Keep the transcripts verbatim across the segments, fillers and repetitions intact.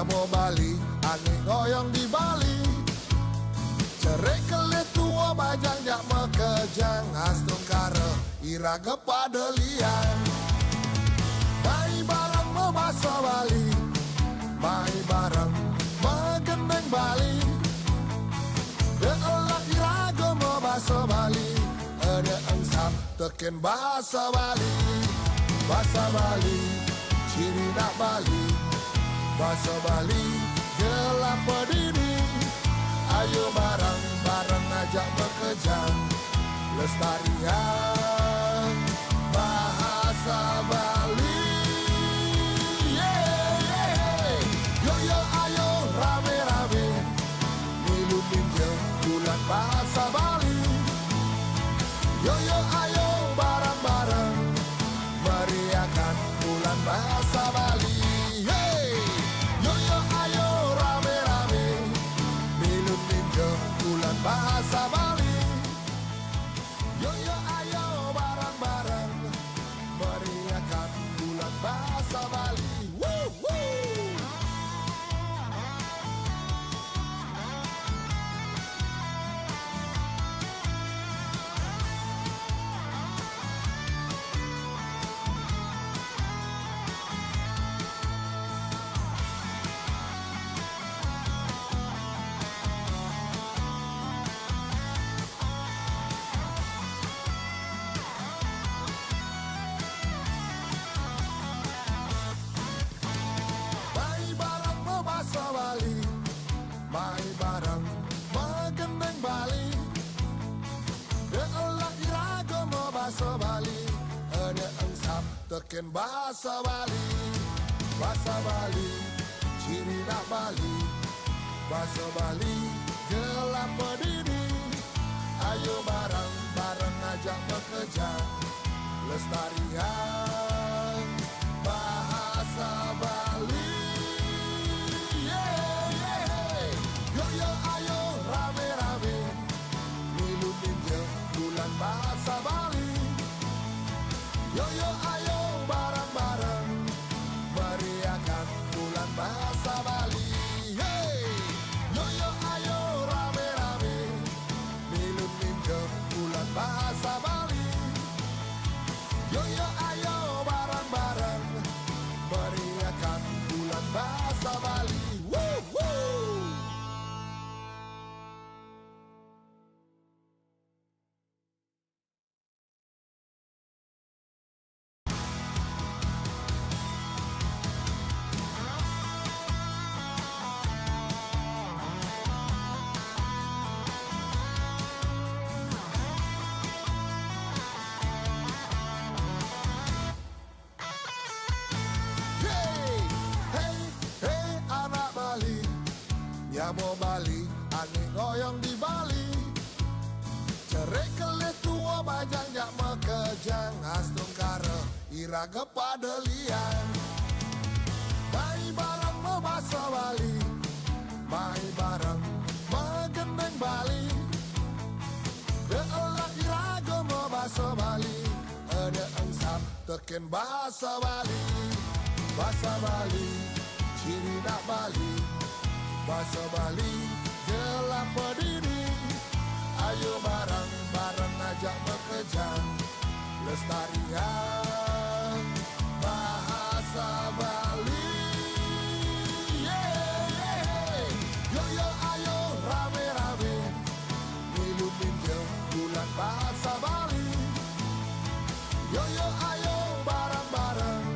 Mo Bali, ané ngoyong di Bali. Cerik kelih tua bajang jak makejang, astungkara iraga pada liang. Mai bareng mabasa Bali, mai bareng magending Bali. Dek elak iraga mabasa Bali, ada engsap teken basa Bali. Basa Bali, ciri nak Bali. Basa Bali, gelapa dini. Ayo bareng-bareng ajak makejang, lestariang bahasa Bali. Yeah, yeah. Yo, yo, ayo rame-rame milu ninja bulan bahasa Bali. Yo, yo, ayo bareng-bareng meriahkan bulan bahasa Bali. Hey! Yo, yo, ayo rame-rame milu ninja bulan bahasa Bali. Yo, yo, ayo bareng-bareng meriahkan bulan bahasa Bali. Woo, woo! Mai bareng mabasa Bali, mai bareng magending Bali. Dek elak iraga mabasa Bali, ada engsap teken basa Bali. Basa Bali, ciri nak Bali. Basa Bali, gelapa dini. Ayo bareng-bareng ajak makejang, lestariang bahasa Bali. Yeah, yeah. Yo, yo, ayo rame-rame milu ninja bulan bahasa Bali. Yo, yo, ayo bareng-bareng meriahkan bulan bahasa Bali. Hey! Yo, yo, ayo rame-rame milu ninja bulan bahasa Bali. Yo, yo, ayo bareng-bareng meriahkan bulan bahasa Bali. Woo, woo! Hey, hey, hey, anak Bali, nyama Bali, ané ngoyong di Bali. Cerik kelih tua bajang jak makejang, astungkara iraga pada liang. Mai bareng mabasa Bali, mai bareng magending Bali. Dek elak iraga mabasa Bali, ada engsap teken basa Bali. Basa Bali, ciri nak Bali. Basa Bali, gelapa dini. Ayo bareng-bareng ajak makejang, lestariang bahasa Bali. Yeah, yeah. Yo, yo, ayo rame-rame milu ninja bulan bahasa Bali. Yo, yo, ayo bareng-bareng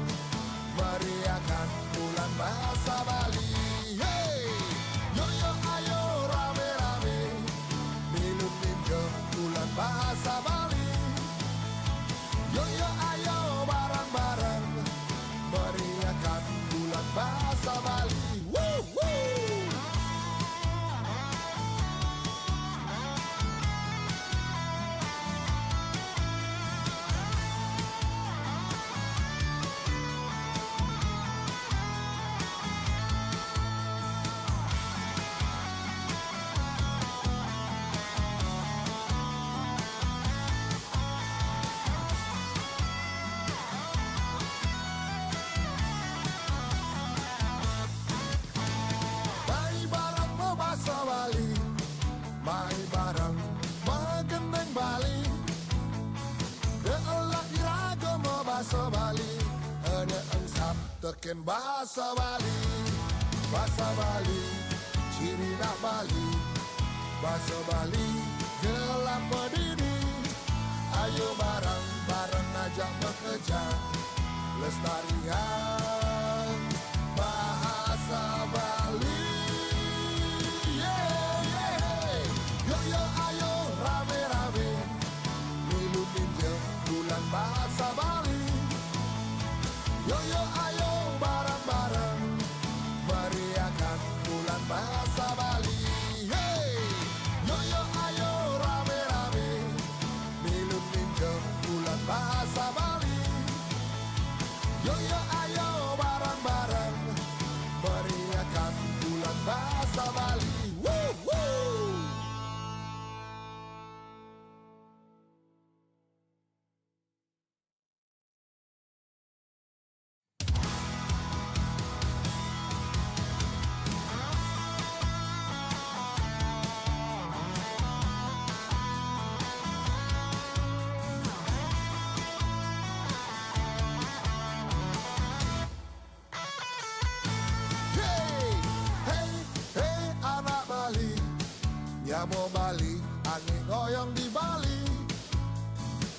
meriahkan bulan bahasa Bali. Hey! Yo, yo, ayo rame-rame milu ninja bulan bahasa Bali. Yo, yo, ayo Teken bahasa Bali, bahasa Bali, ciri nak Bali, bahasa Bali, gelap berdiri. Ayo bareng-bareng ajak bekerja, lestarian bahasa Bali. Yeah, yeah. Yo, yo, ayo rame-rame, milu ninja bulan bahasa Bali. Yo, yo, ayo bareng-bareng, meriahkan bulan bahasa Bali. Hey! Yo, yo, ayo rame-rame, milu ninja bulan bahasa Bali. Yo, yo, ayo bareng-bareng, meriahkan bulan bahasa Bali. Woo, woo! Hey, hey, hey, anak Bali, nyamo Bali, angin goyang di Bali.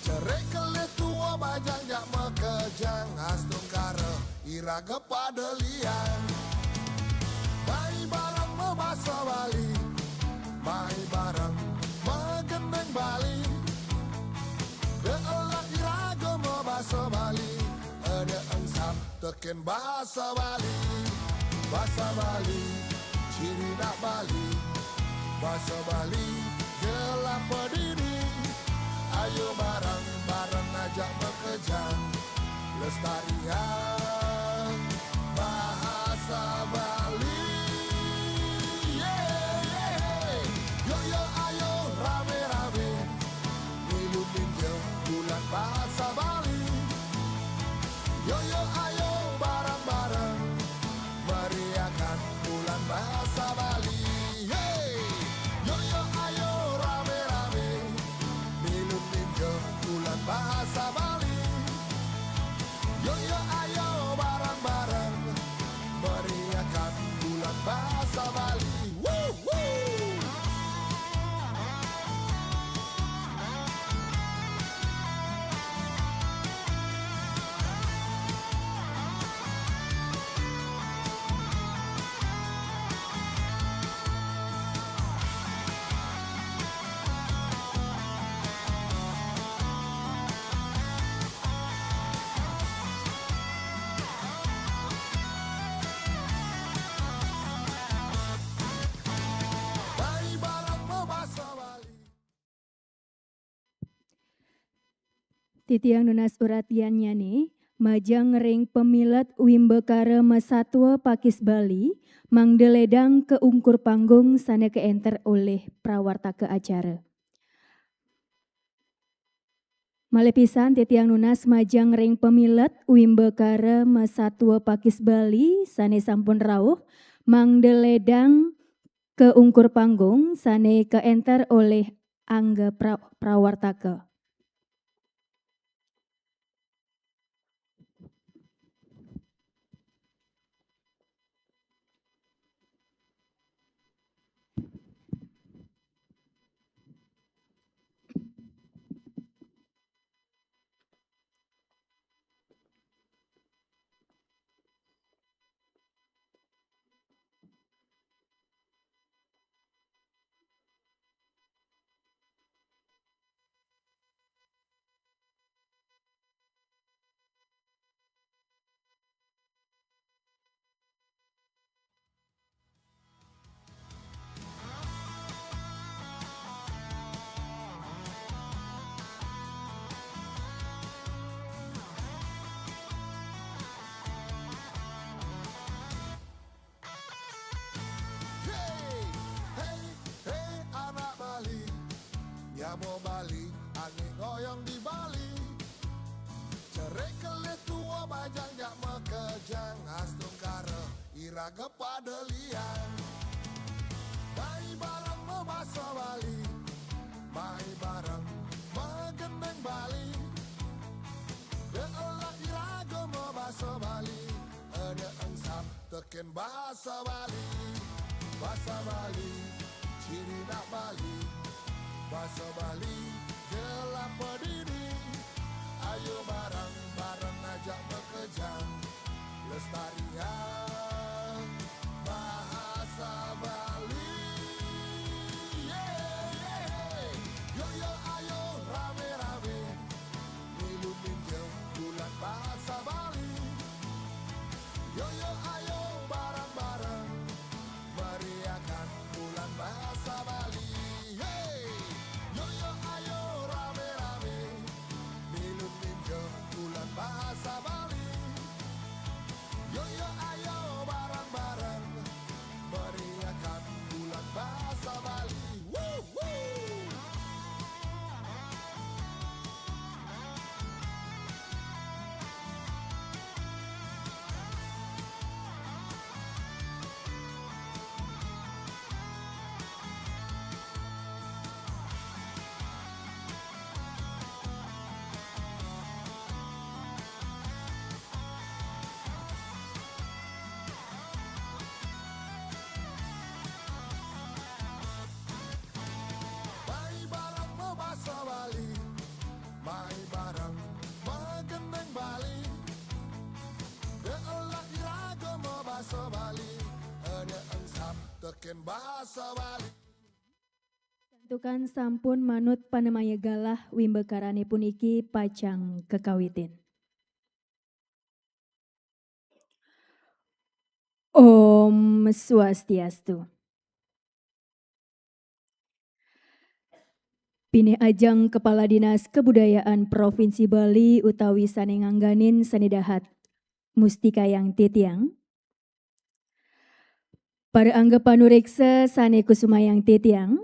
Cerai kelih tua bajang jak mekejang, astungkara iraga pada liang. Mai bareng mebasa Bali, mai bareng megeneng Bali. De'elah iraga mebasa Bali, ede engsap teken bahasa Bali. Bahasa Bali, ciri nak Bali. Bahasa Bali, gelap berdiri. Ayo bareng-bareng ajak mekejang, lestarian bahasa Bali. Yeah, yeah. Yo, yo, ayo rame-rame, milu ninja bulan bahasa Bali. Yo, yo, ayo bareng-bareng, meriahkan bulan bahasa Bali. Hey! Yo, yo, ayo rame-rame, milu ninja bulan bahasa Bali. Yo, yo, ayo bareng-bareng, meriahkan bulan bahasa Bali. Woo, woo! Mai bareng mebasa Bali. Titiang nunas uratian nyane, majeng ring pamilet wimbakara masatua pakis Bali, mangda ledang ka ungkur panggung sane kaenter olih prawartaka acara. Malih pisan titiang nunas majeng ring pamilet wimbakara masatua pakis Bali sane sampun rauh, mangda ledang ka ungkur panggung sane kaenter olih angga pra-, prawartaka. Hey, hey, hey, anak Bali, nyamo Bali, angin goyang di Bali. Cerai kelih tua bajang jak makejang, astungkara iraga pada liang. Mai bareng mabasa Bali, mai bareng magendeng Bali. De'elah iraga mabasa Bali, Ken bahasa Bali, bahasa Bali, ciri nak Bali, bahasa Bali, gelap berdiri. Ayo bareng-bareng ajak bekerja, lestarian bahasa Bali. Yeah, yeah. Yo, yo, ayo rame-rame, milu minjem bulan bahasa Bali. Yo, yo, ayo bareng-bareng, meriahkan bulan bahasa Bali. Hey! Yo, yo, ayo rame-rame, milu minjem bulan bahasa Bali. Yo, yo, ayo bareng-bareng, meriahkan bulan bahasa Bali. Woo, woo! Mai bareng mebahasa Bali, mai bareng megeneng Bali. Belah iraga mebahasa Bali, ada engsap teken bahasa Bali. Santukan sampun manut panemaya galah, wimbakarané puniki pacang kakawitin. Om Swastiastu. Pinih ajeng Kepala Dinas Kebudayaan Provinsi Bali utawi sané ngangganin sané dahat mustikayang titiang. Para angga panuréksa sané kusumayang titiang,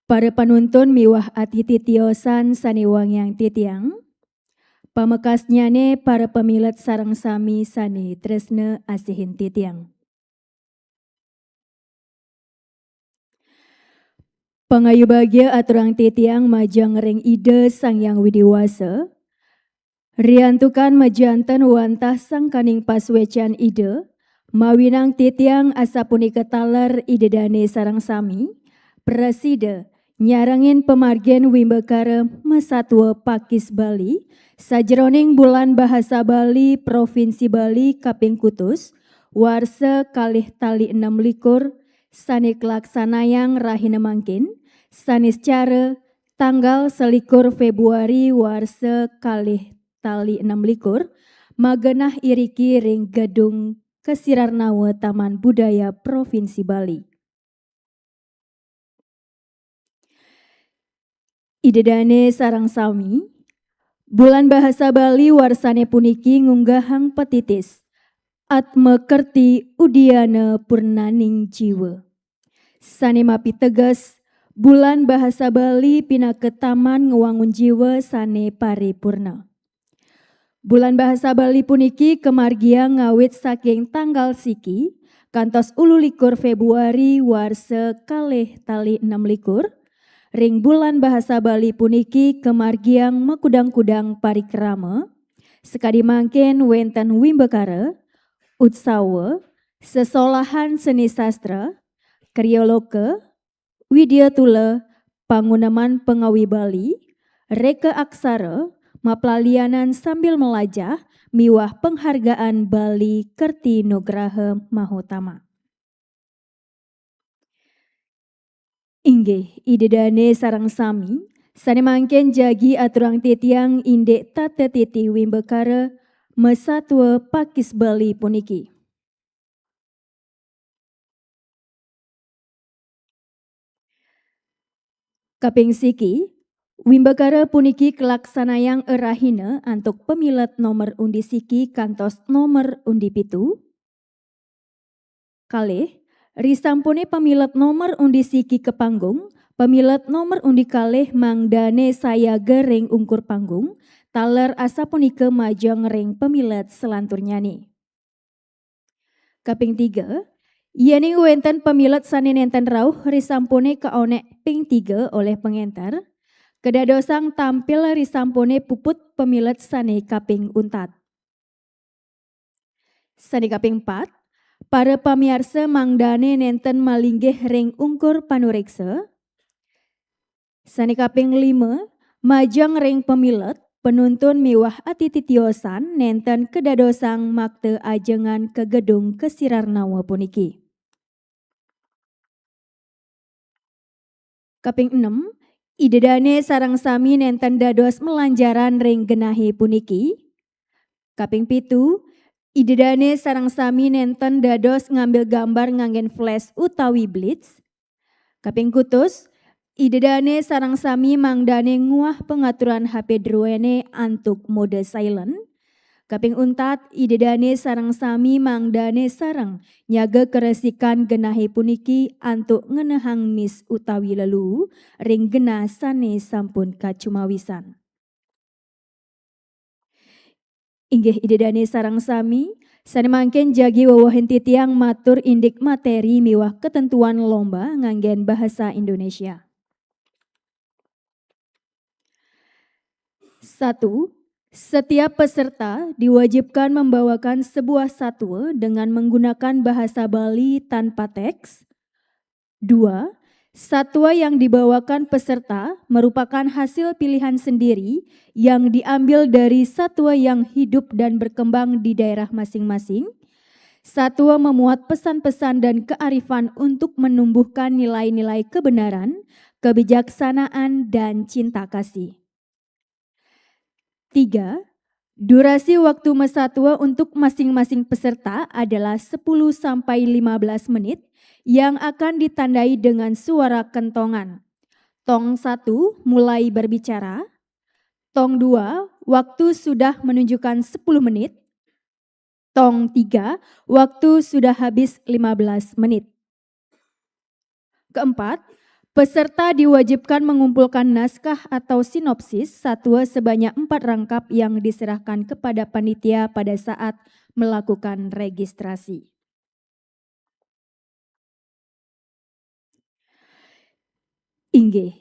para panuntun miwah atiti tiosan sané wangiang titiang, pamekasnyané para pamilet sareng sami sané tresna asihin titiang. Pangayu bagia aturang titiang majeng ring Ida Sang Hyang Widi Wasa, riantukan majanten wantah sangkaning pasuécan Ida, mawinang titiang asapunika taler Ida dané sareng sami, prasida nyarengin pamargin wimbakara masatua pakis Bali, sajeroning Bulan Bahasa Bali Provinsi Bali kaping kutus, warsa kalih tali enem likur, sané kalaksanayang rahina mangkin, sané sacara tanggal selikur Fébruari warsa kalih tali enem likur, magenah iriki ring Gedung Kesirarnawa Taman Budaya Provinsi Bali. Ida dané sareng sami, Bulan Bahasa Bali warsané puniki ngunggahang patitis Atma Kerti Udiana Purnaning Jiwa, sané mapiteges Bulan Bahasa Bali pinaka taman ngwangun jiwa sané paripurna. Bulan Bahasa Bali puniki kamargiang ngawit saking tanggal siki kantos ulu likur Fébruari warsa kalih tali enem likur. Ring Bulan Bahasa Bali puniki kamargiang makudang-kudang parikrama, sakadi mangkin wénten wimbakara, utsawa, sesolahan seni sastra, krioloka, widyatula, panguneman pangawi Bali, réka aksara, maplalianan sambil melajah, miwah penghargaan Bali Kerti Nugraha Mahutama. Inggih, Ida dané sareng sami, sané mangkin jagi aturang titiang indik tata titi wimbakara masatua pakis Bali puniki. Kaping siki, wimbakara puniki kalaksanayang rahina antuk pamilet nomor undi siki kantos nomor undi pitu. Kalih, risampuné pamilet nomor undi siki ka panggung, pamilet nomor undi kalih mangdané sayaga ring ungkur panggung, taler asapunika majeng ring pamilet salanturnyané. Kaping tiga, yéning wénten pamilet sané nénten rauh risampuné kaonék ping tiga olih pangénter, kadadosang tampil risampuné puput pamilet sané kaping untat. Sane kaping pat, para pamiarsa mangdane nenten malinggih ring ungkur panureksa. Sane kaping lima, majeng ring pamilet, panuntun miwah atiti tiosan nenten kadadosang makta ajengan ka gedung kasirarnawa puniki. Kaping enem, Ida dane sareng sami nenten dados malanjaran ring genahe puniki. Kaping pitu, Ida dane sareng sami nenten dados ngambil gambar nganggen flash utawi blitz. Kaping kutus, Ida dane sareng sami mangdane nguah pangaturan H P druene antuk mode silent. Kaping untat, Ida dane sareng sami mangdane sareng nyaga karesikan genahe puniki antuk ngenehang mis utawi leluu ring genah sane sampun kacumawisan. Inggih Ida dane sareng sami, sane mangkin jagi wewehin titiang matur indik materi miwah ketentuan lomba nganggen bahasa Indonesia. Satu, setiap peserta diwajibkan membawakan sebuah satwa dengan menggunakan bahasa Bali tanpa teks. Dua, satwa yang dibawakan peserta merupakan hasil pilihan sendiri yang diambil dari satwa yang hidup dan berkembang di daerah masing-masing. Satwa memuat pesan-pesan dan kearifan untuk menumbuhkan nilai-nilai kebenaran, kebijaksanaan, dan cinta kasih. Tiga, durasi waktu mesatwa untuk masing-masing peserta adalah sepuluh sampai lima belas menit yang akan ditandai dengan suara kentongan. Tong satu mulai berbicara. Tong dua, waktu sudah menunjukkan sepuluh menit. Tong tiga, waktu sudah habis lima belas menit. Keempat, peserta diwajibkan mengumpulkan naskah atau sinopsis satwa sebanyak empat rangkap yang diserahkan kepada panitia pada saat melakukan registrasi. Inggih,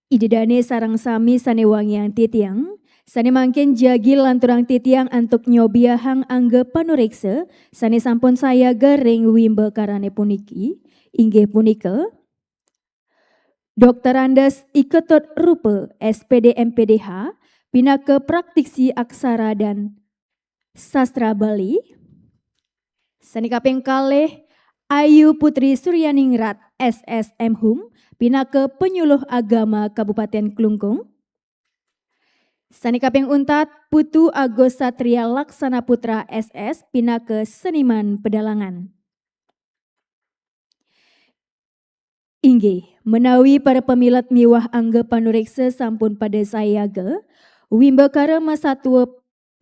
Ida dane sareng sami sane wangiang titiang, sane mangkin jagi lanturang titiang antuk nyobiahang angga panureksa sane sampun sayaga ring wimbakarane puniki, inggih punika, Doktor Andes I Ketut Rupa, S P D M P D H, pinaka praktisi aksara dan sastra Bali. Sane kaping kalih, Ayu Putri Suryaningrat, S S M Hum, pinaka penyuluh agama Kabupaten Klungkung. Sane kaping untat, Putu Agus Satria Laksana Putra, S S, pinaka seniman pedalangan. Inggih, menawi para pamilet miwah angga panureksa sampun pada sayaga, wimbakara masatwa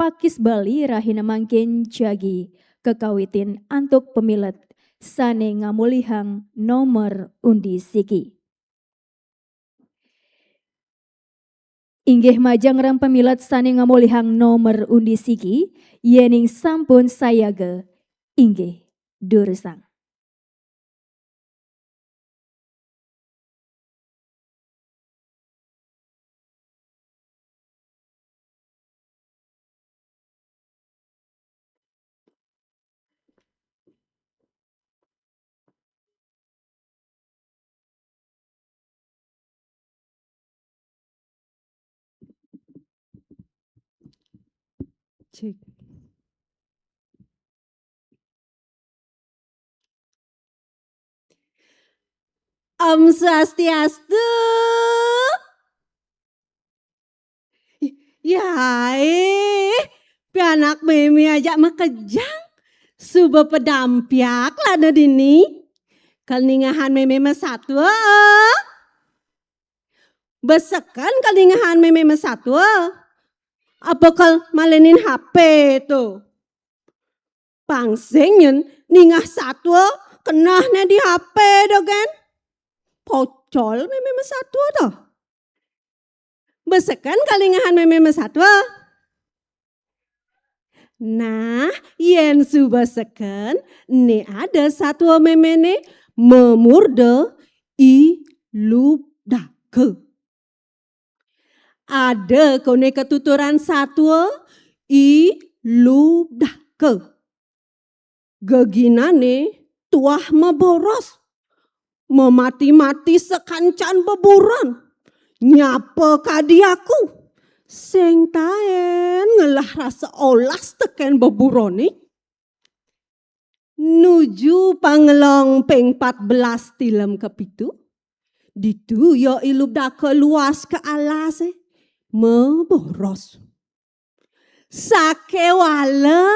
Pakis Bali rahina mangkin jagi kakawitin antuk pamilet sane ngamolihang nomor undi siki. Inggih majeng ring pamilet sane ngamolihang nomor undi siki, yening sampun sayaga, inggih durusang. Cek. Om Swastiastu. Yae, pianak meme ajak makejang. Suba padampiak lana dini. Kal ningahan meme masatwa. Besekan kal ningahan meme masatwa. Apa kal malenin H P to? Pang sing nyen ningah satwa kenehne di H P dogen. Pocol meme masatwa to. Besekan kal ningahan meme masatwa. Nah, yen suba seken, ne ada satwa memene mamurda I Lubdaka. Ada kone katuturan satwa I Lubdaka. Geginané tuah maboros, mamati-mati sakancan beburon. Nyapa kadi aku? Sing taén ngelah rasa olas tekén beburoné. Nuju pangelong ping pat belas tilem kapitu, ditu ya I Lubdaka luas ka alasé, maboros. Sakéwala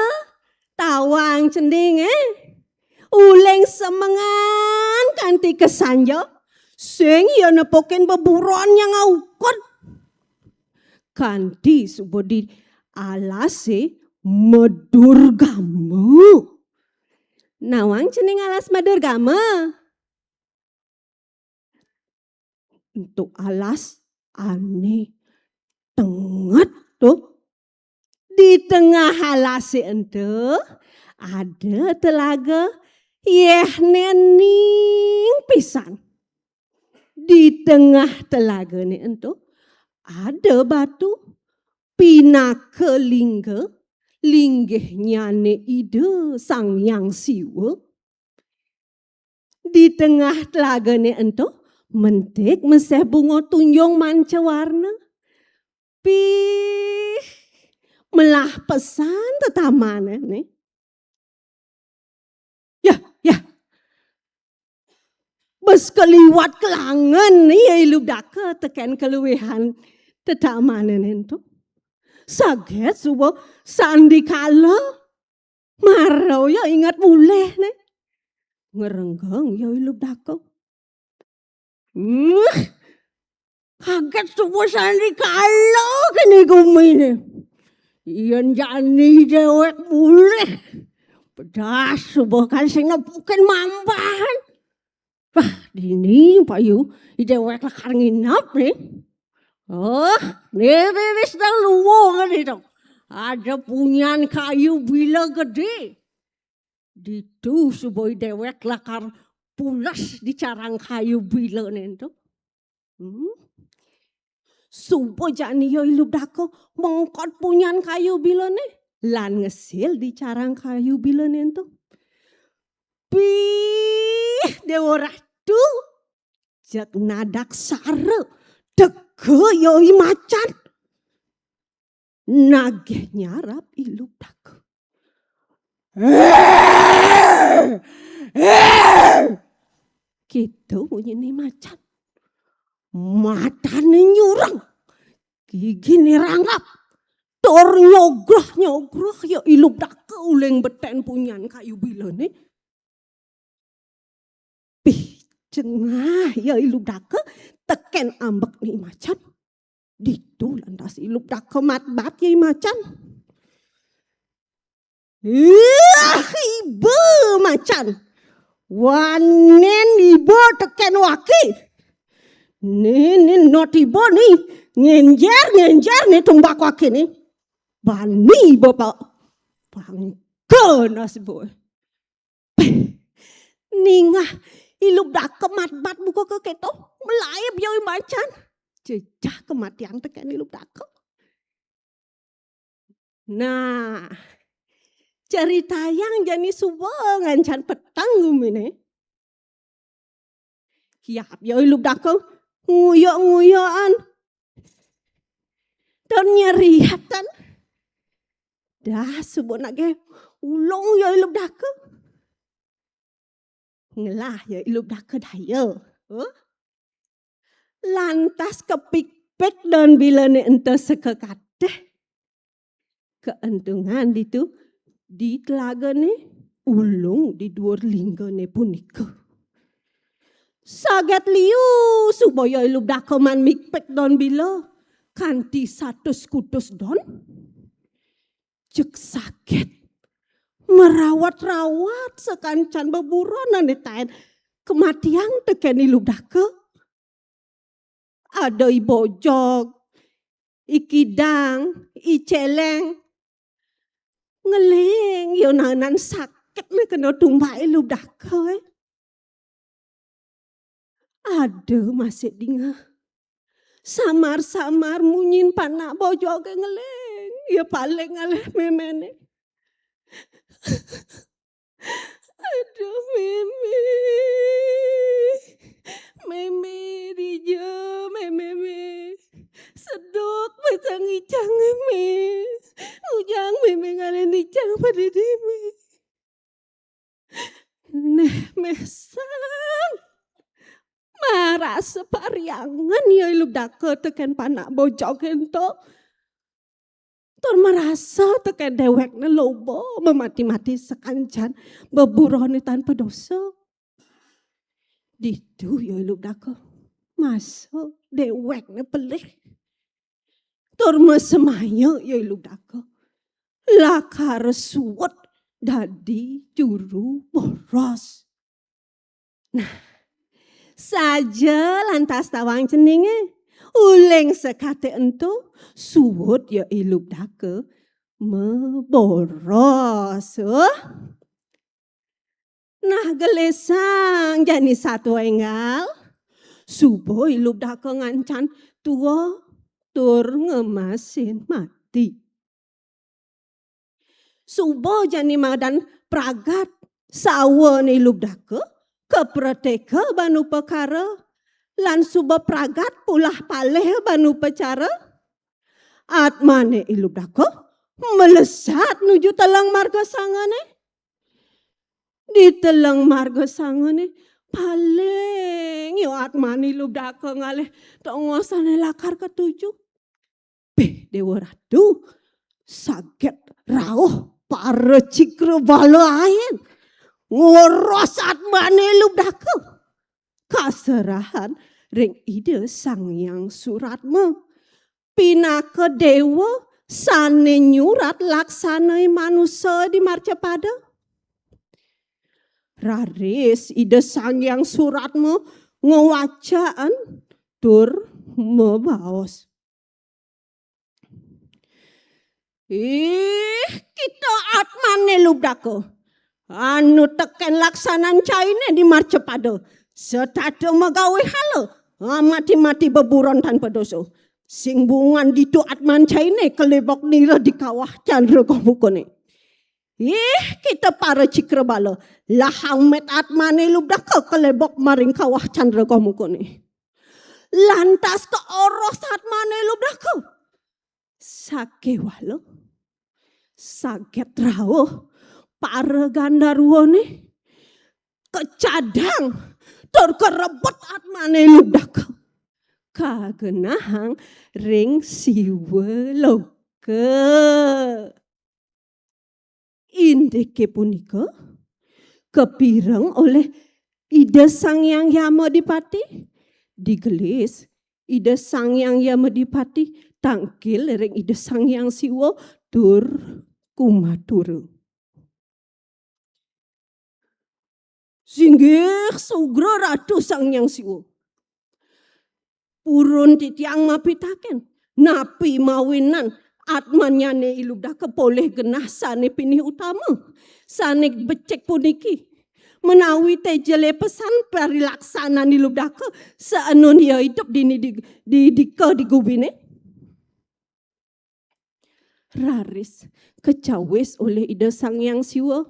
tawang cendingé, uling semengan kanti kasanja, sing ya nepukin beburon nyang aukud. Kanti suba di alasé madurgama. Nawang cening alas madurgama? Ento alas ané tenget to. Di tengah alasé ento ada telaga, yéhné ening pisan. Di tengah telagané ento ada batu, pinaka lingga, linggihnyané Ida Sang Hyang Siwa. Di tengah telagané ento mentik meseh bunga tunjung manca warna. Pih, melah pesan tetamané. Ya, ya. Bes kaliwat kelangen ya I Lubdaka tekén kaluihan tetamané ento. Saget suba sandikala mara ya inget mulih né. Ngrenggeng ya I Lubdaka. Wah, kaget suba sandikala kéné guminé. Yén jani déwék mulih, pedas suba kan sing nepukin mambahan. Wah, dini payu I déwék lakar nginep né. Oh, né wis nang luwung né to. Ada punyan kayu bila gedé. Ditu suba I déwék lakar pules di carang kayu bilané ento. Hmm. Suba jani ya I Lubdaka mengkot punyan kayu bilané lan ngesil di carang kayu bilané ento. Pih, Déwa Ratu, jeg nadaksara, teka ya I Macan. Nagih nyarap I Lubdaka. Kéto munyiné macan. Matané nyureng, giginé ranggap, tur nyogroh-nyogroh ya I Lubdaka uling beten punyan kayu bilané. Pih, jengah ya I Lubdaka tekén ambekné I Macan. Ditu lantas I Lubdaka matbat ya I Macan. Ih, iba Macan. Wanén iba tekén waki. Né, né, not iba né, ngénjér, ngénjér né tumbak waki né. Bani iba pa-, pangka nas iba. Ningeh I Lubdaka matbat buka kéto, malaib ya I Macan. Jejeh kematian tekén I Lubdaka. Nah, caritayang jani suba ngancan peteng guminé. Kiap ya I Lubdaka nguyuk-nguyukan. Tur nyeriatan. Dah suba nagih ulung ya I Lubdaka. Ngelah ya I Lubdaka daya. Huh? Lantas kapikpik daun bilané ento sakakateh. Kaentungan ditu di telagané, ulung di duur linggané punika. Saget liu suba ya I Lubdaka maan mikpik daun bila kanti satus kutus daun. Jeg saget marawat-rawat sakancan beburon ané taén kematian tekén I Lubdaka. Ada I Bojog, I Kidang, I Céléng. Ngeling ya naenan saketné kena tumbak I Lubdaka, éh. Ada masih dingeh. Samar-samar munyin panak Bojogé ngeling, ya paling ngalih méméné. Aduh, Mémé. Mémé, dija, Mémé, Mémé. Seduk pasang icang, Mémé. Ujang Mémé ngalih icang padidi, Mé. Néh, Mé Sang. Marasa pariangan ya I Lubdaka tekén panak bojog ento. Tur marasa tekén déwékné loba mamati-mati sakancan beburoné tanpa dosa. Ditu ya I Lubdaka. Masa déwékné pelih. Tur masemaya ya I Lubdaka. Lakar suud dadi juru boros. Nah, saja lantas tawang ceningé. Uling sekaté ento, suud ya I Lubdaka maboros. Oh. Nah, gelisang jani satua énggal. Suba I Lubdaka ngancan tua tur ngemasin mati. Suba jani madan pragat sawané I Lubdaka, kapratéka ban upakara, lan suba pragat pulah palih ban upacara. Atmané I Lubdaka melesat nuju teleng marga sangané. Di teleng marga sangané paling ya atmané I Lubdaka ngalih tongos ané lakar katuju. Béh, Déwa Ratu, saget rauh para cikra bala ain ngoros atmané I Lubdaka. Kaserahan ring Ida Sang Hyang Suratma. Pinaka déwa sané nyurat laksanané manusa di marcapada. Raris Ida Sang Hyang Suratma ngwacaan tur mabaos. Ih, kita atmané Lubdaka. Anu tekén laksanan cainé di marcapada. Setata magawé hala. Amati-mati beburon tanpa dosa. Sing bungan ditu atman cainé kalebok nira di kawah candra gomukané. Ih, kita para cikra bala. Lahang mét atmané Lubdaka kalebok maring kawah candra gomukané. Lantas kaoros atmané Lubdaka. Sakéwala, saget rauh para gandarwané kacadang tur karebut atmané Lubdaka. Kagenahang ring Siwa Loka. Indiké punika kapireng olih Ida Sang Hyang Yama Dipati. Digelis Ida Sang Hyang Yama Dipati tangkil ring Ida Sang Hyang Siwa tur kumatura. Singgih sugra Ratu Sang Hyang Siwa. Purun titiang mapitaken, napi mawinan atmannyané I Lubdaka polih genah sané pinih utama, sané becik puniki, menawi té jelé pesan parilaksanané I Lubdaka saenun ia idup dini di, di dika di gubiné? Raris kacawis olih Ida Sang Hyang Siwa.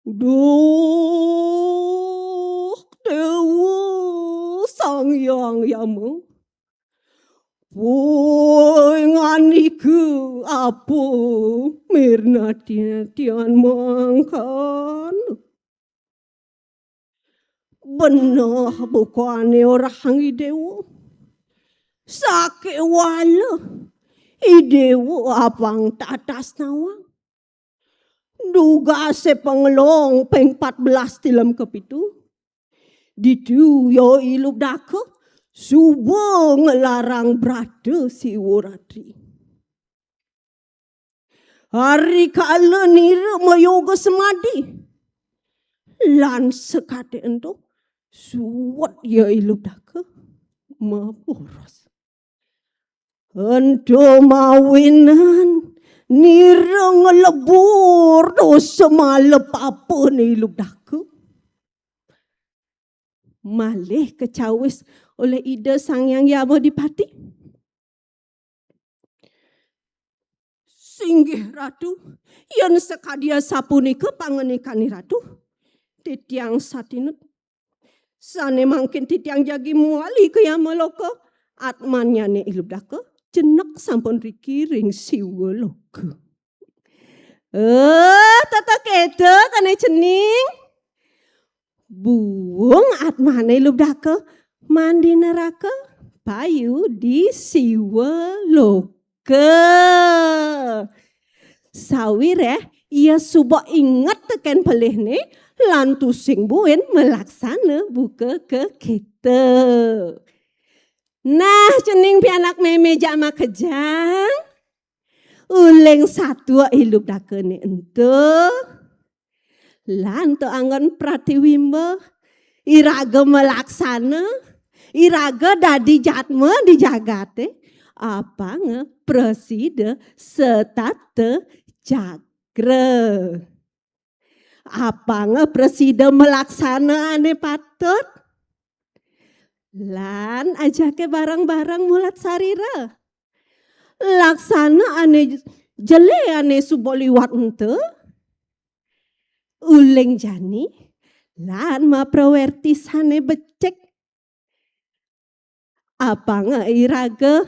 Duh, Déwa Sang Hyang Yama. Puing anika apa mirnatian mangkana? Beneh bukané orahang I Déwa. Sakéwala I Déwa apang tatas nawang. Dugasé Panglong ping empat belas tilem kapitu. Ditu ia I Lubdaka suba nglarang brata Siwa Ratri. Ari kala nira mayoga semadi. Lan sakadi ento suud ia I Lubdaka maboros. Ento mawinan nira nglebur dosa malih papané I Lubdaka. Malih kacawis olih Ida Sang Hyang Yama Dipati. Inggih Ratu, yén sakadi asapunika panganikané Ratu, titiang satinut. Sané mangkin titiang jagi muali ka Yamaloka, atmannyané I Lubdaka jenek sampun riki ring Siwa Loka. Eh, tata kéto kané cening. Buung atmané Lubdaka mandi neraka, payu di Siwa Loka. Sawiréh ia suba inget tekén pelihné lan tusing buin malaksana buka ka kéto. Nah, cening pianak mémé jak makejang. Uling satua I Lubdakané ento. Lan to anggon pratiwimba, iraga malaksana, iraga dadi jatma di jagaté, apanga prasida setata cagra. Apanga prasida malaksana ané patut. Lan ajaké bareng-bareng mulat sarira. Laksana ané jelé ané suba liwat ento, uling jani, lan maprawerti sané becik. Apanga iraga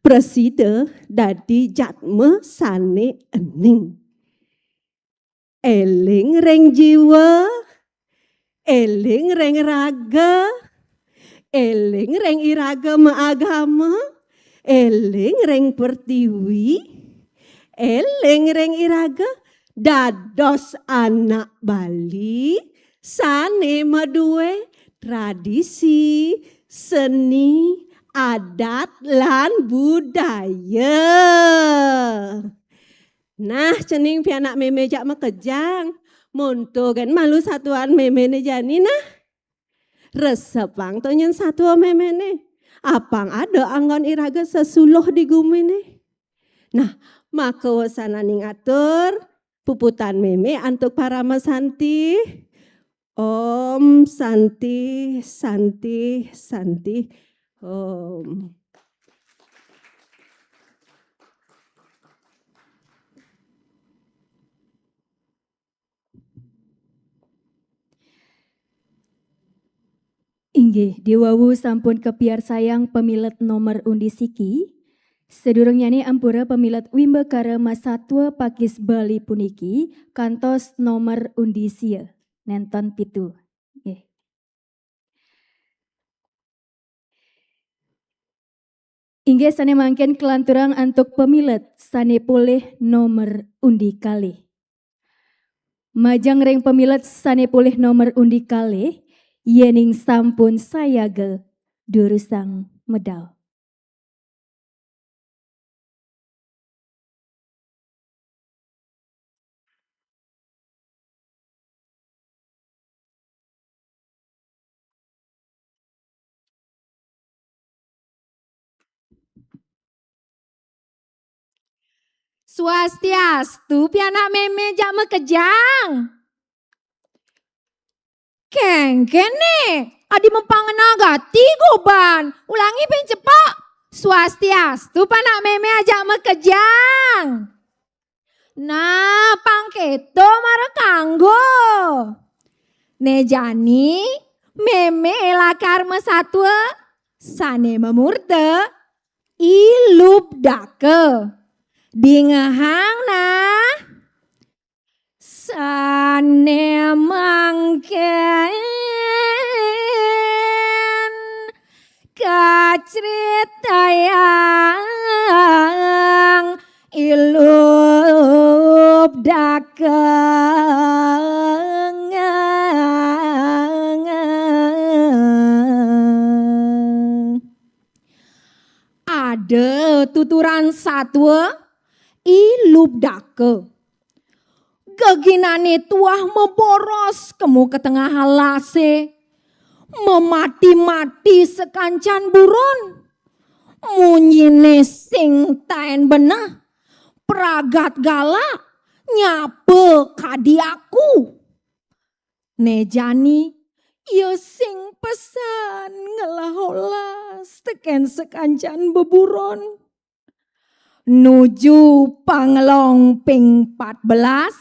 prasida dadi jatma sané ening. Éling ring jiwa, éling ring raga, éling ring iraga maagama, éling ring pertiwi, éling ring iraga dados anak Bali sané madué tradisi, seni, adat, lan budaya. Nah, cening pianak mémé jak makejang. Monto gén malu satuan méméné jani nah. Resepang to nyén satua méméné. Apang ada anggon iraga sesuluh di guminé. Nah, maka wasananing atur, puputan mémé antuk parama santi. Om Santi, Santi, Santi, Om. Inggih, diwawu sampun kapiarsayang pamilet nomor undi siki. Sadurungnyané ampura pamilet wimbakara masatua pakis Bali puniki kantos nomor undi sia. Nénten pitu. Nggih. Inggih sané mangkin kalanturang antuk pamilet sané polih nomor undi kalih. Majeng ring pamilet sané polih nomor undi kalih, yéning sampun sayaga durusang medal. Swastiastu, pianak mémé jak makejang. Kéngkéné, adi mapangena gati goban. Ulangi ping cepok. Swastiastu, panak mémé ajak makejang. Nah, pang kéto mara kanggo. Né jani, mémé lakar masatua, sané mamurda, I Lubdaka. Dingehang nah. Sané mangkin kacritayang I Lubdaka. Ada tuturan satua I Lubdaka. Geginané tuah maboros kemu ka tengah alasé, mamati-mati sakancan buron. Munyiné sing taén beneh, pragat galak, nyapa kadi aku. Né jani, ia sing pesan ngelah olas tekén sakancan beburon. Nuju pangelong ping empat belas,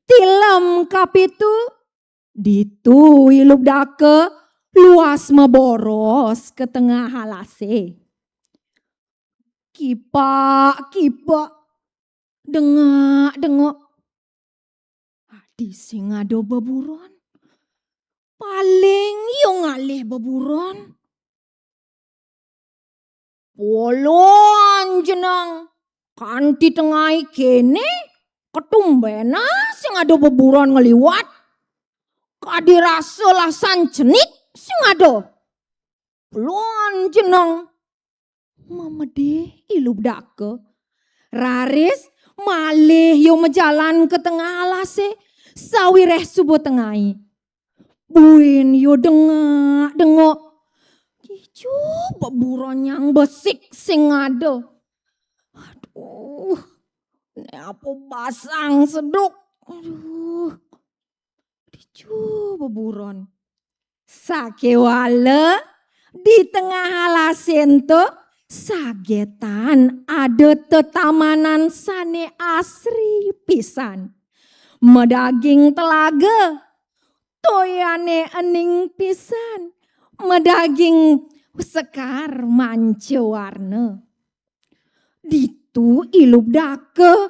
tilem kapitu, ditu I Lubdaka luas maboros ka tengah alase. Kipak-kipak, dengak-dengok. Adi sing ada beburon. Paling yo ngalih beburon. Polon jeneng, kanti tengai kene, ketumbenan sing ada beburon ngeliwat. Kadi rasa lasan cenik sing ada. Polon jeneng. Memedih I Lubdaka. Raris malih yo majalan ka tengah alase, sawireh suba tengai. Buin yo dengak-dengok. Kiju beburon nyang besik sing ada. Aduh, ne apa basang seduk. Aduh, kiju beburon. Sakewala di tengah alase ento sagetan ada tetamanan sane asri pisan. Madaging telaga, toyane ening pisan, madaging sekar manca warna. Ditu I Lubdaka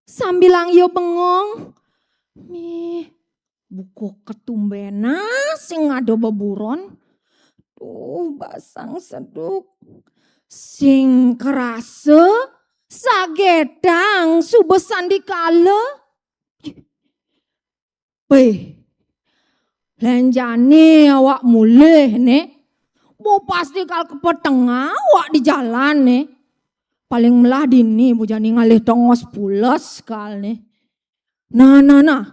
sambilang yo bengong. Mih, buka ketumbenan sing ada beburon. Duh, basang seduk. Sing karasa sagetan suba sandikala. Weh, len jani awak mulih ne. Bo pasti kal kepetengah awak di jalan ne. Paling melah dini bo jani ngalih tongos pules kal ne. Nah, nah, nah.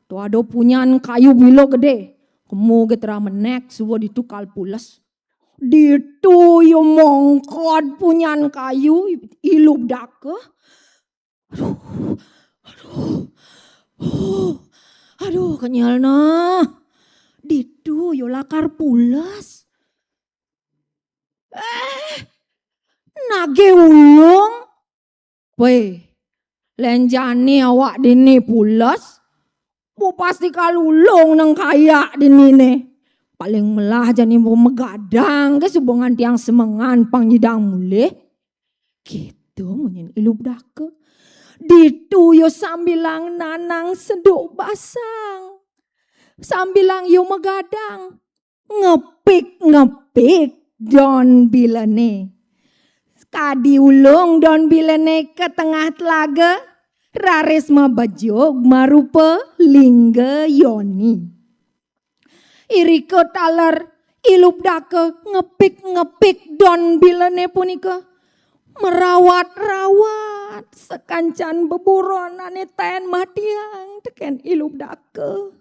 Tu ada punyan kayu bila gede. Kemu ge terah menek suba ditu kal pules. Ditu yo mongkod punyan kayu I Lubdaka. Aduh, aduh, huh, aduh, kenyal nah. Ditu yo lakar pules. Eh, nage ulung. Weh, len jani awak dini pules. Bo pasti kal ulung nang kayak dini ne. Paling melah jani bo magadang ke suba ngantiang semengan pang nyidang mulih. Gitu munyin I Lubdaka. Ditu yo sambilang nanang seduk basang. Sambilang yo magadang. Ngepik-ngepik don bilene. Kadi ulung don bilene ka tengah telaga, raris mabejug marupa lingga yoni. Irika taler I Lubdaka ngepik-ngepik don bilene punika. Merawat-rawat sakancan beburon ane taen matiang teken I Lubdaka.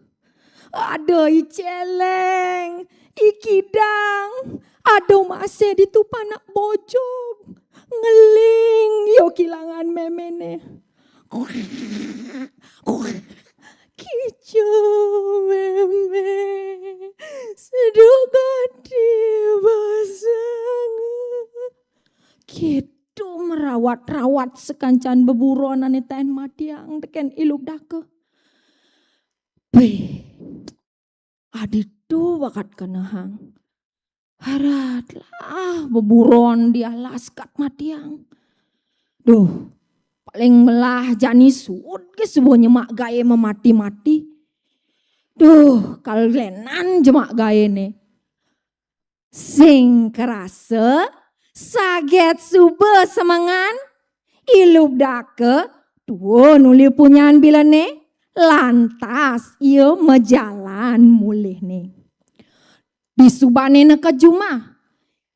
Ada I Celeng, I Kidang, ada masih ditu panak bojog. Ngeling yo kilangan memene. Kija meme, seduk ati basang. Gitu merawat-rawat sakancan beburon ane taen matiang teken I Lubdaka. Pih, aditu bakat kenehang. Haratlah beburon di alas kat matiang. Duh, paling melah jani suud ke suba nyemak gae mamati-mati. Duh, kal lenan jemak gaene. Sing karasa, saget suba semengan, I Lubdaka tuun uli punyan bilene, lantas ia majalan mulihne. Disubane neked jumah,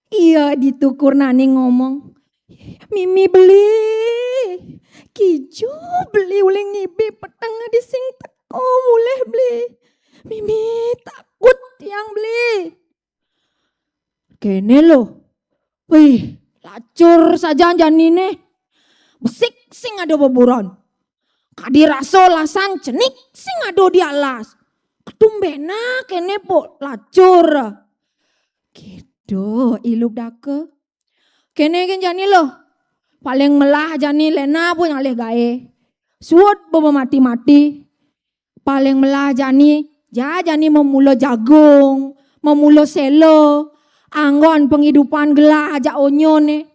ia ditu kurnane ngomong, "Mimi beli, kija beli uli ngibi peteng adi sing teka mulih beli. Mimi takut tiang beli." Kene lo. Wih, lacur sajan janine. Besik sing ada beburon. Kadi rasa lasan cenik sing ada di alas. Ketumbena kene pok lacur. Gitu I Lubdaka. Kene ken jani lo. Paling melah jani lena pun alih gaé. Suud bebe mati-mati. Paling melah jani, ja jani memula jagung, memula sela, anggon pengidupan gelah jak onyoné.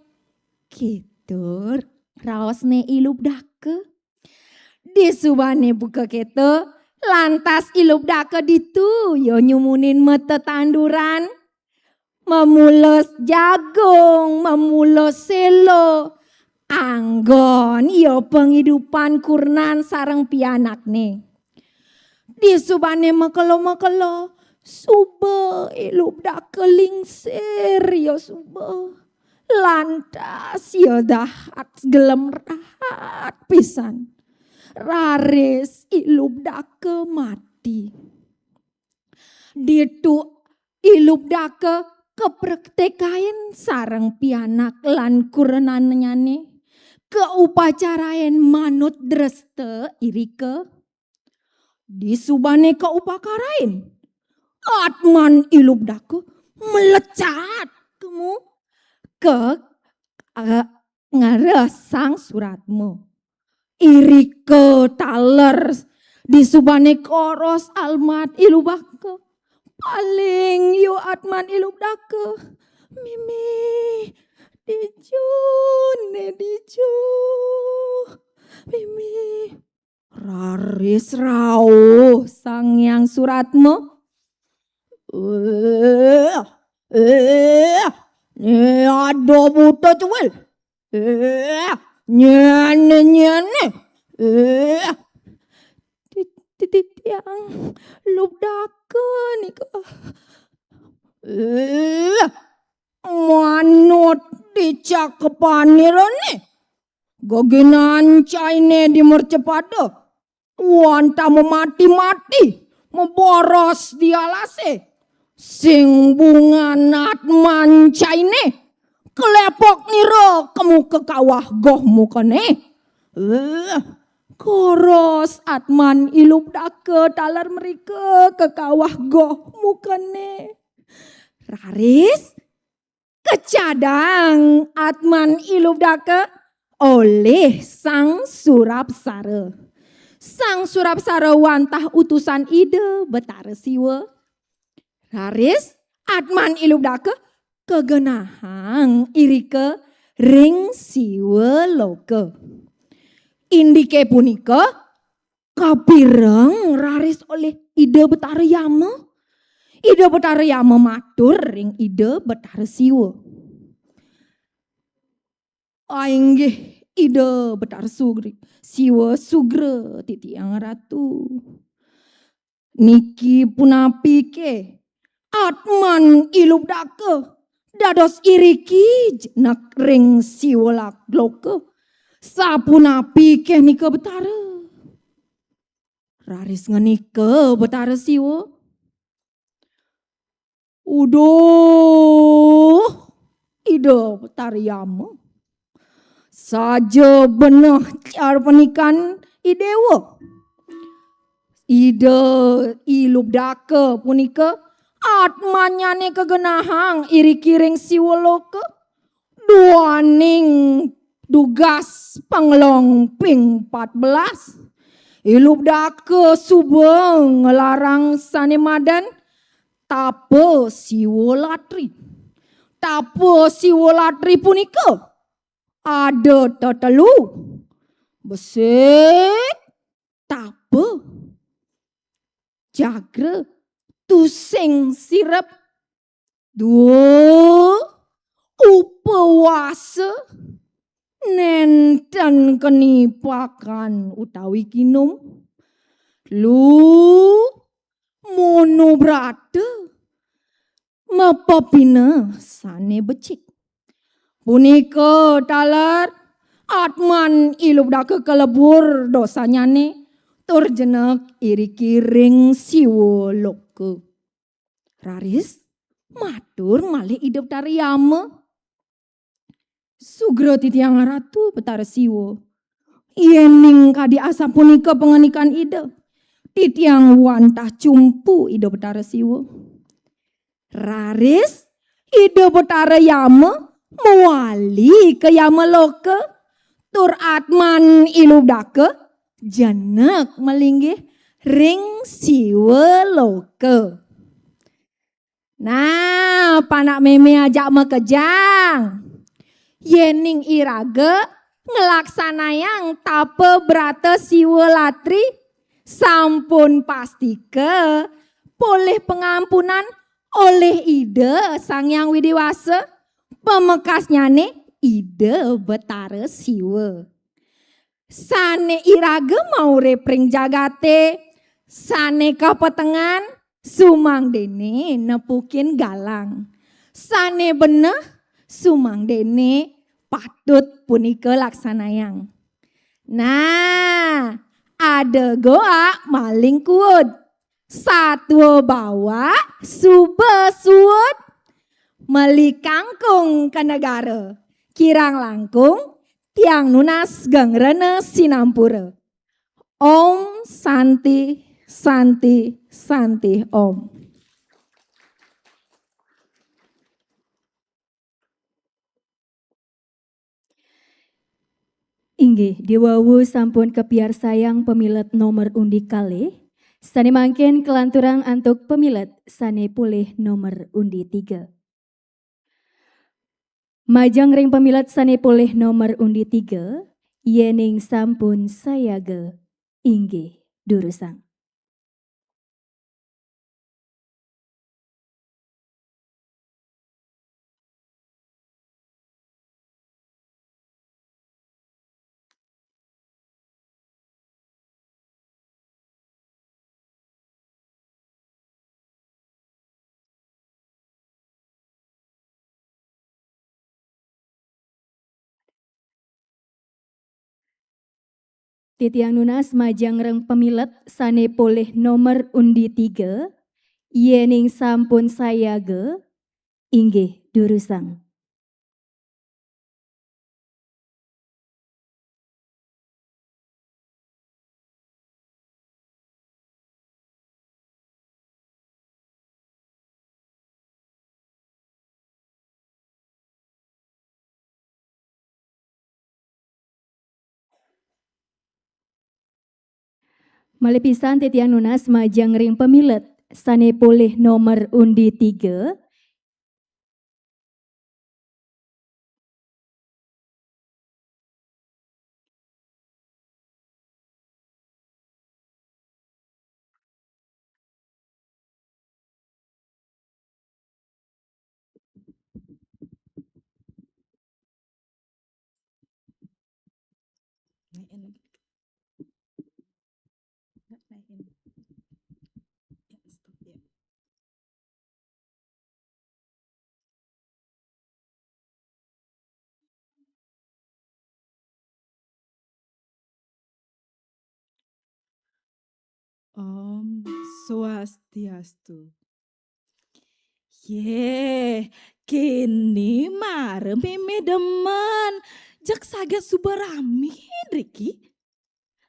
Kitur raosné I Lubdaka. Disubane buka keto, lantas I Lubdaka ditu, ya nyumunin matetanduran. Mamula jagung, mamula sela. Anggon ya pengidupan kurnan sareng pianakne. Disubane makelo-makelo, suba I Lubdaka lingsir ya suba. Lantas ya dahat gelem rahat pisan. Raris I Lubdaka mati. Ditu I Lubdaka kapraktekain sareng pianak lan kurenannyane, kaupacarain manut dresta irika. Disubane kaupakarain, atman I Lubdaka mlecat kemu ka, eh, ngarah Sang Suratma. Irika taler disubane koros almat I Lubdaka. Paling ya atman I Lubdaka. Mimi, dija né, dija. Mimi. Raris rauh Sang Hyang Suratma. Eh, eh, né ada buta cuwil. Eh, nyene, nyene. Eh. Ti-, ti-, titiang Lubdaka nika. Eh, manut dicakepanirane. Geginan caine di mercapada. Wantah mamati-mati, maboros di alase. Sing bungan atman caine, klepok nira kemu ka kawah goh mukane. Eh, koros atman I Lubdaka taler mrika ka kawah goh mukane. Raris kecadang atman I Lubdaka olih Sang Surapsara. Sang Surapsara wantah utusan Ida Betara Siwa. Raris atman I Lubdaka kagenahang irika ring Siwa Loka. Indike punika kapireng raris olih Ida Betara Yama. Ida Betara Yama matur ring Ida Betara Siwa. Ainggih Ida Betara Sugri, Siwa sugra titiang Ratu. Niki punapike atman I Lubdaka dados iriki jenek ring Siwa lak-, Loka? Sapunapike nika Betara? Raris ngenika Betara Siwa. Uduh, Ida Betara Yama. Saja beneh cara panikan I Dewa. Ida I Lubdaka punika atmannyane kagenahang iriki ring Siwa Loka. Duaning dugas panglong ping pat belas, I Lubdaka suba nglarang sane madan Tapa Siwa Latri. Tapa Siwa Latri punika ada tetelu, besik, tapa, jagra, tusing sirep, dua, upawasa, nenten keni pakan utawi kinum, telu, monobrata, mapepineh sane becik. Punika taler atman I Lubdaka kalebur dosannyane tur jenek iriki ring Siwa Loka. Raris matur malih Ida Betara Yama. Sugra titiang Ratu Betara Siwa. Yening kadi asapunika pangandikan Ida, titiang wantah cumpu Ida Betara Siwa. Raris Ida Betara Yama mawali ka Yama Loka. tur atman ilubdaka jenek malinggih ring Siwa loka. Nah, panak mémé ajak makejang. Yéning iraga nglaksanayang tapa brata Siwa Latri, sampun pastika polih pangampunan olih Ida Sang Hyang Widi Wasa, pamekasnyané Ida Betara Siwa. Sané iraga maurip ring jagaté, sané kapetengan, sumangdéné nepukin galang. Sané beneh, sumangdéné patut punika laksanayang. Nah, ada goak maling kuud. Satua bawak suba suud. Meli kangkung ka negara. Kirang langkung, tiang nunas geng rena sinampura. Om Santi, Santi, Santi Om. Inggih, diwawu sampun kapiarsayang pamilet nomor undi kalih, sané mangkin kalanturang antuk pamilet sané polih nomor undi tiga. Majeng ring pamilet sané polih nomor undi tiga, yéning sampun sayaga, inggih durusang. Titiang nunas majeng ring pamilet sané polih nomor undi tiga, yéning sampun sayaga, inggih durusang. Malih pisan titiang nunas majeng ring pamilet sané polih nomor undi tiga. Naikin lagi. Nggak naikin. Ya, stop ya. Om Swastiastu. Yéh, kéné mara mémé demen. Jeg saget suba ramé driki.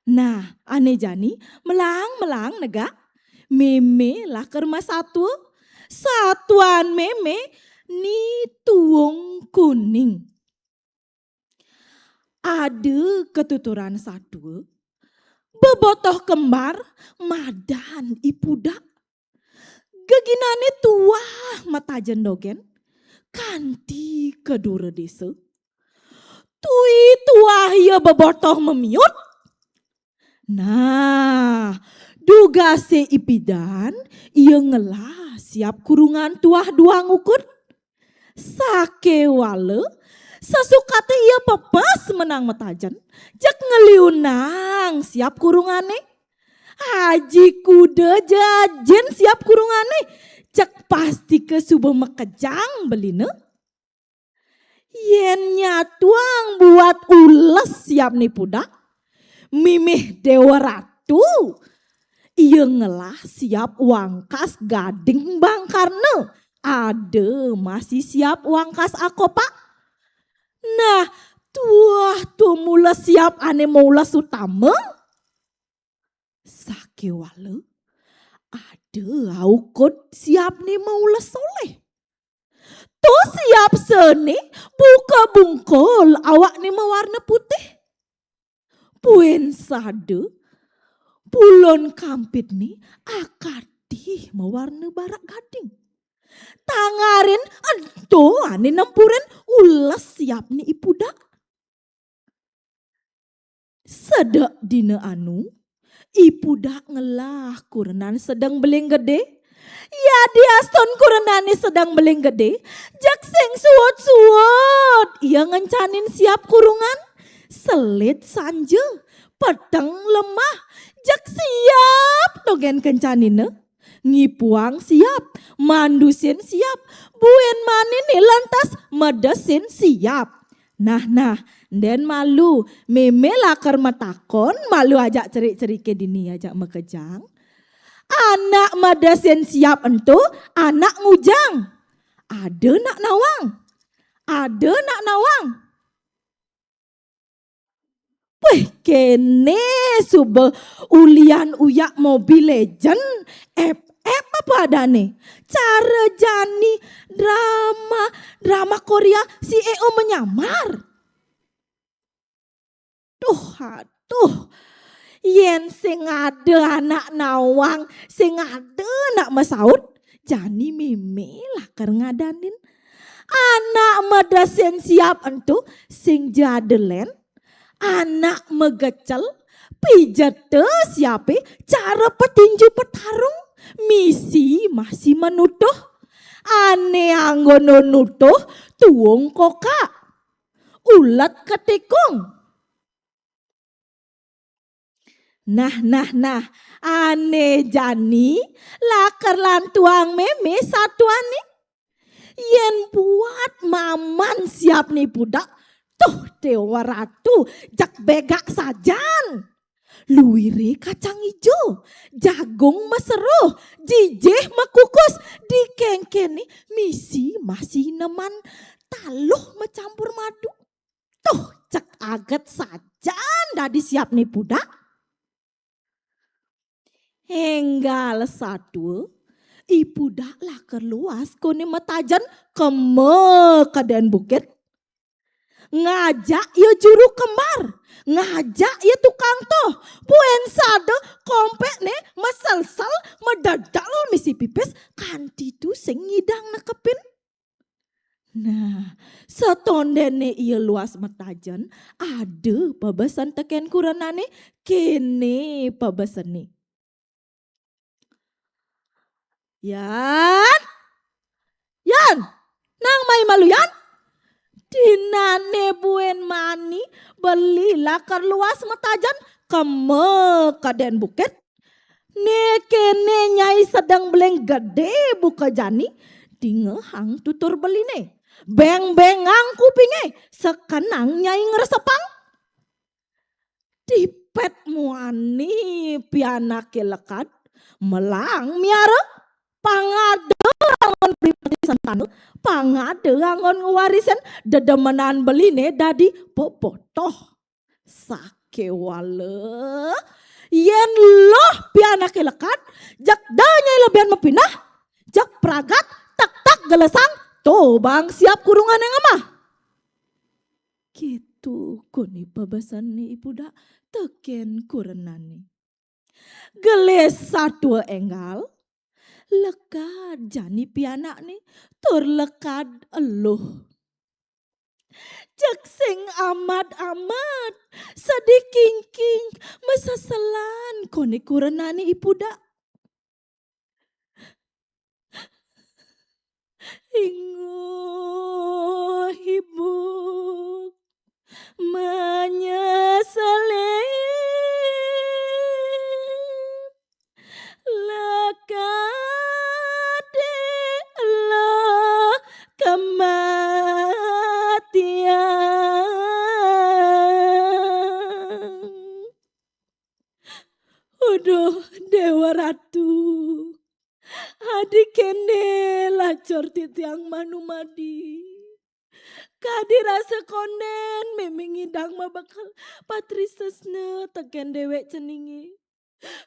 Nah, ané jani, melang-melang negak, mémé lakar masatua. Satuan mémé Ni Tuung Kuning. Ada katuturan satua, bebotoh kembar, madan I Pudak. Geginané tuah matajen dogén, kanti ka dura désa. Tui tuah ia bebotoh mamiut. Nah, dugasé ipidan, ia ngelah siap kurungan tuah duang ukud. Sakéwala, sasukaté ia pepes menang matajen, jeg ngeliunang siap kurungané. Aji kuda jajin siap kurungané, jeg pastika suba makejang belina. Yén nyatuang buat ules siap Ni Pudak, mimih Déwa Ratu, ia ngelah siap wangkas gading Bangkarna, ada masih siap wangkas akopak. Nah, tuah tumula siap ané maules utama. Sakéwala, ada aukud siap né maules soléh. To siap sané buka bungkul awakné mawarna putih. Buin sada, bulun kampitné akadi mawarna barak gading. Tangarin ento ané nempurin ules siapné I Pudak. Sedek dina anu, I Pudak ngelah kurenan sedeng beling gedé. Yadiastun kurenané sedeng beling gedé, jeg sing suud-suud ia ngencanin siap kurungan. Selit sanja, peteng lemah, jeg siap dogén kencanina. Ngipuang siap, mandusin siap, buin maniné lantas medesin siap. Nah, nah, endén malu, mémé lakar matakon, malu ajak cerik-ceriké dini ajak makejang. Anak medesin siap ento, anak ngujang. Ada nak nawang. Ada nak nawang. Wih, kéné suba ulian uyak Mobile Legend, F F apa adané? Cara jani drama, drama Korea si E O menyamar. Duh, aduh. Yén sing ada anak nawang, sing ada anak masaut, jani mémé lakar ngadanin. Anak medesin siap ento sing ja ada lén, anak megecel, pijeta siapé cara petinju petarung, misi masih manutuh. Ané anggona nutuh tuung kokak, ulet ketikung. Nah, nah, nah, ané jani lakar lantuang mémé satuané. Yén buat maman siapné I Pudak, tuh Déwa Ratu, jeg bégak sajan. Luiré kacang ijo, jagung maseruh, jijih makukus, dikéngkéné misi masih neman taluh macampur madu. Tuh, jeg aget sajan dadi siapné I Pudak. Énggal satua, I Pudak lakar luas koné matajen kema kadén bukit. Ngajak ia juru kembar, ngajak ia tukang tuh, buin sada kompékné maselsel, madedel misi pipis, kanti tusing ngidang nekepin. Nah, satondéné ia luas matajen, ada pabesen tekén kurenané, kéné pabesenné. Yan, Yan, nang mai malu Yan? Dinané buin mani beli lakar luas matajen kema kadén bukit. Né kéné Nyai sedeng beling gedé buka jani, dingehang tutur beliné. Béng-béngang kupingé, sakenang Nyai ngresepang. Dipét muani pianaké lekad, melang miara, pang ada anggon pribadi sentana, pang ada anggon ngwarisin, dedemenan beliné dadi bobotoh. Sakéwala, yén luh pianaké lekad, jeg da Nyai lebihan mapineh, jeg pragat, tektek gelesang, tobang siap kurungané ngamah. Kéto koné pabesenné I Pudak tekén kurenané. Gelis satua énggal, lekad jani pianakné, tur lekad eluh. Jeg sing amat-amat, sedih kingking, maseselan koné kurenané I Pudak. Inguh ibuk manyeselin, lekad luh kamatiang. Aduh, Déwa Ratu. Adi kéné lacur titiang manumadi. Kadi rasa kondén mémé ngidang mabekel patrisna tekén déwék ceningé.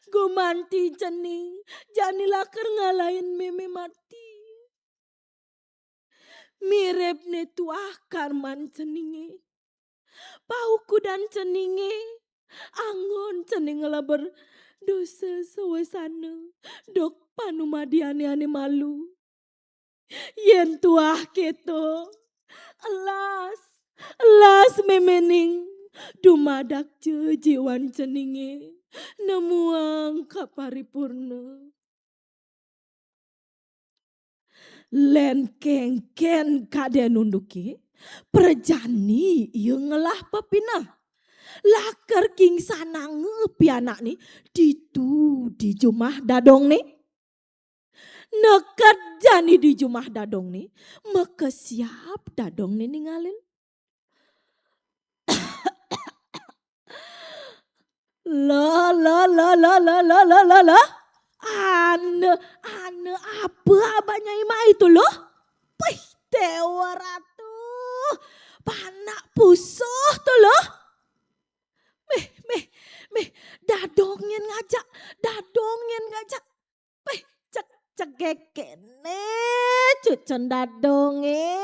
Gumanti cening, jani lakar ngalahin mémé mati. Miribné tuah karman ceningé. Paukudan ceningé, Anggon cening ngleber dosa sawesana, duk panumadiane ane malu. Yen tuah keto, elas, elas memening dumadak jejiwan ceninge nemuang kaparipurna. Len kengken kaden unduke, prajani ia ngelah pepineh. Lakar kingsananga pianakne ditu di jumah dadongne. Neked jani di jumah dadongne, makesiab dadongne ningalin. Lah, lah, lah, lah, lah, lah, lah, lah, lah. Ane, ane apa abah Nyai mai to, Luh? Pih, Dewa Ratu. Panak pusuh to, Luh. Meh, meh, meh. Dadong nyen ngajak, dadong nyen ngajak. Pih, cek, cegeg kene cucen dadonge.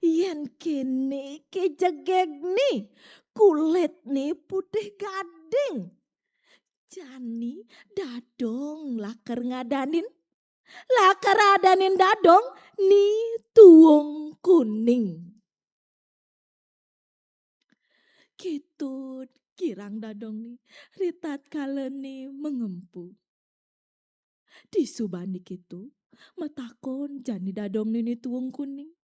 Yen kene kejegegne, kulitne putih gading. Jani dadong lakar ngadanin. Lakar adanin dadong Ni Tuung Kuning. Keto kirang dadongne, ritatkala ne mangempu. Disubane keto, matakon jani dadongne Ni Tuung Kuning.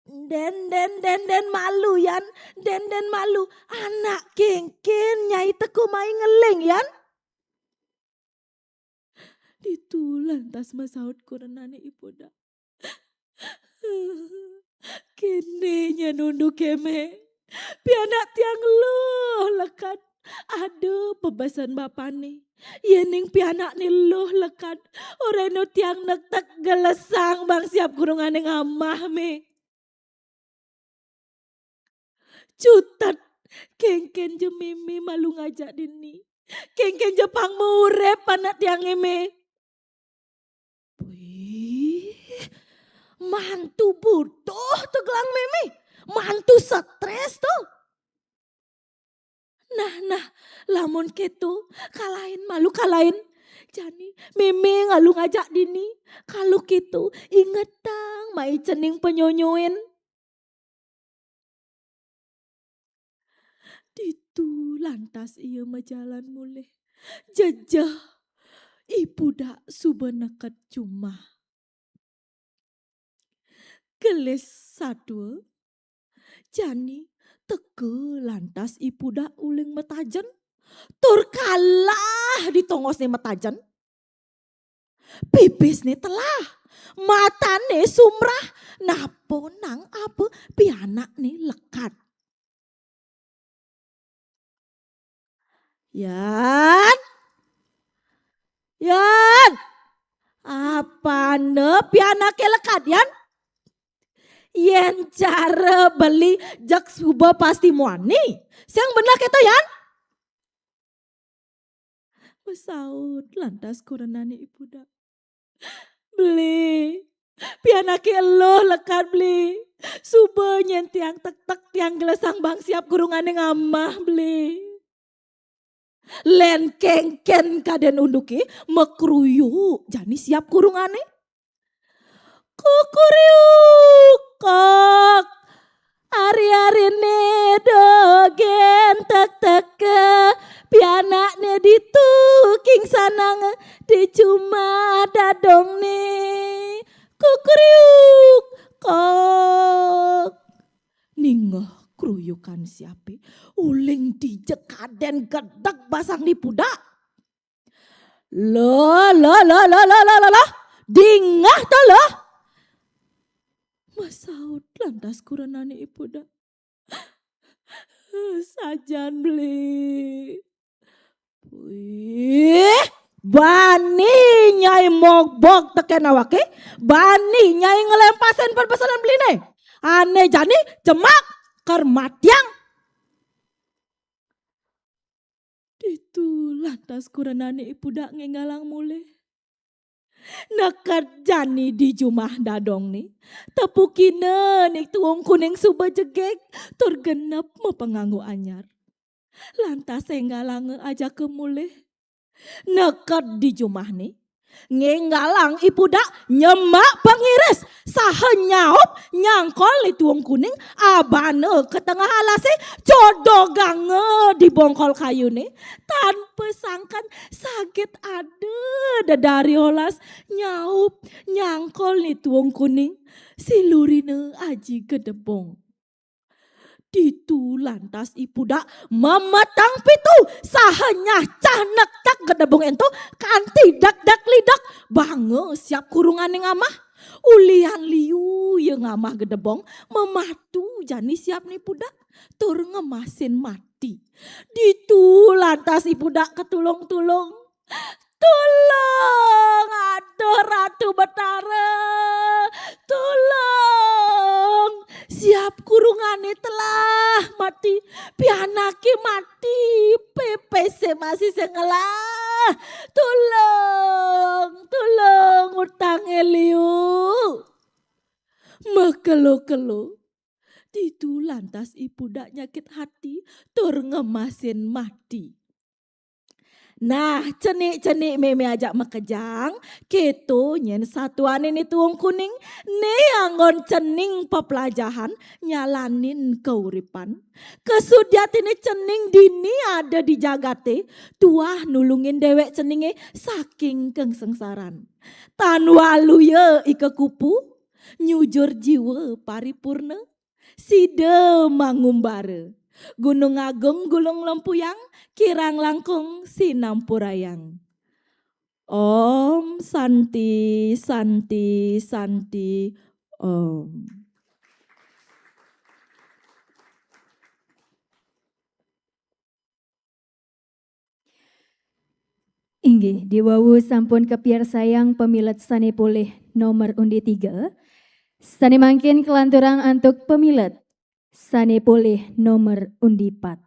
"Den, den, den, den malu, Yan. Den, den malu. Anak kengken Nyai teka mai ngeling, Yan." Ditu lantas masaut kurenane I Pudak. "Kene nyen unduke, Meh. Pianak tiang luh lekad. Ada pabesen bapane. Yening pianakne luh lekad, orahina tiang nektek gelesang bang siap kurungane amah, Meh." "Cutet, kengken ja meme malu ngajak dini. Kengken ja pang maurip anak tiange, Meh." Wih, mantu butuh to gelang meme, mantu stres to. "Nah, nah, lamun keto, kalahin malu kalahin. Jani meme ngalu ngajak dini, kalu keto ingetang mai cening panyonyoin." Ditu lantas ia majalan mulih. Jejeh, I Pudak suba neked jumah. Gelis satua, jani teka lantas I Pudak uling matajen, tur kalah di tongosne matajen. Bipisne telah, matane sumrah, napa nang apa pianakne lekad. "Yan. Yan. Apane pianake lekad, Yan? Yen cara beli jeg suba pasti muani. Sing bener keto, Yan?" Masaut lantas kurenane I Pudak. "Beli, pianake eluh lekad, Beli. Suba nyen tiang tektek tiang gelesang bang siap kurungane amah, Beli." Len kengken kaden unduke, makruyuk jani siap kurungane. Kukuriuk kok, ari-arine dogen tekteke, pianakne ditu kingsanang di jumah dadongne. Kukuriuk kok. Ningeh kruyukan siape, uling dija kaden gedeg basang I Pudak. "Loh, loh, loh, loh, loh, loh, loh, loh. Dingeh to, loh." Masaut lantas kurenane I Pudak. "Sajan, Beli." "Wih, bani Nyai mogbog teken awake, bani Nyai nglempasin pepesenan Beline. Ane jani jemak, ker matiang." Ditu lantas kurenane I Pudak ngenggalang mulih. Neked jani di jumah dadongné, tepukina Ni Tuung Kuning suba jegég tur genep mapanganggo anyar. Lantas énggalanga ajaka mulih. Neked di jumahné, ngénggalang I Pudak nyemak pangiris saha nyaup nyangkol Ni Tuung Kuning abana ka tengah alasé, codoganga di bongkol kayuné. Tan pasangkan saget ada dedari olas nyaup nyangkol Ni Tuung Kuning, silurina Aji Gedebong. Ditu lantas I Pudak mametang pitu saha nyacah nektek Gedebong ento kanti dek-dek lidek banga siap kurungané ngamah. Ulian liu ia ngamah Gedebong mamatu jani siap Ni Pudak tur ngemasin mati. Ditu lantas I Pudak katulung-tulung. "Tulung, aduh Ratu Betara, tulung! Siap kurungané telah mati, pianaké mati, pipisé masih sing ngelah. Tulung, tulung, utangé liu." Makelo-kelo, ditu lantas I Pudak nyakit hati tur ngemasin mati. Nah, cenik-cenik mémé ajak makejang, kéto nyén satuané Ni Tuung Kuning, né anggon cening peplajahan nyalanin kauripan. Kasujatiné cening dini ada di jagaté, tuah nulungin déwék ceningé saking kangsangsaran. Tan waluya i kakupu, nyujur jiwa paripurna, sida mangumbara. Gunung Agung gulung lempuyang, kirang langkung sinampurayang. Om Santi, Santi, Santi, Om. Inggih, diwawu sampun kapiarsayang pamilet sané polih nomor undi tiga. Sané mangkin kalanturang antuk pamilet sané polih nomor undi pat.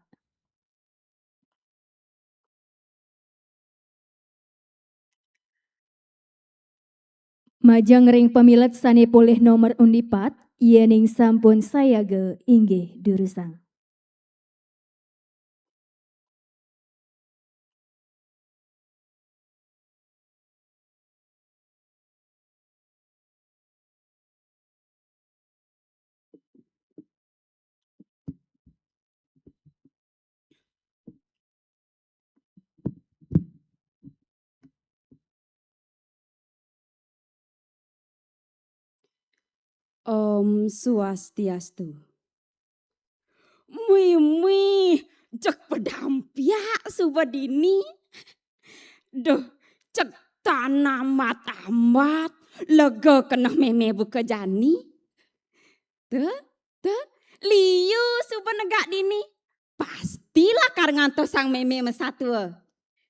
Majeng ring pamilet sané polih nomor undi pat, yéning sampun sayaga inggih durusang. Om Swastiastu. Mimih, jeg padampiak suba dini. Duh, jeg tan ambat-ambat, lega keneh mémé buka jani. Tuh, tuh, liu suba negak dini. Pasti lakar ngantosang mémé masatua.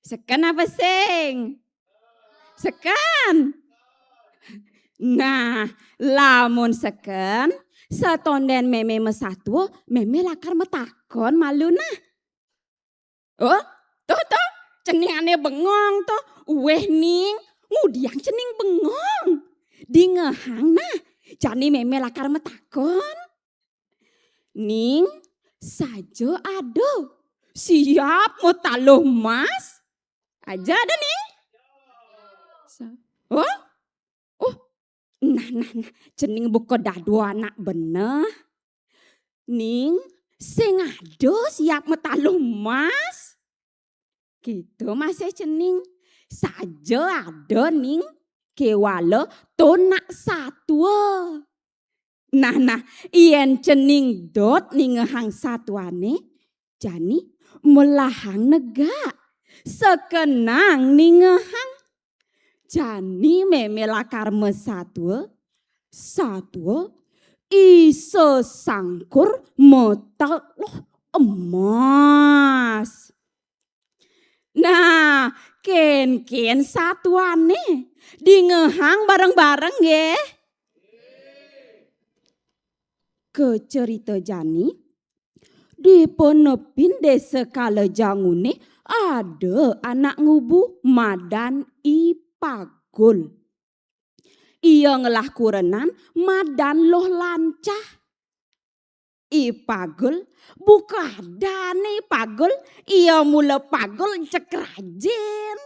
Seken apa sing? Seken. Nah, lamun seken, satondén mémé masatua, mémé lakar matakon malu nah. Oh, tuh, tuh, cening ané bengong tuh. Uwih Ning, ngudiang cening bengong. Dingehang nah, jani mémé lakar matakon. Ning, saja ada. Siap mataluh mas. Aja ada, Ning. Sa-, oh? Oh, nah, nah, nah. Cening buka dadua anak beneh. Ning, sing ada siap mataluh mas. Gitu masih cening. Saja ada, Ning. Kéwala tunak satua. Nah, nah, yén cening dot ningehang satuané, jani melahang negak, sekenang ningehang. Jani mémé lakar masatua, satua isa sangkur mataluh emas. Nah, kénkén satuané, dingehang bareng-bareng nggih. Kacerita jani, di panepin Désa Kalajanguné ada anak ngubu madan I Pagul. Ia ngelah kurenan madan Luh Lancah. I Pagul, buka adane I Pagul, ia mula Pagul jeg rajin.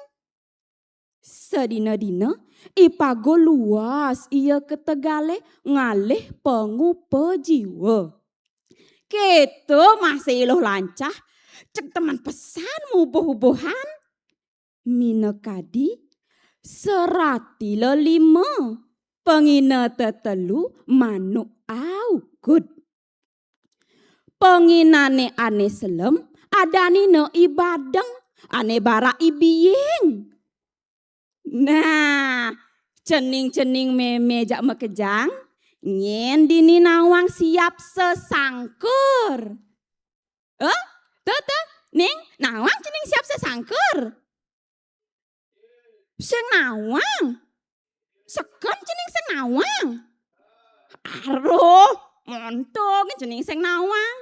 Sedina-dina, I Pagul luas ia ka tegale ngalih pangupa jiwa. Keto masih Luh Lancah, jeg demen pesan mubuh-ubuhan. Minakadi serati lelima, pangina tetelu manuk aukud. Panginane ane selem, adanina I Badeng, ane barak I Biying. Nah, cening-cening meme jak makejang, nyen dini nawang siap sesangkur. Eh, tuh, tuh, Ning, nawang cening siap sesangkur. Sing nawang. Seken cening sing nawang. Aruh, monto ngen cening sing nawang.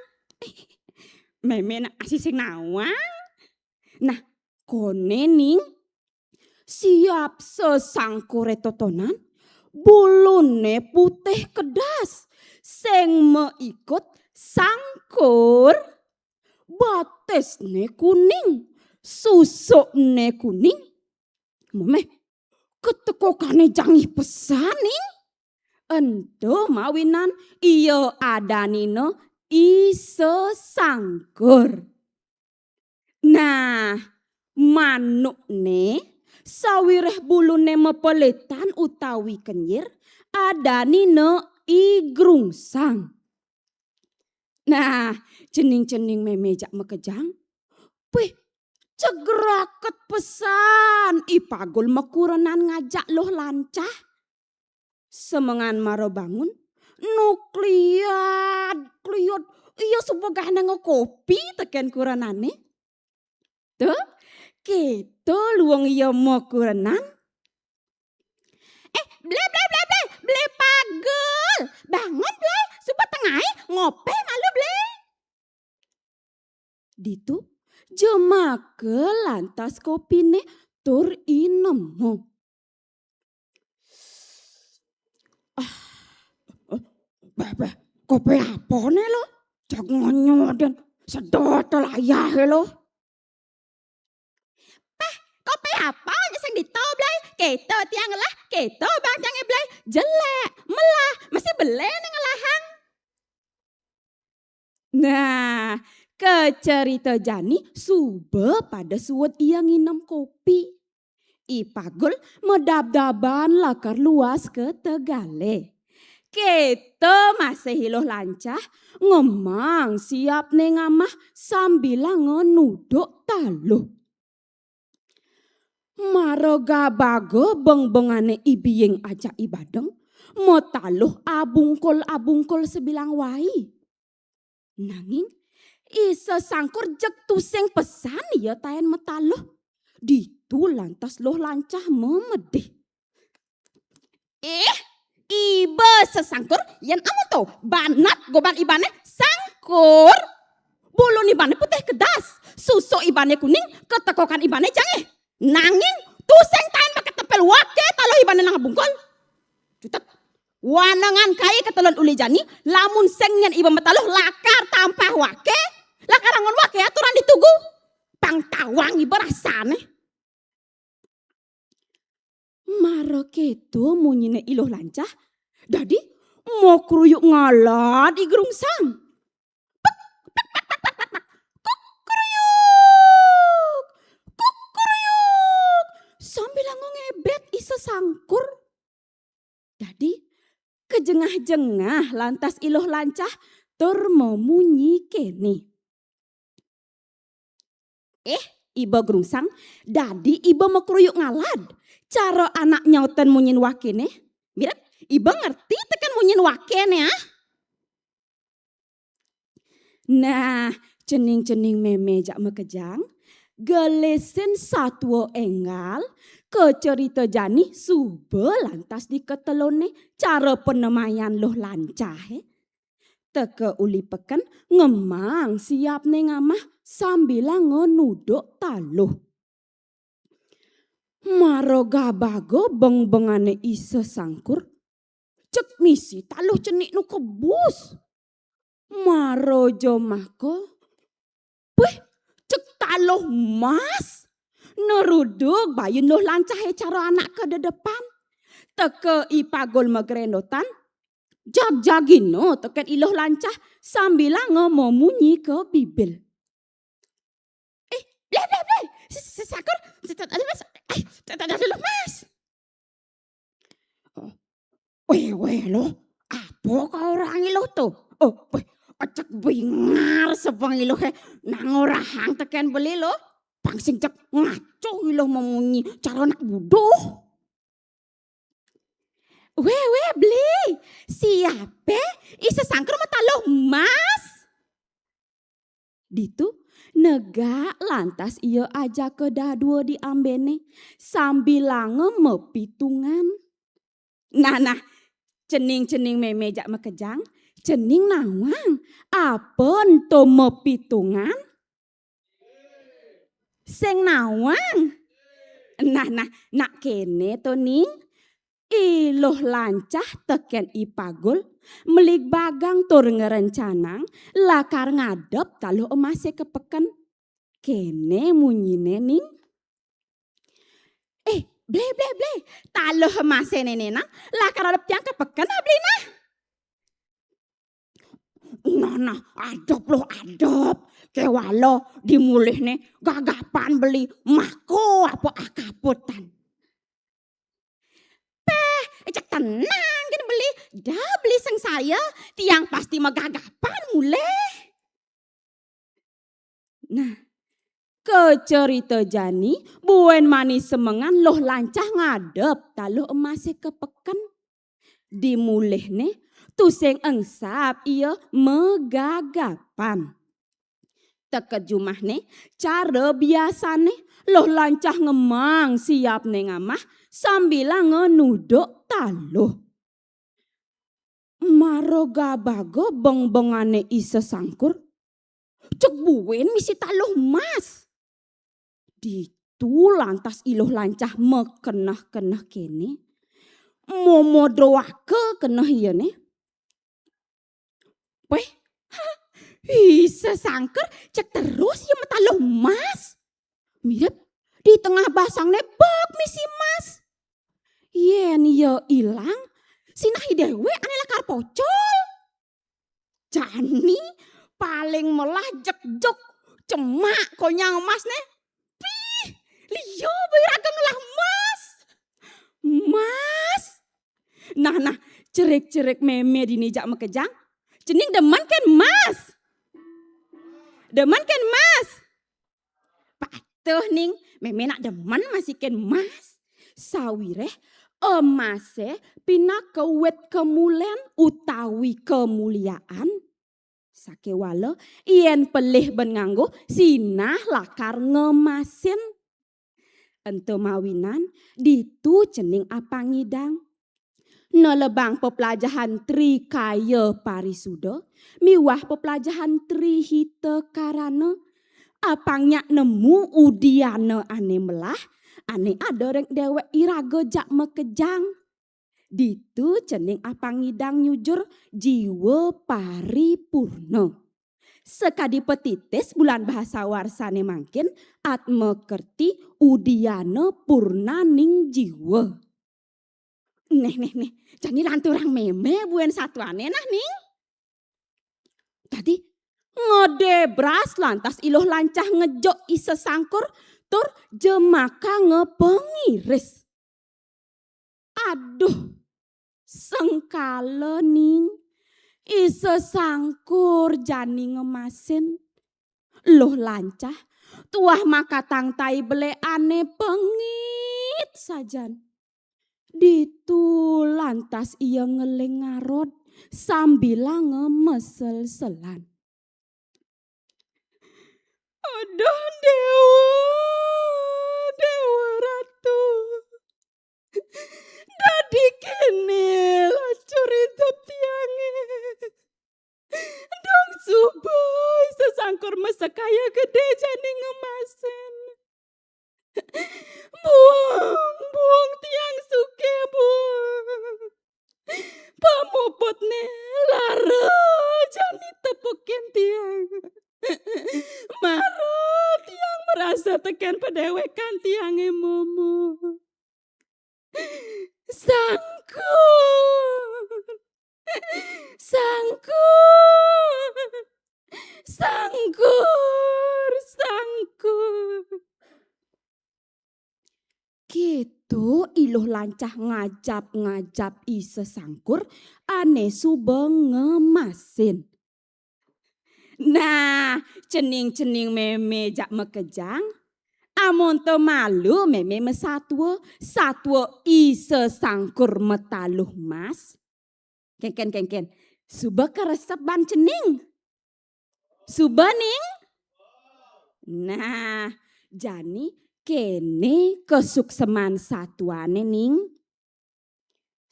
Meme nak asih sing nawang. Nah, kone Ning, siap sesangkure totonan, bulune putih kedas, sing maikut sangkur, batisne kuning, susukne kuning. Memeh, ketekokane jangih pesan Ning. Ento mawinan ia adanina I Sesangkur. Nah, manukne sawireh bulune mapeletan utawi kenyir, adanina I Grungsang. Nah, cening-cening meme jak makejang. Wih, jeg raket pesan I Pagul makurenan ngajak Luh Lancah. Semengan mara bangun, nu kliat, kliat, ia suba gah nengah kopi teken kurenane. Tuh, keto luung ia makurenan. Eh, Blai, Blai, Blai, Blai, Blai Pagul. Bangun, Blai, suba tengai, ngope malu, Blai. Ditu, jemaka lantas kopine tur inema. Ah, beh, beh, kopi apane lo? Jak ngenyodin, sedot layahe lo. Pah, kopi apa sing dito, Blai? Keto tiang ngelah, keto bang tiange, Blai. Jelek, melah, mesti bele ning ngelahang. Nah, kacerita jani suba pada suud ia nginem kopi. I Pagul madabdaban lakar luas ka tegale. Keto masih I Luh Lancah ngemang siapne ngamah sambilanga nuduk taluh. Mara gabaga bengbengane I Biying ajak I Badeng, mataluh abungkul-abungkul sabilang wai. Nanging I Sesangkur jeg tusing pesan ia taen mataluh. Ditu lantas Luh Lancah mamedih. Ih, iba Sesangkur, yen amun to, banat goban ibane sangkur. Bulun ibane putih kedas, susuk ibane kuning, ketekokan ibane jangih. Nanging tusing taen maketepel wake taluh ibane nang bungkul. Jutek. Wanengan kai ketelun uli jani, lamun sing nyen iba mataluh lakar tampah wake, lakar angon wake aturan ditugu. Pang tawang iba rasane. Mara keto munyine I Luh Lancah, dadi makruyuk ngalad I Grungsang. Pek, pek, pek, pek, pek, pek. Kukruyuk, kukruyuk. Sambilanga ngebet I Sesangkur. Dadi kajengah-jengah lantas I Luh Lancah tur mamunyi kene. Eh, iba Grungsang, dadi iba makruyuk ngalad. Cara anak nyautan munyin wakene. Mirep, iba ngerti teken munyin wakene, ah. Nah, cening-cening meme jak makejang, gelisin satua enggal, kacerita jani suba lantas diketelone cara panemayan Luh Lancahe. Teka uli peken ngemang siapne ngamah sambilanga nuduk taluh. Mara gabaga bengbengane I Sesangkur Cek misi taluh cenik nu kebus. Mara jemaka, puih, cek taluh mas. Neruduk bayun Luh Lancah cara anak kededepan. Teka I Pagul magrendotan, jagjagina teken I Luh Lancah sambilanga mamunyi ka bibil. "Eh, bleh, bleh, bleh. Sangkur, aduh mas. Aduh mas." "Weh, weh, Luh. Apa kau orang Iluh tu? Oh, weh, cek bingar sepeng Iluh, eh. Nang orahang teken beli, Luh. Pang sing cek ngaco Iluh mamunyi cara anak buduh." "Weh, weh, beli. Siape? I Sesangkur mataluh mas." Ditu negak lantas ia ajaka dadua di ambene, sambilanga mapitungan. Nah, nah, cening-cening meme jak makejang, cening nawang, apa ento mapitungan? Sing nawang. Nah, nah, nak kene to, Ning. I Luh Lancah teken I Pagul, meli bagang tur ngrencanang lakar ngadep taluh emase ka peken. Kene munyine, Ning. "Eh, ble, ble, ble, taluh emase nene nang lakar ngadep tiang ka peken, ah, beli nah." "Nah, nah, adep, Luh, adep. Kewala di mulihne gagapan beli mako apa akaputan." "Peh, cek tenang kene beli. Dah beli sengsaya, tiang pasti magagapan mulih." Nah, kacerita jani, buen mani semengan Luh Lancah ngadep taluh emase ka peken. Di mulihne, tusing engsap ia magagapan. Teka jumahne, cara biasane, Luh Lancah ngemang siapne ngamah, sambilanga nuduk taluh. Mara gabaga bengbengane I Sesangkur, cek buen misi taluh mas. Ditu lantas I Luh Lancah makeneh-keneh kene, momodroaka keneh iane. Weh, I Sesangkur cek terus ia mataluh mas. Mirip di tengah basangne bek misi mas. Yen ia ilang, sinah i dewek ane lakar pocol. Jani paling melah jekjuk cemak konyang emasne. Pih, liu bae raga ngelah emas. Emas. Nah, nah, cerik-cerik meme dini jak makejang. Cening demen ken emas? Demen ken emas? Patuh, Ning, meme nak demen masi ken emas. Sawireh emase pinaka wit kemulen utawi kemuliaan. Sakewala yen pelih ben nganggo, sinah lakar ngemasin. Ento mawinan ditu cening apang ngidang. Nelebang peplajahan Tri Kaya Parisuda miwah peplajahan Tri Hita Karana, apang nyak nemu udiana ane melah, ane ada ring dewek iraga jak makejang. Ditu cening apang ngidang nyujur jiwa paripurna. Sakadi patitis bulan bahasa warsane mangkin, Atma Kerti Udiana Purnaning Jiwa. Neh, neh, neh, jani lanturang meme buen satuane nah, Ning. Dadi, ngedebras lantas I Luh Lancah ngejuk I Sesangkur tur jemaka ngepengiris. Aduh, sengkala, Ning. I Sesangkur jani ngemasin. Luh Lancah tuah makatang tai belek ane pengit sajan. Ditu lantas ia ngeling ngarod sambilanga mesel-selan. Aduh, Dewa, Dewa Ratu. Dadi kene lacur idup tiange. Dong suba I Sesangkur masakaya gede jani ngemasin. Buung, buung tiang sugih, buung. Pamuputné lara jani tepukin tiang. Mara tiang merasa tekén padéwékan tiangé momo. Sangkur. Sangkur. Sangkur. Sangkur. Kéto I Luh Lancah ngajap-ngajap I Sesangkur ané suba ngemasin. Nah, cening-cening mémé jak makejang, amonto malu mémé masatua, satua I Sesangkur mataluh mas. Kénkén, kénkén. Suba karesep ban cening. Suba, Ning. Nah, jani kéné kasukseman satuané, Ning.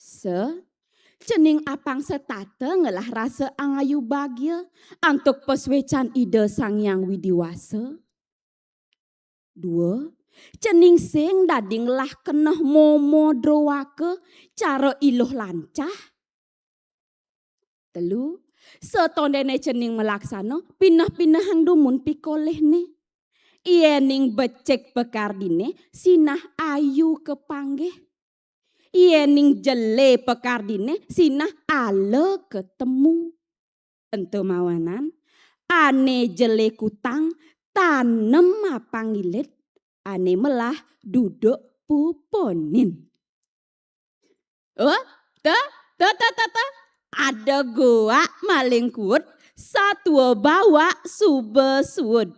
Sa, cening apang setata ngelah rasa angayu bagia antuk pasuécan Ida Sang Hyang Widi Wasa. Dua, cening sing dadi ngelah keneh momo droaka cara I Luh Lancah. Telu, satondéné cening malaksana, pineh-pinehang dumun pikolihné. Yéning becik pakardiné, sinah ayu kapanggih. Yéning jelé pakardiné, sinah ala katemu. Ento mawanan, ané jelé kutang, tanem apang ilit, ané melah duduk pupunin. Oh, ta, ta, ta, ta, ta. Ada goak maling kuut, satua bawak suba suud.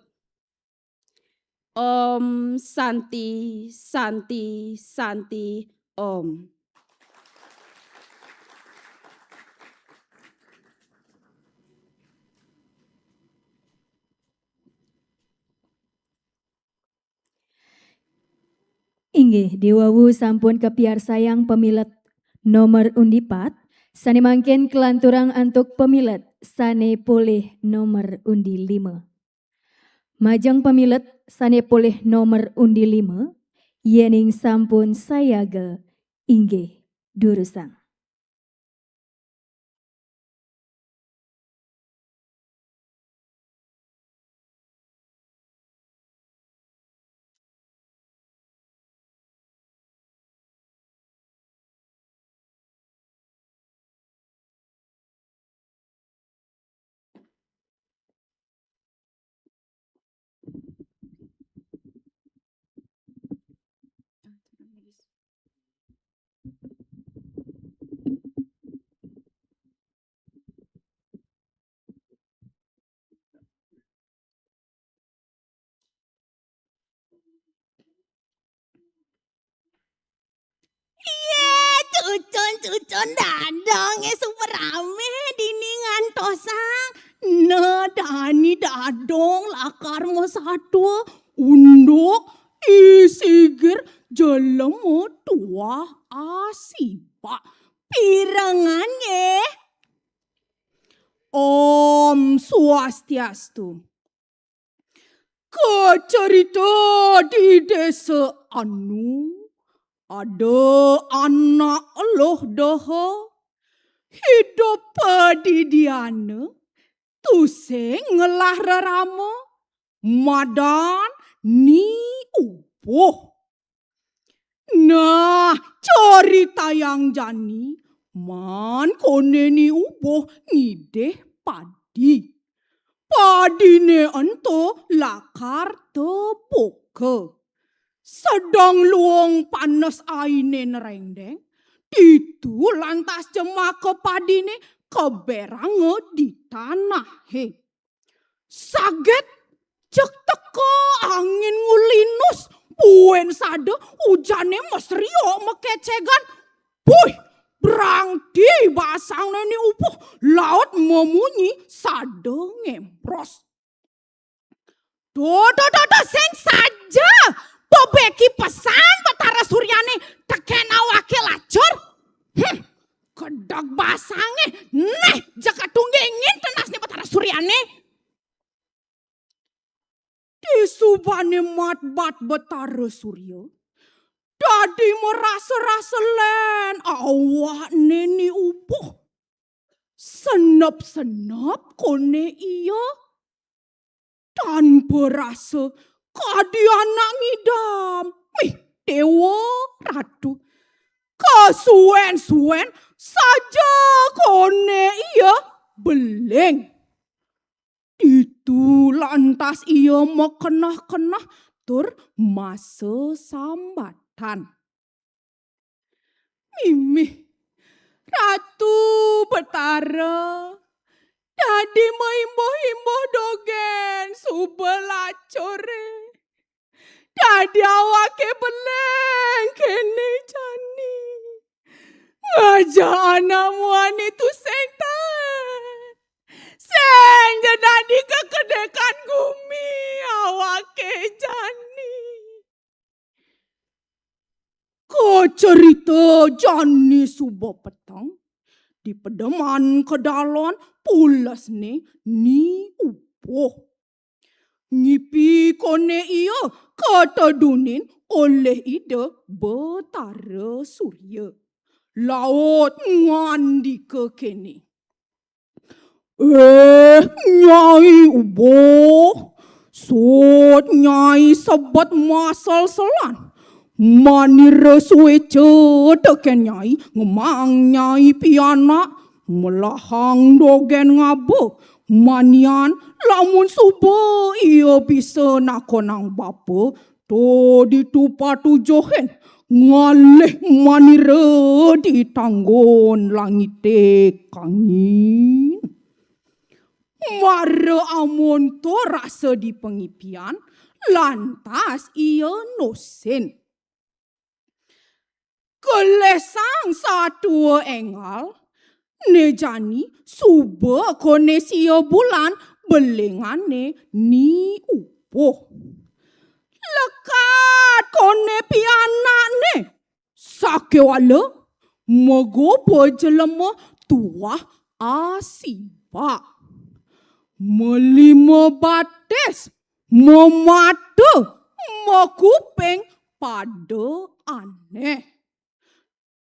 Om Santi, Santi, Santi, Om. Inggih, diwawu sampun kapiarsayang pamilet nomor undi pat, sané mangkin kalanturang antuk pamilet sané polih nomor undi lima. Majeng pamilet sané polih nomor undi lima, yéning sampun sayaga, inggih durusang. Yé, cucun-cucun dadongé suba ramé dini ngantosang. Nah, dani dadong lakar masatua, unduk, I Sigir, jelema tuah, A Sipak. Pirengang nggih. Om Swastiastu. Kacarita di désa anu, ada anak eluh deha, idup padidiana, tusing ngelah rerama, madan Ni Ubuh. Nah, caritayang jani, man koné Ni Ubuh ngidih padi. Padiné ento lakar tebuka. Sedeng luung panes ainé nréngdéng, ditu lantas jemaka padiné kaberanga di tanahé. Saget, jeg teka angin ngulinus, buin sada ujané masriok makécégan. Puih, brangti basangné Ni Ubuh, laut mamunyi sada ngémbros. Duh, duh, duh, duh, sing saja. Bebeki pesan Betara Suryané tekén awaké lacur. Hmm, kedeg basangé. Néh, jaka tunggingin tenasné Betara Suryané. Disubané matbat Betara Surya, Dadi marasa-rasa lén awakné Ni Upuh. Senep-senep koné ia. Tan berasa kadi anak ngidam. Mih, Déwa Ratu. Kasuén-suén saja koné ia beling. Ditu lantas ia makeneh-keneh tur masesambatan. Mimih, Ratu Betara, dadi maimbuh-imbuh dogén suba lacuré. Dadi awaké beling kéné jani. Ngajak anak muané tusing taén. Sing ja dadi kekedékan gumi awaké jani. Kacerita jani suba peteng, di pedeman kedalon pulesné Ni Upuh. Ngipi koné ia katedunin olih Ida Betara Surya. Laut ngandika kéné. "Eh, Nyai Upuh, sut Nyai sebet maselselan. Manira suéca tekén Nyai, ngemaang Nyai pianak, melahang dogén ngaba. Manian lamun suba ia bisa nakonang bapa, to ditu patujuhin, ngalih manira di tanggun langité kangin." Mara amonto rasa di pangipian, lantas ia nusin. Gelisang satua énggal, né jani suba koné sia bulan belingané Ni Upuh. Lekad koné pianakné, sakéwala magoba jelema tuah asibak. Malima batis, mamata, makuping pada anéh.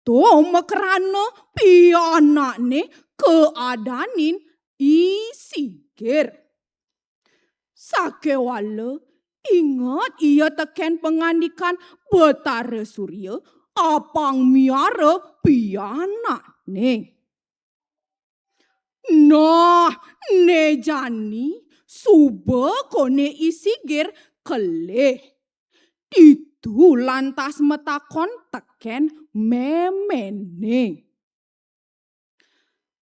To makrana pianakné kaadanin I Sigir. Sakéwala inget ia tekén pangandikan Betara Surya, apang miara pianakné. Nah, né jani suba koné I Sigir kelih. Ditu lantas matakon tekén méméné.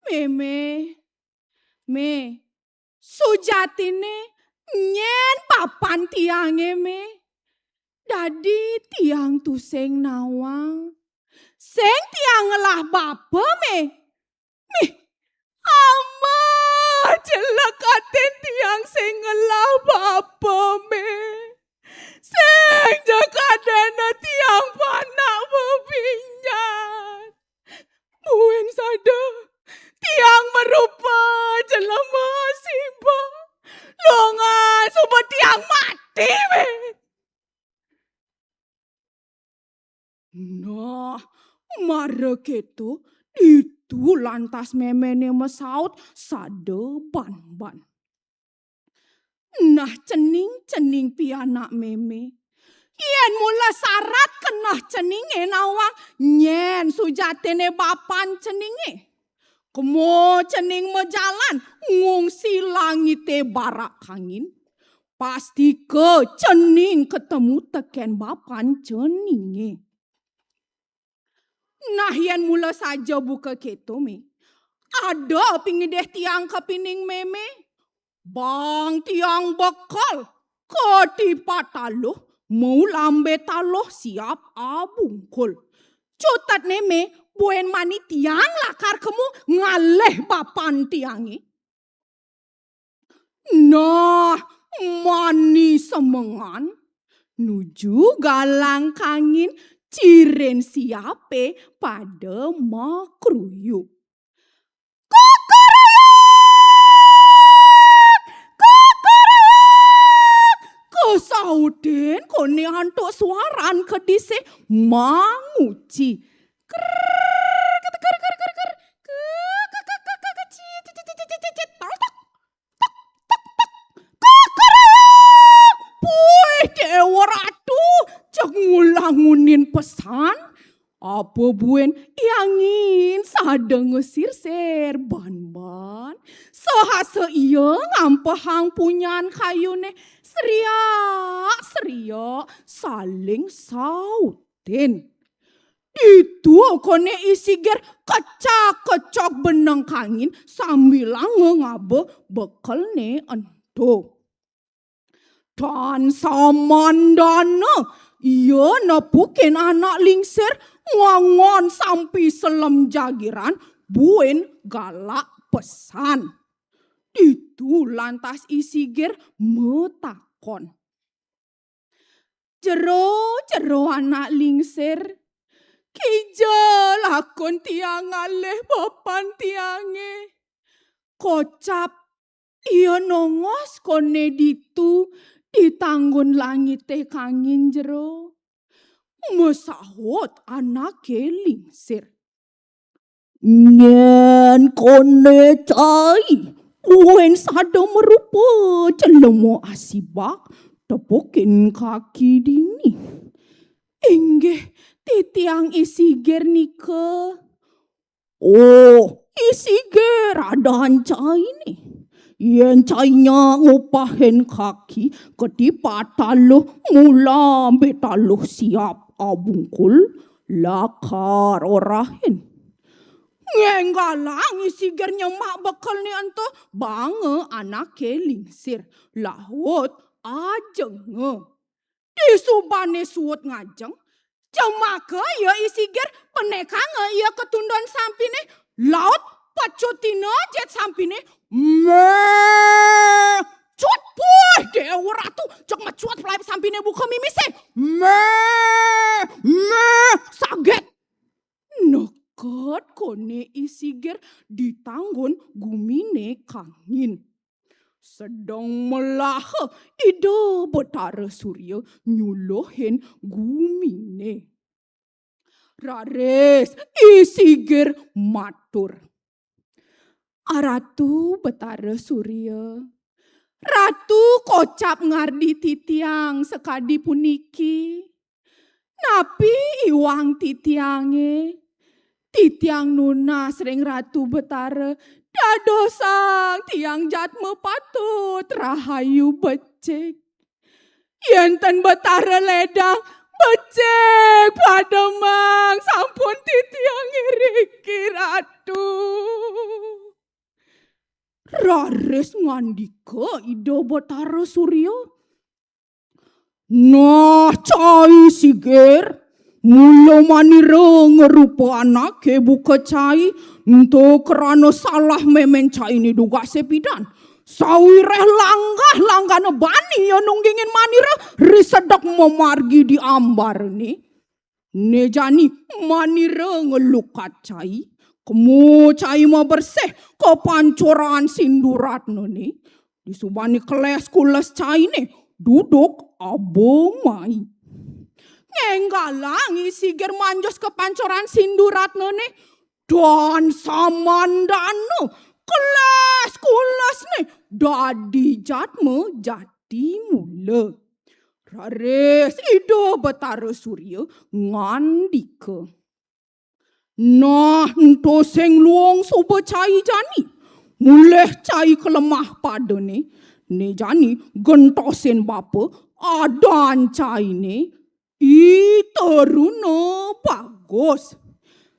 "Mémé, Mé, sujatiné nyén bapan tiangé, Mé. Dadi tiang tusing nawang. Sing tiang ngelah bapa, Mé." "Mih, amah, jelek atin tiang sing ngelah bapa, Mé. Sing ja kadéna tiang panak bebinjan. Buin sada, tiang marupa jelema siba. Longan suba tiang mati, Mé." Nah, mara kéto, ditu lantas méméné masaut sada banban. "Nah, cening, cening pianak mémé. Yén mula sarat keneh ceningé nawang, nyén sujatiné bapan ceningé. Kema cening majalan ngungsi langité barak kangin. Pastika cening katemu tekén bapan ceningé." "Nah, yén mula saja buka kéto, Mé. Ada pangidih tiang kapining mémé. Bang tiang bekel, katipat taluh, mau lambé taluh siap abungkul. Cutetné, Mé, buin mani tiang lakar kemu ngalih bapan tiangé." Nah, mani semengan, nuju galang kangin, cirin siapé pada makruyuk. "Kukuruyuk! Kukuruyuk!" Kasautin koné antuk suaran kedisik. manguci. Ker, ker, ker, ker, ker. Ke, ke, ke, ke, ke, ke, ci, ci, ci, ci, ci, ci, ci. Tok, tok, tok, tok, tok. Kekeruk. Puih, Déwa Ratu, jeg ngulangunin pesan. Apa buin iangin sada ngesirsir ban-ban. Sahasa ia ngampehang punyan kayune, seriak-seriak saling sautin. Ditu kone I Sigir kecak-kecok beneng kangin sambilanga ngaba bekelne ento. Tan samandana ia nepukin anak lingsir ngwangon sampi selem jagiran buin galak pesan. Ditu lantas I Sigir matakon. Jero, jero anak lingsir, kija lakon tiang ngalih bepan tiange? Kocap ia nongos kone ditu di tanggun langite kangin jero. Masaut anake lingsir. Nyen kone cai, buin sada marupa jelema asibak tepukin kaki dini. Inggih, titiang I Sigir nika. Oh, I Sigir adan caine. Yen cai nya ngupahin kaki, ketipat taluh mula ambe taluh siap abungkul, lakar orahin. Ngenggalang I Sigir nyemak bekelne ento banga anake lingsir, laut ajenga. Disubane suud ngajeng, jemaka ia I Sigir, penekanga ia ketundon sampine, laut pecutina jit sampine, meh! Cut puih, Déwa Ratu, jeg mecut pelai sampine buka mimise. Meh! Meh! Saget! Neked kone I Sigir di tanggun gumine kangin. Sedeng melaha Ida Betara Surya nyuluhin gumine. Raris I Sigir matur. Aratu Betara Surya, Ratu kocap ngardi titiang sakadi puniki. Napi iwang titiange? Titiang nunas ring Ratu Betara, dadosang tiang jatma patut rahayu becik. Yen ten Betara ledang, becik pademang sampun titiang iriki, Ratu. Raris ngandika Ida Betara Surya, nah, cai Sigir, mula manira ngrupa anake buka cai, ento krana salah memen caine dugase pidan. Sawireh langgah-langgana bani ia nunggingin manira risedek mamargi di ambarane. Ne jani manira nglukat cai, kema cai mabersih ka pancoran sinduratnane. Disubane keles kules caine, duduk aba mai. Ngenggalang I Sigir manjus ka pancoran sinduratnane, dan samandana keles kulesne dadi jatma jati mula. Raris Ida Betara Surya ngandika. Nah, ento sing luung suba cai jani. Mulih cai kalemah padane, ne jani gentosin bapa adan caine, I Teruna Bagus.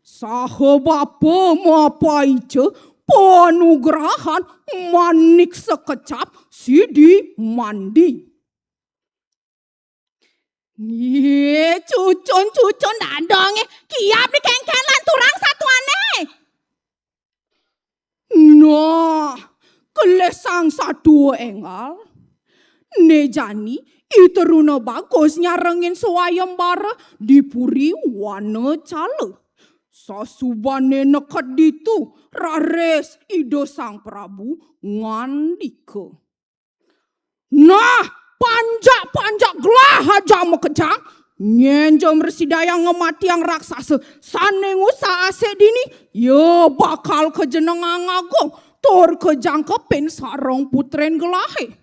Saha bapa mapaica panugrahan manik sakecap sidi mandi. Nggih, cucun-cucun dadonge, kiap di kengken lan turang satuane. Nah, kelih sang satua enggal. Ne jani, I Teruna Bagus nyarengin swayembara di puri Wana Cala. Sasubane neked ditu, raris Ida Sang Prabu ngandika. Nah, panjak-panjak gelah aja makejang, Yén ja mrasidayang ngamatiang raksasa sané ngusah asik dini, ia bakal kajenengang agung tur kajangkepin sareng putrin gelahé.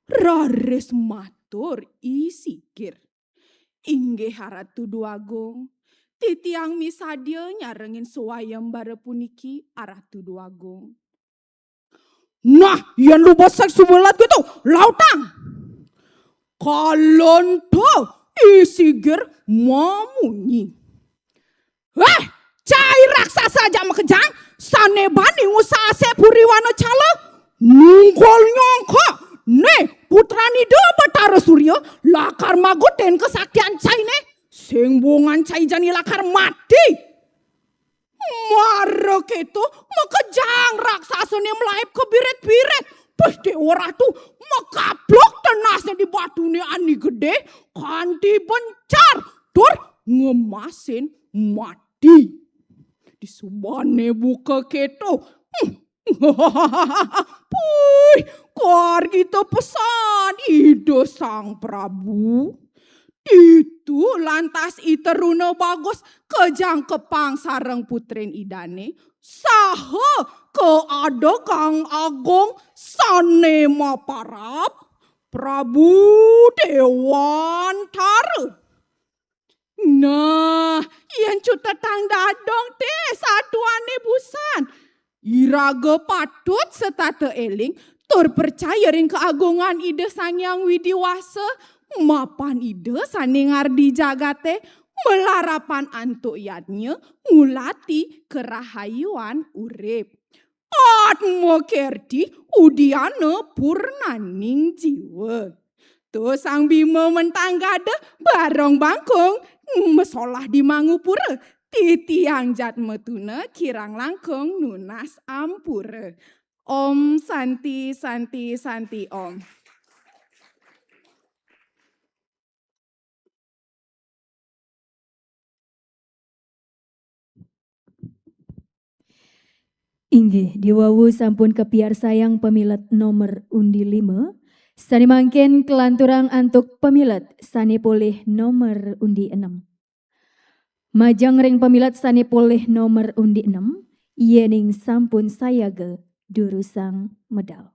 Raris matur I Sigir. Inggih Ratu Déwa Agung, titiang misadia nyarengin swayembara puniki Ratu Déwa Agung. Nah, yén lu besek subelat gitu, lautang. Kalanta I Sigir mamunyi. Wéh, cai raksasa ajak makejang, sané bani ngusah asik puri wana cala, nungkul nyongkok, né, putran Ida Batara Surya, lakar magutin kesaktian cainé, sing bungan cai jani lakar mati. Mara kéto, makejang raksasané mlaib kabirit-birit. Pih Déwa Ratu, makaplok tenasné di batuné ané gedé, kanti bencar, tur ngemasin mati. Disubané buka kéto. Hmm. Puih, kar kita pesan Ida Sang Prabu. Ditu lantas I Teruna Bagus kajangkepang sareng putrin idané, saha kaadegang agung sané maparab Prabu Déwantara. Nah, yén cutetang dadong té satuané busan. Iraga patut setata éling tur percaya ring kaagungan Ida Sang Hyang Widi Wasa, mapan Ida sané ngardi jagaté, malarapan antuk yadnya ngulati karahayuan urip. Atma kerti udiana purnaning jiwa. Tuh Sang Bima mentang gada, barong bangkung, masolah di Mangupura. Titiang jatma tuna kirang langkung nunas ampura. Om Santi, Santi, Santi, Om. Inggih, diwawu sampun kapiarsayang pamilet nomor undi lima. Sané mangkin kalanturang antuk pamilet sané polih nomor undi enem. Majeng ring pamilet sané polih nomor undi enem, yéning sampun sayaga durusang medal.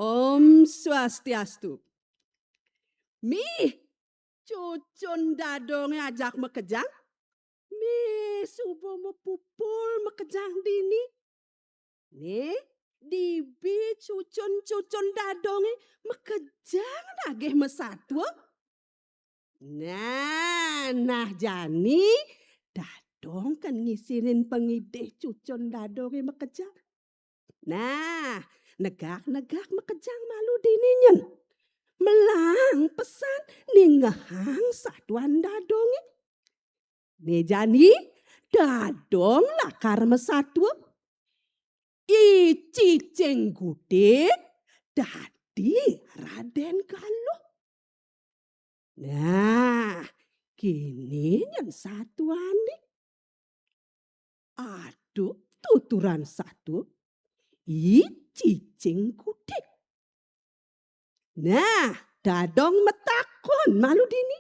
Om Swastiastu. Mih, cucun dadongé ajak makejang. Mih, suba mapupul makejang dini. Né, dibi cucun-cucun dadongé makejang nagih masatua. Nah, nah jani dadong kan ngisinin pangidih cucun dadongé makejang. Nah, negak-negak makejang malu dini nyén. Melang pesan ningehang satuan dadongé. Né jani, dadong lakar masatua. I Cicing Gudig dadi Radén Galuh. Nah, kini nyén satuané. Aduh, tuturan satua, I Cicing Gudig. Nah, dadong matakon malu dini.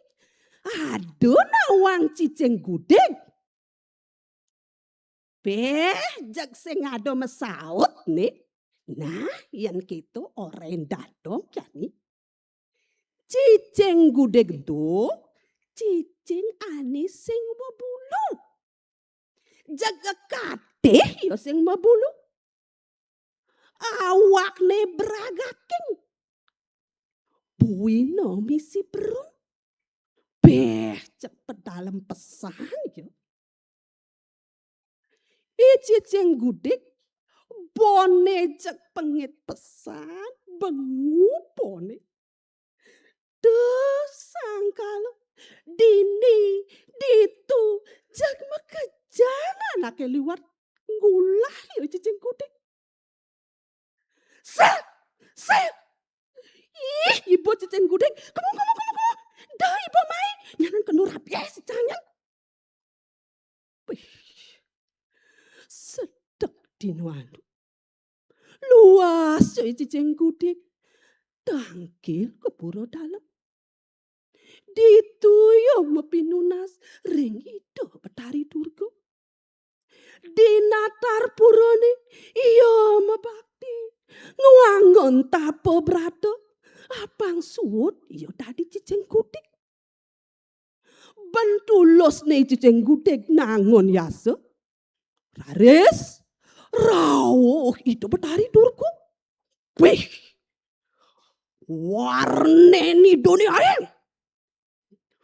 Aduh, nawang Cicing Gudig. Béh, jeg sing ada masaut né. Nah, yén kéto orahang dadong jani. Cicing Gudig ento, cicing ané sing mabulu. Jeg katih ia sing mabulu. Awakné bragaking. Buina misi berung. Béh, jeg pedalem pesan ia. I Cicing Gudig, boné jeg pengit pesan, bengu boné. Duh, sangkala, dini, ditu, jeg makejang anaké liwat ngulah ia Cicing Gudig. Sét! Sét! Ih, iba Cicing Gudik. Kemu, kemu, kemu, kemu. Dah iba mai. Nyanan kena rabies cang nyan. Wih. Sedek dina anu. Luas coy Cicing Gudik. Tangkil ka pura dalem. Ditu ia mapinunas ring Ida Betari Durga. Di natar purane ia mabakti, ngwangun tapa brata, apang suud ia dadi Cicing Gudik. Bentulusne Cicing Gudik nangun yasa, raris rauh Ida Betari Durga. Wih, warnen Idane aeng.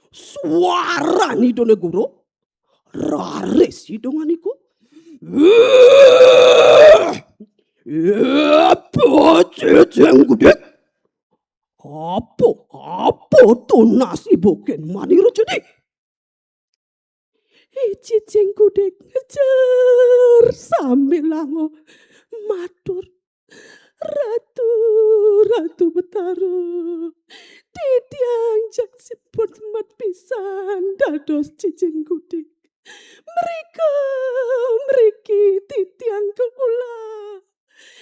Suaran Idane guru. Raris Ida ngandika, "Eh, apa Cicing Gudik? Apa, apa tunas iba ken mani rejedi?" I Cicing Gudik ngejer sambil lango matur, "Ratu, Ratu Betara, titiang jak siput mat pisan dados Cicing Gudik. Mrika, mriki titiang kaulah.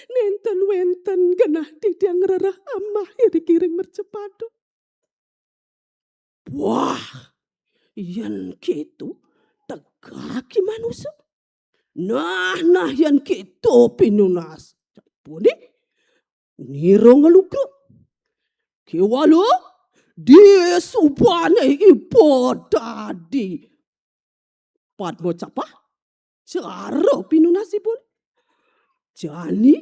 Nenten wenten genah titiang ngrereh amah iriki ring mercapada." Wah, yen keto, tegak i manusa. Nah, nah, yen keto pinunas. Pune nira nglugra. Kewala disubane iba dadi Padma Capah, cara pinunasipun. Jani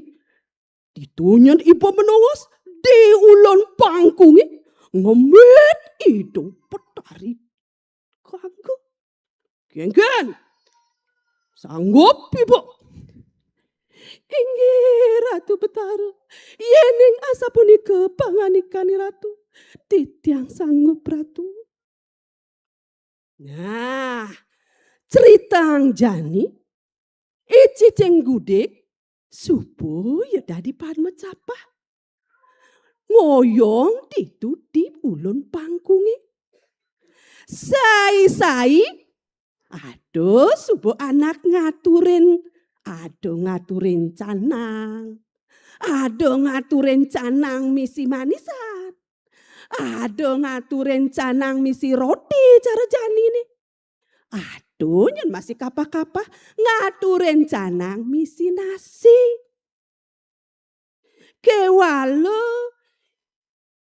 ditu nyen iba menawas di ulun pangkunge ngemit Ida Betari Gangga. Kengken, sanggup iba? Inggih, Ratu Betara. Yening asapunika pangandikane Ratu, titiang sanggup, Ratu. Nah, critang jani, I Cicing Gudik suba ya dadi Padma Capah. Ngoyong ditu di ulun pangkunge. Sai-sai, aduh, suba anak ngaturin, aduh, ngaturin canang. Aduh, ngaturin canang misi manisan. Aduh, ngaturin canang misi roti cara janine. Aduh, nyen masih kapah-kapah ngaturin canang misi nasi. Kewala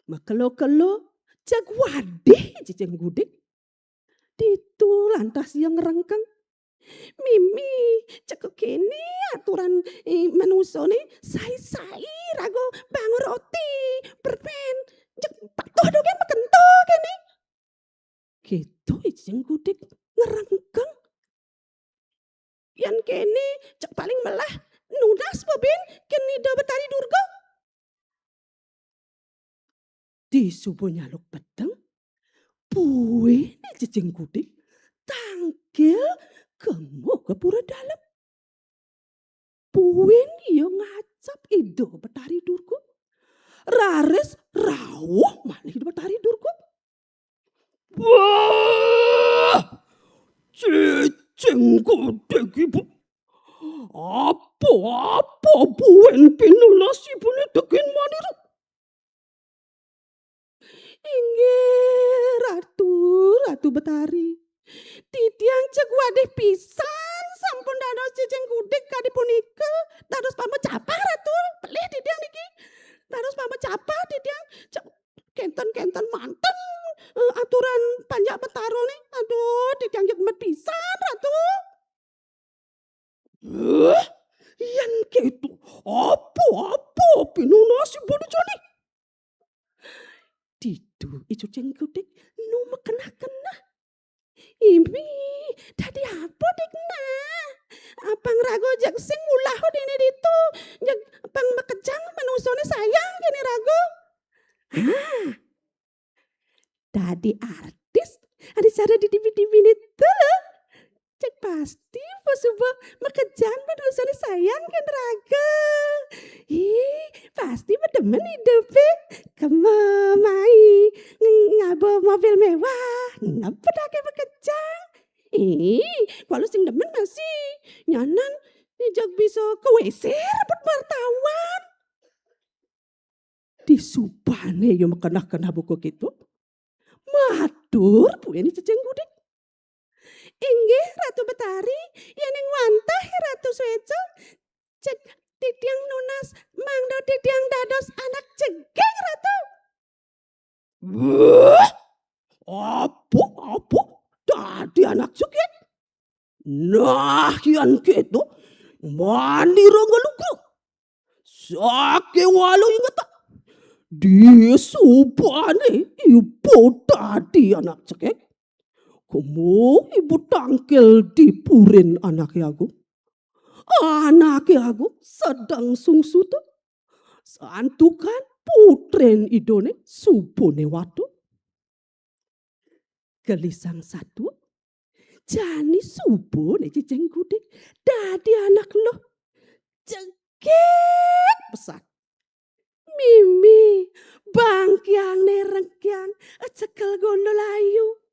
makelo-kelo jeg wadih Cicing Gudik. Ditu lantas ia ngrengkeng. Mimi, cekek kene aturan, eh, manusane, sai-sai raga bangun roti, permen, jeg patuh dogen makento kene. Keto I Cicing Gudik ngrengkeng. Yan kene cek paling melah nunas bebin ken Ida Betari Durga. Disuba nyaluk peteng, buin I Cicing Gudik tangkil kema ka pura dalem. Buin ia ngacap Ida Betari Durga. Raris rauh malih Ida Betari Durga. Wah, Cicing Gudik ibu. Apa-apa buin pinunasipune degen manira. Inggih, Ratu, Ratu Betari. Titiang jeg wadih pisan sampun dados Cicing Gudik kadi punika. Dados Padma Capah, Ratu. Pelih titiang niki. Dados Padma Capah titiang. Jeg kenten-kenten manten, eh, aturan panjak Betara nih. Aduh, titiang jeg met pisan, Ratu. Eh, yan keto, apa-apa pinunasipune jani? Ditu I Cicing Gudik nu makenah-kenah. Imi, dadi apa, Dik, nah? Apang raga jeg sing ngulah dini ditu, jeg pang makejang manusane sayang kene raga. Ah, dadi artis, adi cara di T V-T V nitu lho. Jeg pasti pasuba makejang manusane sayang kene raga. Ih, pasti mademen idupe. Kema mai ngaba mobil mewah, ngabetake makejang. Ih, kualu sing demen masih. Nyanan ijak bisa ke W C rebut wartawan. Disubane ya makeneh-keneh buka gitu. Matur buin Cicing Gudik. Inggih Ratu Betari, yening wantah Ratu Sueco, cek titiang nunas mangda titiang dados anak cegeng, Ratu. Wah, apa, apa? Dadi anak cegeng? Nah, yan gitu, manira ngelugu. Sakéwala inget, disubane ibu dadi anak cegeng. Kemu ibu tangkil di purin anake agung. Anake agung sedeng sungsuta. Santukan putren idone subane watu. Gelisang satu, jani subane Cicing Gudik dadi anak luh. Cegek pesan. Mimi, bangkiangne rengkiang, cekel gondol ayu.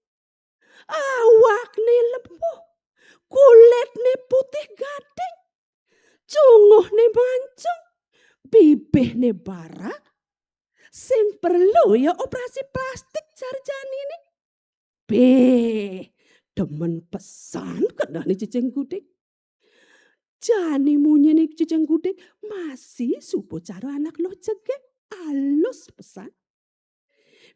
Awakne lepuh, kulitne putih gading, cunguhne mancung, bibihne barak, sing perlu ya operasi plastik jar janine. Beh, demen pesan kenehne Cicing Gudik. Jani munyine Cicing Gudik masih suba cara anak luh cegek, alus pesan.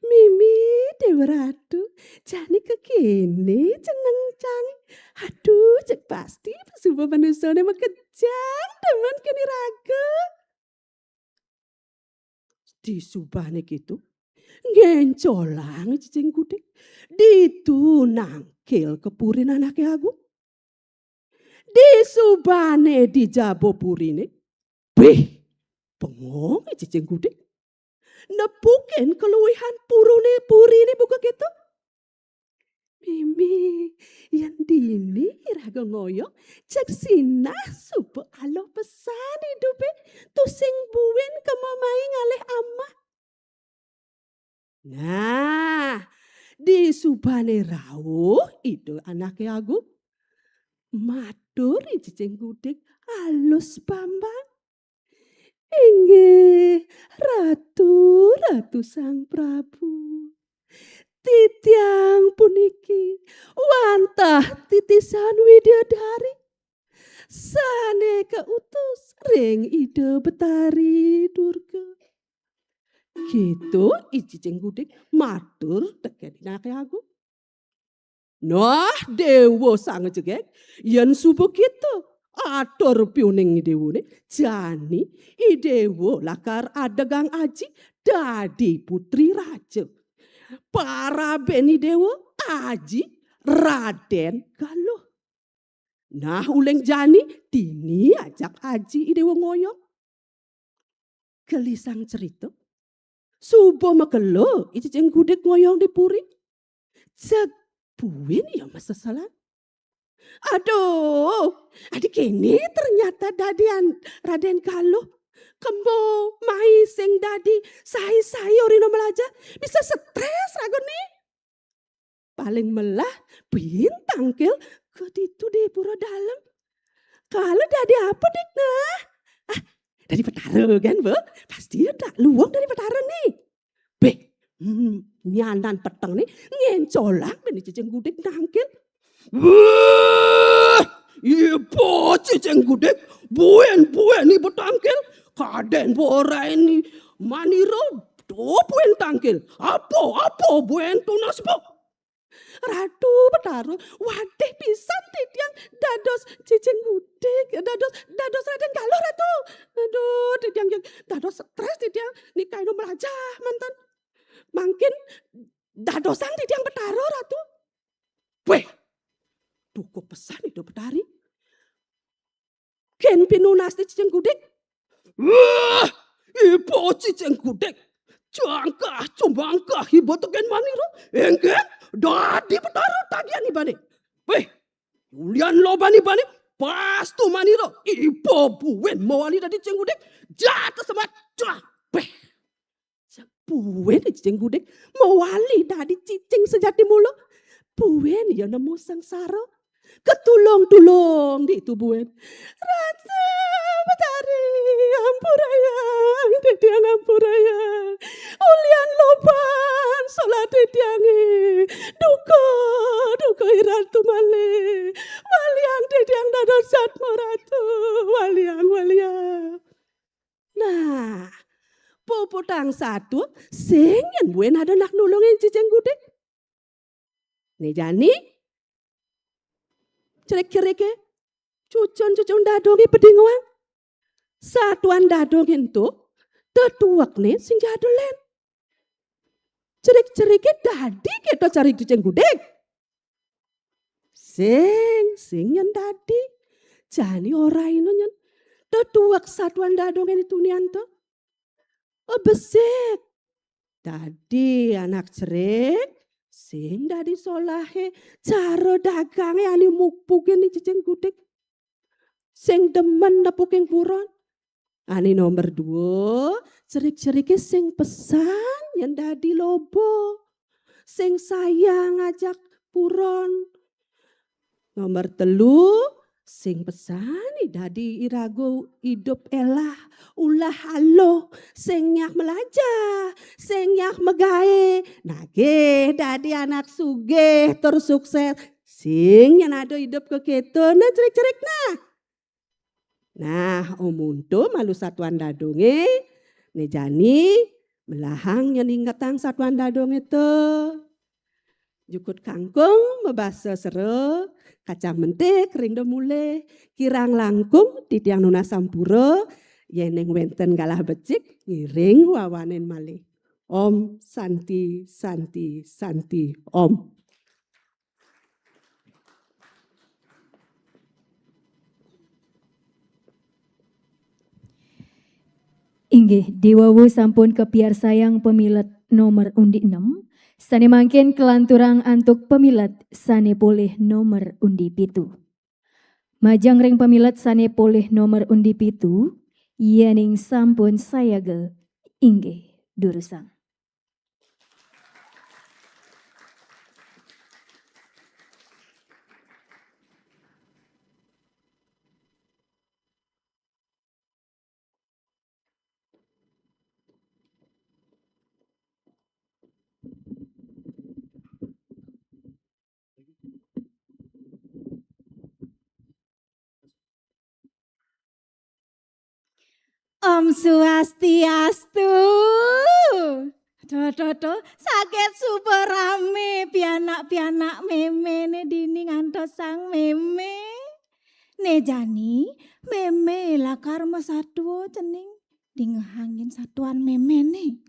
Mimi Dewa Ratu, jani kekene jeneng cange. Aduh, cek pasti suba manusane makejang demen kene raga. Disubane gitu, ngencolang Cicing Gudik. Ditu nangkil ke purin anake agung. Disubane di jaba purine. Bih, bengong Cicing Gudik. Nepukin keluwihan purune purine buka gitu. Mimi, yen dini iraga ngoyong, cek sinah suba aluh pesan idupe, tusing buin kema mai ngalih amah. Nah, disubane rauh Ida Anake Agung. Matur Cicing Gudik alus Bambang. Inggih, Ratu, Ratu Sang Prabu. Titiang puniki wantah titisan Widyadari sane kautus ring Ida Betari Durga. Gitu, I Cicing Gudik matur teken Anake Agung. Nah, Dewa Sang Jegeg, yen suba kita atur piuning I Dewane, jani I Dewa lakar adegang aji dadi putri raja. Parabene I Dewa, aji Raden Galuh. Nah, uling jani dini ajak aji I Dewa ngoyong. Gelisang cerita. Suba makelo I Cicing Gudik ngoyong di puri. Jeg buin ya maseselan. Aduh, adi kene ternyata dadian Raden Galuh. Kembo mai sing dadi sai-sai orina melaja. Bisa stres ragane. Paling melah buin tangkil ke ditu di pura dalem. Kalau dadi apa, Dik, nah? Ah, dadi Betara kan, Bu? Pasti ya tak luwung dadi Betara nih. Beh, hmm, nyanan peteng nih, ngencolang ben Cicing Gudik nangkil. Wah, ibu Cicing Gudik, buin-buin ibu tangkil, kaden borai ni manira, tuh buin tangkil. Apa, apa buin tunas, Bu? Ratu Betara, wadih pisan titiang dados Cicing Gudik, dados, dados Raden Galuh, Ratu. Aduh, titiang yang dados stres titiang nikaino melajah manten. Mangkin dadosang titiang Betara, Ratu. Weh, duka pesan Ida Betari. Ken pinunasne Cicing Gudik. Wah, ibu Cicing Gudik. Jangkah, cumbangkah ibu teken manira. Inggih, dadi Betara tagihan ibane. Weh, ulian loban ibane, pastu manira. Ibu buin mawali dadi Cicing Gudik. Jatuh semat. Cah, beh. Sing Buin cicing gudik mawali dadi cicing sejati mula. Buin ya nemu sengsara. Ketulung-tulung ditu buin. Ratu Betari, ampurayang, titiang ampurayang. Ulian loban solah titiange. Duka, duka i Ratu malih. Waliang titiang dados jatma Ratu. Waliang, waliang. Nah, puputang satua sing yen buin ada nak nulungin cicing gudik. Né jani, cerik-cerike, cucun-cucun dadonge pedingoang. Satuan dadonge ento tetuekne sing jadelen. Cerik-cerike dadi keto cerik cicing gudik. Sing, sing yen dadi. Jani ora ina yen tetuek satuan dadonge tunian to. Oh, besik. Dadi anak cerik, sing dadi solahe, cara dagange ane mupukin cicing gudik. Sing demen nepuking puron. Ane nomor dua, cerik-cerike sing pesan yen dadi loba. Sing sayang ngajak puron. Nomor telu, sing pesan dadi iraga idup elah, ulah aluh, sing nyak melajah, sing nyak megae, nagih dadi anak sugih tur sukses, sing yen ada idup keketo, nah cerik-cerik nah. Nah, omunto malu satuan dadonge, né jani melahang yen ingetang satuan dadonge to. Jukut kangkung mabasa sera, kacang mentik ring demulih, kirang langkung titiang nunas sampura, yen ing wenten galah becik ngiring wawanen malih. Om Santi, Santi, Santi, Om. Inggih, diwawu sampun kapiarsayang pamilet nomor undi enem, sane mangkin kalanturang antuk pamilet sane polih nomor undi pitu. Majeng ring pamilet sane polih nomor undi pitu, yening sampun sayaga, inggih, durusang. Om Swastiastu. Tuh, tuh, tuh, saget suba rame pianak-pianak Mémé né dini ngantos sang Mémé. Né jani Mémé lakar masatua cening dingehangin satuan Mémé né.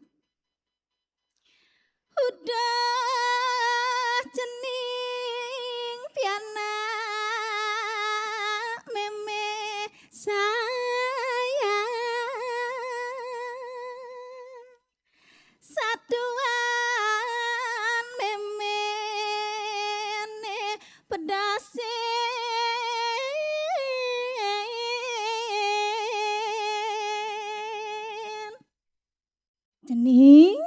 Udah cening pianak Mémé sayang. Satuan Mémé né pedasin. Cening,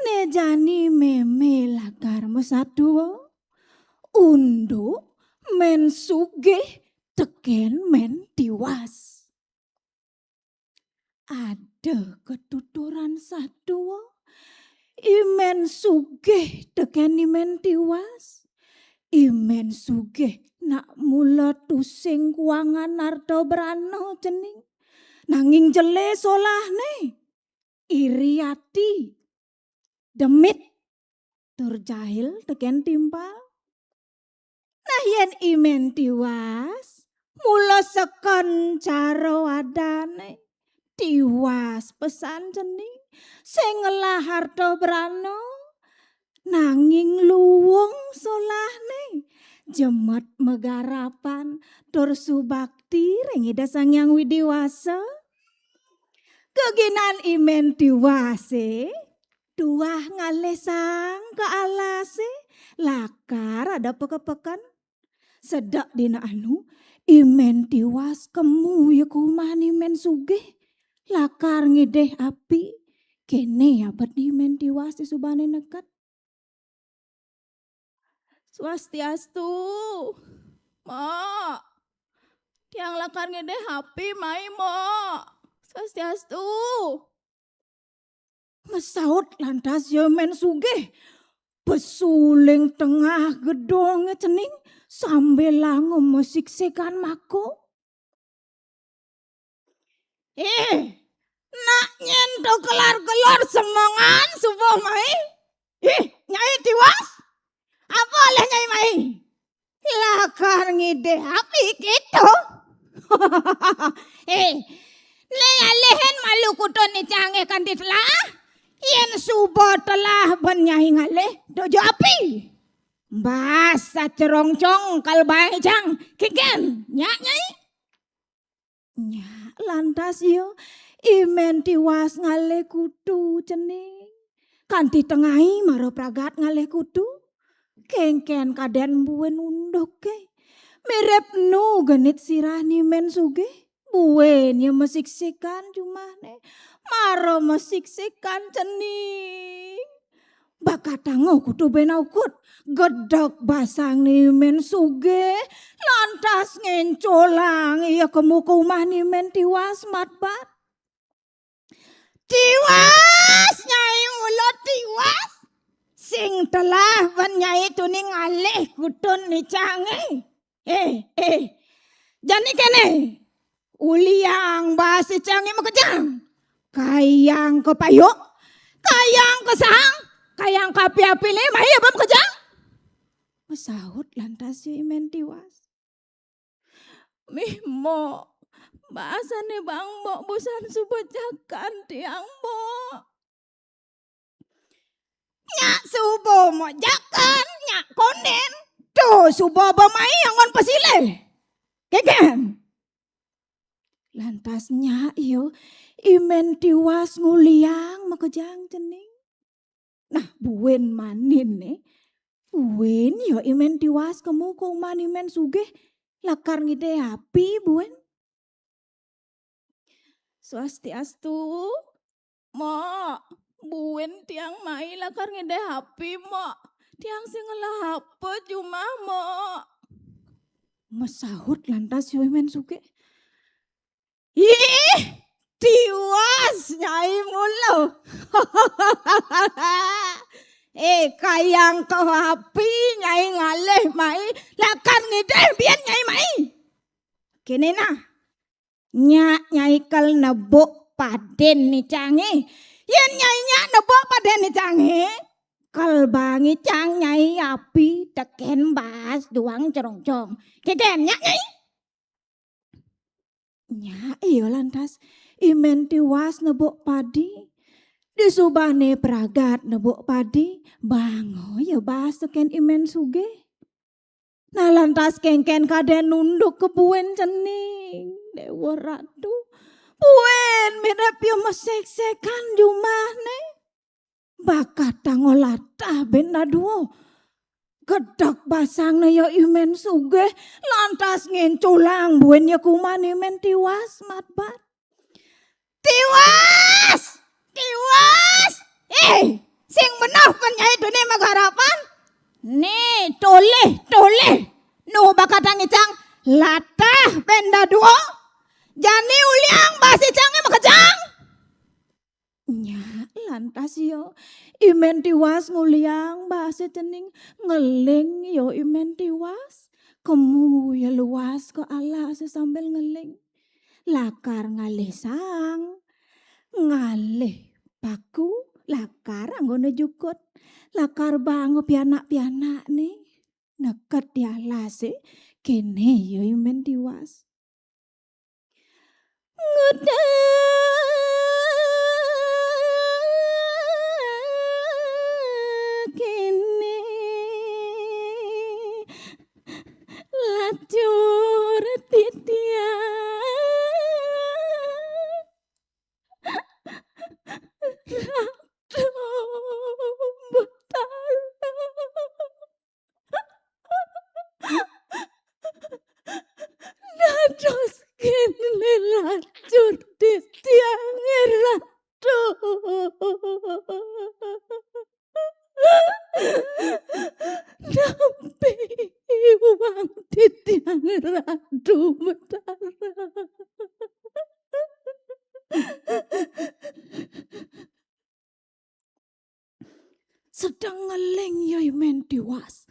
né jani Mémé lakar masatua, unduk Mén Sugih tekén Mén Tiwas. Ada katuturan satua, I Mén Sugih tekén I Mén Tiwas. I Mén Sugih nak mula tusing kuangan arta brana cening. Nanging jelé solahné, iri ati, demit, tur jahil tekén timpal. Nah, yén I Mén Tiwas, mula sekon cara adané. Tiwas pesan cening, sing ngelah arta brana, nanging luung solahné, jemet magarapan, tur subakti ring Ida Sang Hyang Widi Wasa. Geginan I Mén Tiwasé, tuah ngalih saang ka alasé, lakar ada pekepeken. Sedek dina anu, I Mén Tiwas kemu ya ka umahné I Mén Sugih, lakar ngidih api, Kéné abetné I Mén Tiwas disubahné neked. "Swastiastu, Mbok. Tiang lakar ngidih api mai, Mbok. Swastiastu." Masaut lantas ia I Mén Sugih, besuling tengah gedongé cening sambilanga masiksikan mako. "Ih, nak nyén to kelar-kelor semengan suba mai. Ih, Nyai Tiwas. Apa alih Nyai mai? Lakar ngidih api kéto?" "Eh, né alihin malu kutun icangé kanti telah. Yén suba telah ban Nyai ngalih, dojo api." "Bas sacerongcong kal baé cang. Kénkén, nyak Nyai?" Nyak lantas ia, I Mén Tiwas ngalih kutu cening. Kanti tengai mara pragat ngalih kutu. Kénkén kadén buin unduké. Mirib nu genit sirahné I Mén Sugih. Buin ia masiksikan jumahné. Mara masiksikan cening. Bakatanga kutu buin aukud. Gedeg basangné I Mén Sugih, lantas ngéncolang ia ka muka umahné I Mén Tiwas matbat. "Tiwas, Nyai mula tiwas. Sing telah ban Nyai tuni ngalih kutun icangé. Eh, eh. Jani kéné. Uliang baas icangé makejang. Kayang ka payuk, kayang ka saang, kayang ka api-apiné, mai apa makejang?" Masaut lantas ia I Mén Tiwas. "Mih, Mbok. Baasané baang, Mbok, busan suba jakan tiang, Mbok." "Nyak suba Mbok jakan, nyak kondén. To suba ba mai anggon pasilih. Kénkén." Lantas nyak ia I Mén Tiwas nguliang makejang cening. Nah, buin maniné. Buin ia I Mén Tiwas ka muka umahné I Mén Sugih lakar ngidih api buin. "Swastiastu, Mbok. Buin tiang mai lakar ngidih api, Mbok. Tiang sing ngelah apa jumah, Mbok?" Masaut lantas ia I Mén Sugih. "Ih, tiwas Nyai mula. Eh, kayang ka api Nyai ngalih mai, lakar ngidih buin Nyai mai. Kéné nah, nyak Nyai kal nebuk padin icangé. Yén Nyai nyak nebuk padin icangé, kal baang icang Nyai api tekén baas duang cerongcong. Kénkén nyak Nyai?" Nyak ia lantas I Mén Tiwas nebuk padi. Disubahné pragat nebuk padi, baanga ia baas tekén I Mén Sugih. Nah, lantas kénkén kadén nunduk ka buin cening, Déwa Ratu. Buin mirib ia masiksikan jumahné. Bakatanga latah buin dadua. Gedeg basangné ia I Mén Sugih, lantas ngéncolang buin ia ka umahné I Mén Tiwas matbat. "Tiwas! Tiwas! Eh, sing beneh ban Nyai tuni magarapan. Né, tolih, tolih. Nu bakatang icang latah buin dadua. Jani uliang baas icangé makejang." Nyak lantas ia I Mén Tiwas nguliang baasé cening, ngeling ia I Mén Tiwas. Kemu ia luas ka alasé sambil ngeling. Lakar ngalih saang, ngalih paku, lakar anggona jukut, lakar baanga pianak-pianakné. Neked di alasé, kéné ia I Mén Tiwas. Ngudek kéné lacur titiang Ratu Betara. Sedeng ngeling ya I Men Tiwas.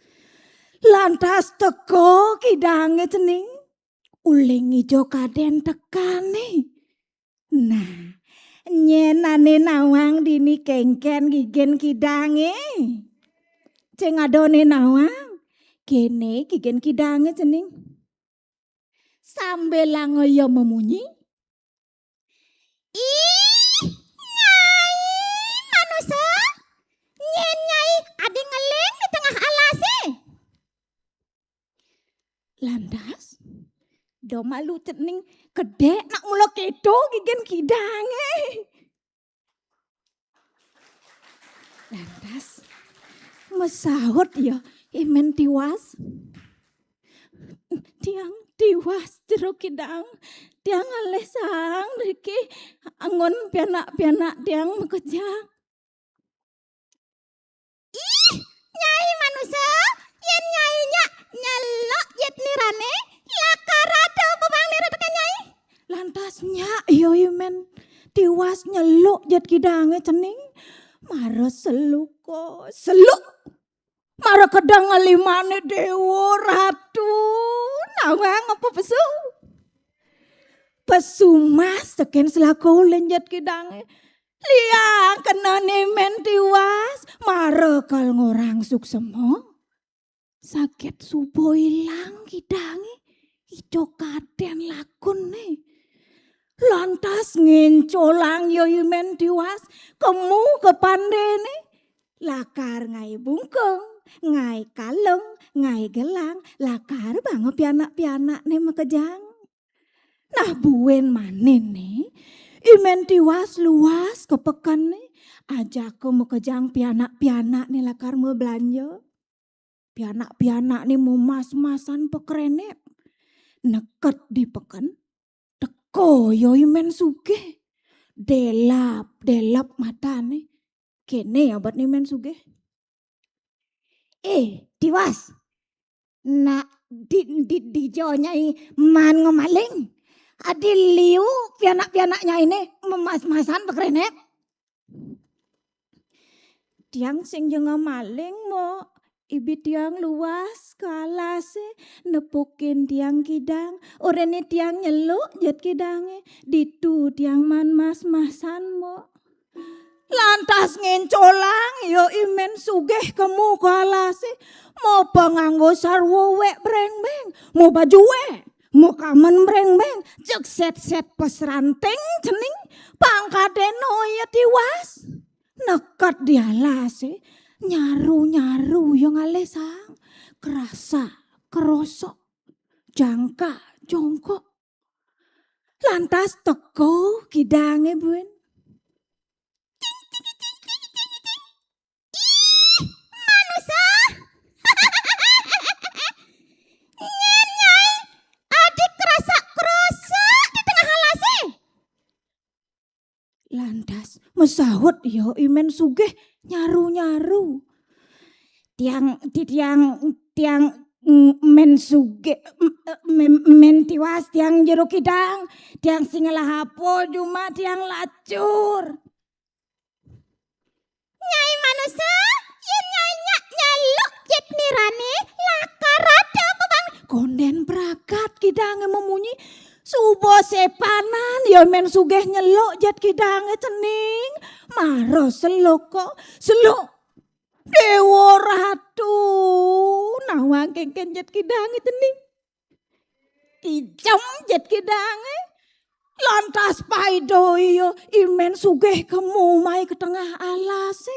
Lantas teka kidange cening. Uling ijo kaden tekane. Nah, nyen ane nawang dini kengken gigen kidange. Ceng adone nawang, kene gigen kidange cening. Sambil langoyo memunyi. Ih, Nyai manusa, nyen Nyai adi ngeling di tengah alase. Lantas, do malu cening kedek nak mula keto gigen kidange. Lantas, mesaut ya I Men Tiwas. Tiang tiwas jero kidang. Tiang ngalih saang riki angon pianak-pianak tiang makejang. Ih, Nyai manusa, yen Nyai nyak nyeluk jet nirane, lakar ada bebang nira teken Nyai. Lantas nyak ya I Men Tiwas nyeluk jet kidange cening. Mara seluk ko, seluk. Mara kedeng ngelimane dewa ratu. Nawang apa pesu? Pesu mas teken selaka uling jet kidange. Liang kenane I Men Tiwas, mara kal ngorang suksema. Saget suba ilang kidange, ijo kaden lakunne. Lantas ngencolang ya I Men Tiwas, kemu ka pandene. Lakar ngae bungkung, ngae kalung, ngae gelang, lakar banga pianak-pianakne makejang. Nah, buin manine, I Men Tiwas luas ka pekenne, ajaka makejang pianak-pianakne lakar mabelanja. Pianak-pianakne memas-masan pakrenek. Neket di peken, teka ya I Men Sugih. Delap-delap matane. Kene abetne I Men Sugih. Eh, Tiwas. Nak di, di, dija Nyai maan ngemaling. Adi liu pianak-pianak Nyaine memas-masan pakrenek. Tiang sing ja ngemaling, Mok. Ibit tiang luas ka alase, nepukin tiang kidang. Orene tiang nyeluk jet kidange. Ditu tiang maan mas-masan, Mok. Lantas ngencolang ya I Men Sugih kemu ka alase. Mopa nganggo sarwa wek brengbeng, mo baju wek, mo kamen brengbeng, jeg set-set pas ranting cening, pangkatene ya Tiwas. Neket di alase, nyaru-nyaru ya ngalih saang, kerasa, kerosok, jangka, jongkok. Lantas teka kidange buin. Ih, manusa. Nyen Nyai adi kerasa-kerasa di tengah alase. Lantas mesaut ya I Men Sugih nyaru-nyaru. Tiang, ti-, tiang, tiang, mm, Men Sugih, mm, eh, Men, Men Tiwas tiang jero kidang, tiang sing ngelah apa jumah tiang lacur. Nyai manusa, yen Nyai nyak nyeluk jet nirane, lakar ada bebang. Konden pragat kidange memunyi, suba sepanan ya Men Sugih nyeluk jet kidange cening. Mara seluk ko, seluk. Dewa Ratu, nawang kengken jet kidange cening. Ijem jet kidange. Lantas paida ya I Men Sugih kemu mai ka tengah alase.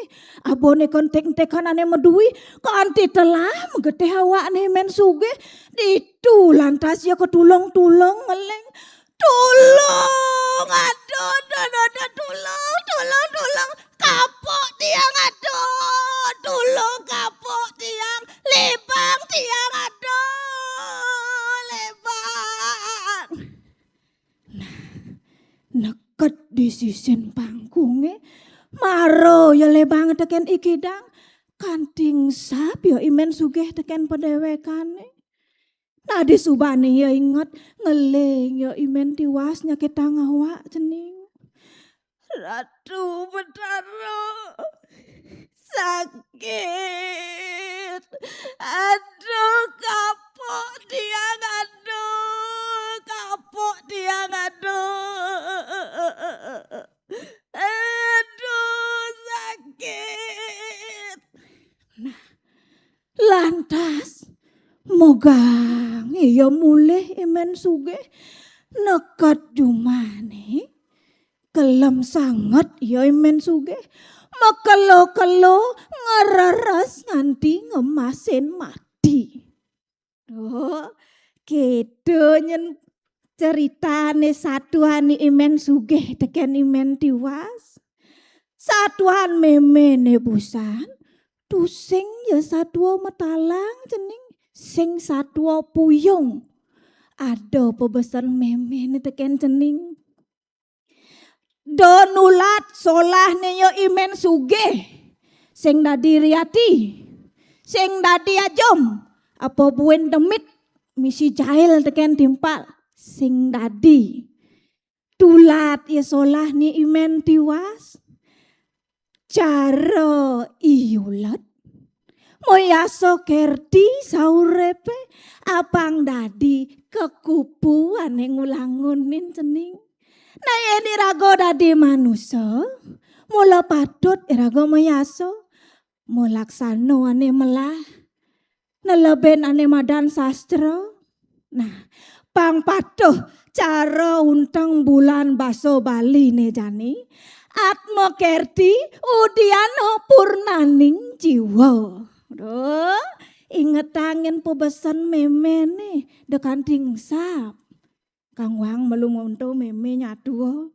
Abone kentik-entikan ane medui, kanti telah megetih awakne I Men Sugih. Ditu lantas ya ketulung-tulung ngeling. Tulung, aduh, aduh, aduh, aduh, tulung, tulung, tulung. Kapok tiang, aduh, tulung, kapok tiang. Lebang tiang, aduh, lebang. Nah, neket di sisin pangkunge, mara ya lebang teken i kidang. Kanti engsap ya I Men Sugih teken padewekane. Nah, disubane ya inget, ngeling ya I Men Tiwas nyaketang awak cening. Ratu Betara, sakit. Aduh, kapok tiang, aduh, kapok tiang, aduh. Aduh, sakit. Nah, lantas, mogang iya mulih I Mén Sugih neked jumahné. Kelem sanget iya I Mén Sugih. Makelo-kelo ngreres nganti ngemasin mati. Duh, kéto nyén ceritané satuané I Mén Sugih tekén I Mén Tiwas. Satuan méméné busan, tusing ya satua matalang cening, sing satua puyung. Ada pabesen méméné tekén cening. Da nulat solahné ya I Mén Sugih. Sing dadi riati, sing dadi ajum, apa buin demit misi jail tekén timpal, sing dadi. Tulat ya solahné I Mén Tiwas. Cara iyulet. Mayasa kerti sauripé apang dadi kekupu ané ngulangunin cening. Nah, yén iraga dadi manusa, mula patut iraga mayasa, mulaksana ané melah, nelebin ané madan sastra. Nah, pang patuh cara unteng bulan basa Baliné jani, Atma Kerti Udiana Purnaning Jiwa. Duh, ingetang nyén pabesen méméné, da kanti engsap. Kang Wang malu ngonto mémé nyatua.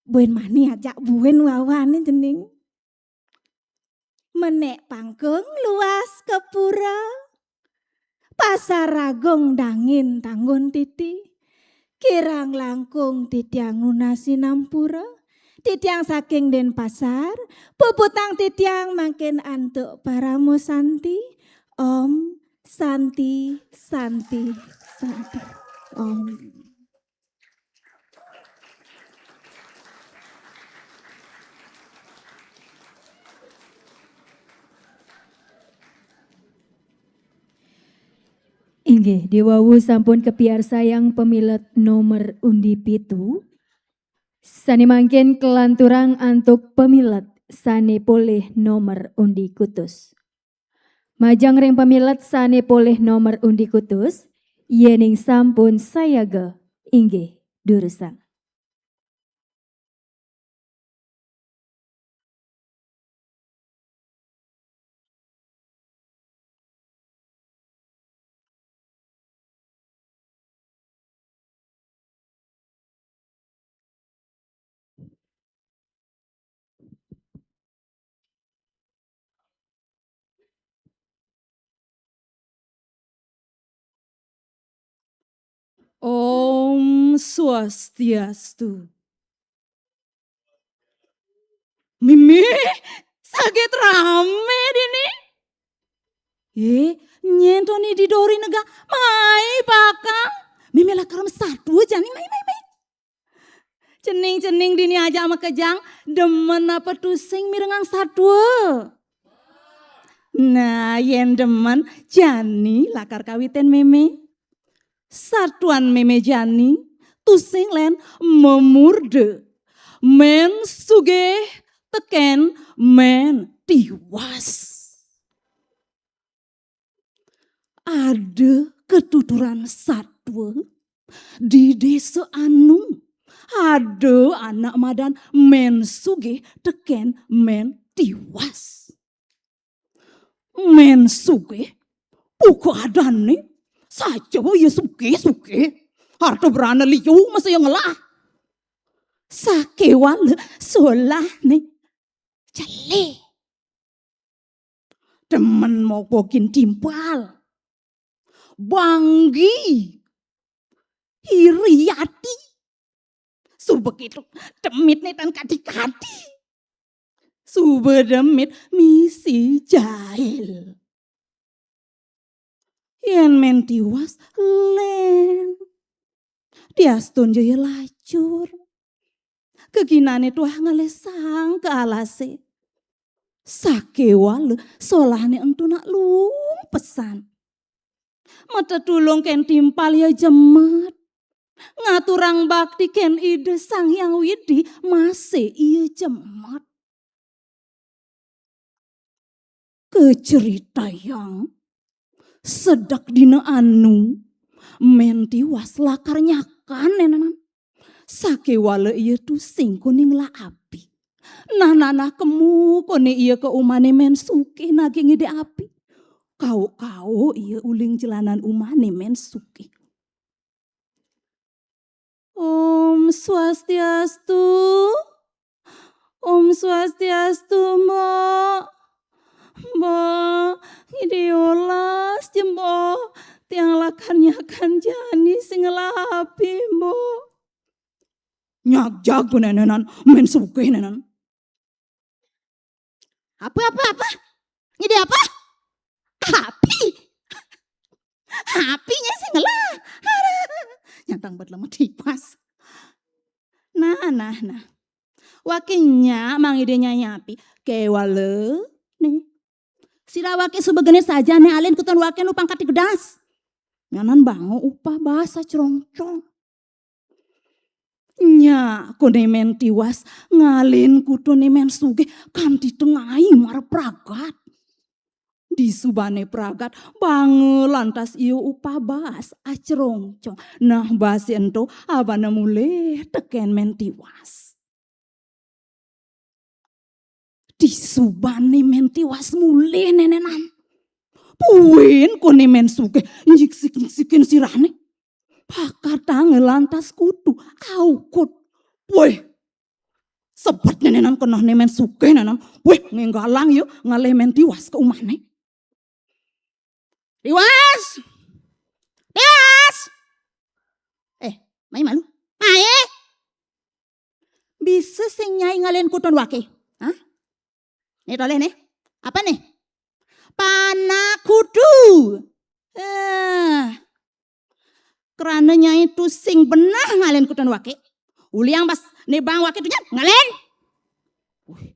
Buin mani ajak buin wawané cening. Menék pangkung luas ka pura. Pasar Agung dangin tanggun titi. Kirang langkung titiang nunas sinampura. Titiang saking Dénpasar, puputang titiang mangkin antuk parama santi. Om Santi, Santi, Santi. Om. Inggih, diwawu sampun kapiarsayang pamilet nomor undi pitu. Sané mangkin kalanturang antuk pamilet sané polih nomor undi kutus. Majeng ring pamilet sané polih nomor undi kutus, yéning sampun sayaga, inggih durusang. Om Swastiastu. Mémé, saget ramé dini. Eh, nyén to né di dori nega, mai bakal. Mémé lakar masatua jani, mai, mai, mai. Cening-cening dini ajak makejang, demen apa tusing mirengang satua. Nah, yén demen, jani lakar kawitin mémé. Satuan mémé jani, tusing lén mamurda. Mén Sugih tekén Mén Tiwas. Ada katuturan satua di désa anu. Ada anak madan Mén Sugih tekén Mén Tiwas. Mén Sugih, buka adané, saja ya sugih-sugih. Harta brana liu masih ngelah. Sakéwala solahné jelé. Demen mobogin timpal. Banggi. Iri ati. Suba kéto, demitné tan kadi-kadi. Suba demit misi jail. Yén Mén Tiwas lén. Diastun jaya lacur. Geginane tuah ngalih sang ka alase. Sakéwala solahané ento nak luung pesan. Matetulung kén timpal ya jemet. Ngaturang bakti kén Ida Sang Hyang Widi masih iya jemet. Kaceritayang sedek dina anu, Mén Tiwas lakar nyakan nénénan. Sakéwala iya tusing koné ngelah api. Nah, nah, nah, kemu koné iya ka umahné Mén Sugih nagih ngidih api. Kau-kau iya uling jelanan umahné Mén Sugih. Om Swastiastu. Om Swastiastu, Mbok. Mbok, ngidih olas ja, Mbok. Tiang lakar nyakan jani sing ngelah api, Mbok. Nyag jago nénénan, Mén Sugih nénénan. Apa, apa, apa? Ngidih apa? Api. Apinya sing ngelah. Nyantang bet lemah tipas. Nah, nah, nah. Waké nyak mangidih nyai api. Kéwala, né. Sira waké suba gené sajan né alin kuton waké nu pangkat gedas. Nyanan bango upah bahasa crongcong. Nyak, koné Mén Tiwas ngalin kutoné Mén Sugih kanti tengai mara pragat. Disubané pragat, banget lantas iya upah bahas acrongcong. Nah, bahas ento abana mulih tekén Mén Tiwas. Disubané Mén Tiwas mulih nénénan. Buin koné Mén Sugih nyiksik-nyiksikin sirané. Pakatanga lantas kutu, aukut. Wéh, sebet nénénan kenehné Mén Sugih nénénan. Wéh, ngénggalang ya ngalih Mén Tiwas ka umahné. Tiwas! Tiwas! Eh, mai malu. Mai. Bisa sing nyai ngalin kuton waké. Hah? Né toleh né. Apa né? Panak kutu. Eh. Krana nyai tusing beneh ngalin kuton waké. Uliang bas né bang waké tu nyan ngalin. Wih.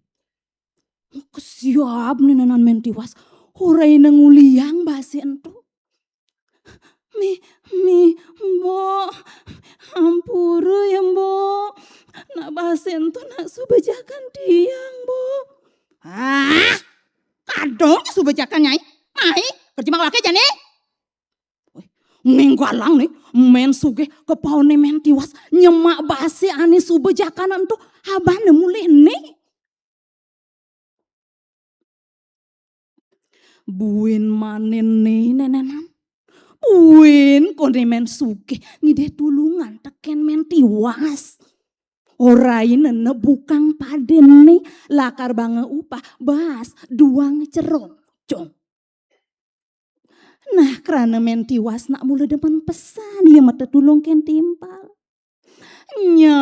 Kesiab nénénan Mén Tiwas. Ora ina nguliang bahasa ento. Mi, mi, Mbok. Ampura ya, Mbok. Nak bahasa ento nak suba jakan tiang, Mbok. Ah, kadung suba jakan nyai. Mai, kerja mang waké jani. Wéh, ngénggalang né, Mén Sugih kepaoné Mén Tiwas nyemak bahasa ané suba jakan ento abana mulih né. Buin manin né nénénan. Buin koné Mén Sugih ngidih tulungan tekén Mén Tiwas. Ora ina nebukang padéné lakar banga upah bahas duang crongcong. Nah, krana Mén Tiwas nak mula demen pesan, iya matetulung kén timpal. Nya,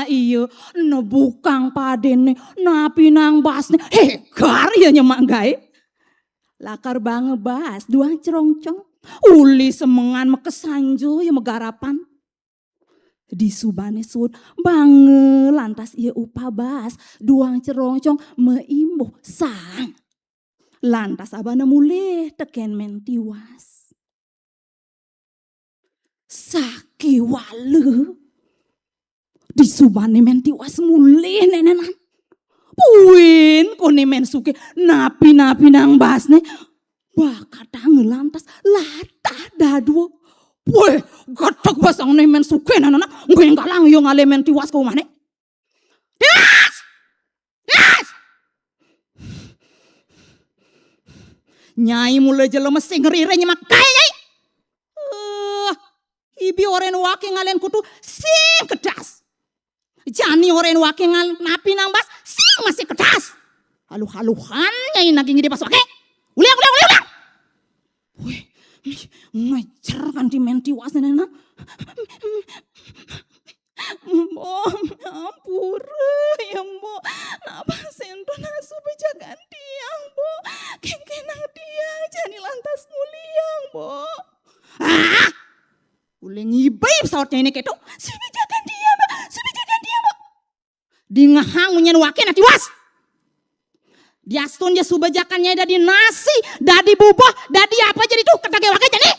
iya, nebukang padéné, napi nang basné, hégar iya nyemak gaé. Lakar banga bas duang crongcong. Uli semengan makasanja iya magarapan. Disubané suud, banga lantas iya upah bas duang crongcong maimbuh sang. Lantas abana mulih tekén Mén Tiwas. Sakéwala. Disubané Mén Tiwas mulih nénénan. Buin koné Mén Sugih napi-napi nang basné. Bakatanga lantas latah dadua. Wéh, gedeg basangné Mén Sugih nénénan. Ngénggalang ya ngalih Mén Tiwas ka umahné. Tiwas! Tiwas! Nyai mula jela mesti ngerire nyemak gaé, Nyai. Eh, ibi orén waké ngalén kutu sing kedas. Jani orén waké ngal napi nang bas sing masih kedas. Aluh-aluhan Nyai nagih ngidih bas waké. Uliang, uliang, uliang, uliang. Wih, ngejer kanti Mén Tiwas nénénan. Mbok, ampura ya, Mbok. Napa sento nak suba jakan tiang, Mbok? Kéngkénang tiang jani lantas nguliang, Mbok. Ah! Uli ngibai pesawatnya ini kéto. Suba jakan tiang, Mbok. Suba jakan tiang, Mbok. Dingehang munyin waké Mén Tiwas. Diastun ja suba jakan nyai dadi nasi, dadi bubeh, dadi apa ja ditu, ketegé waké jani.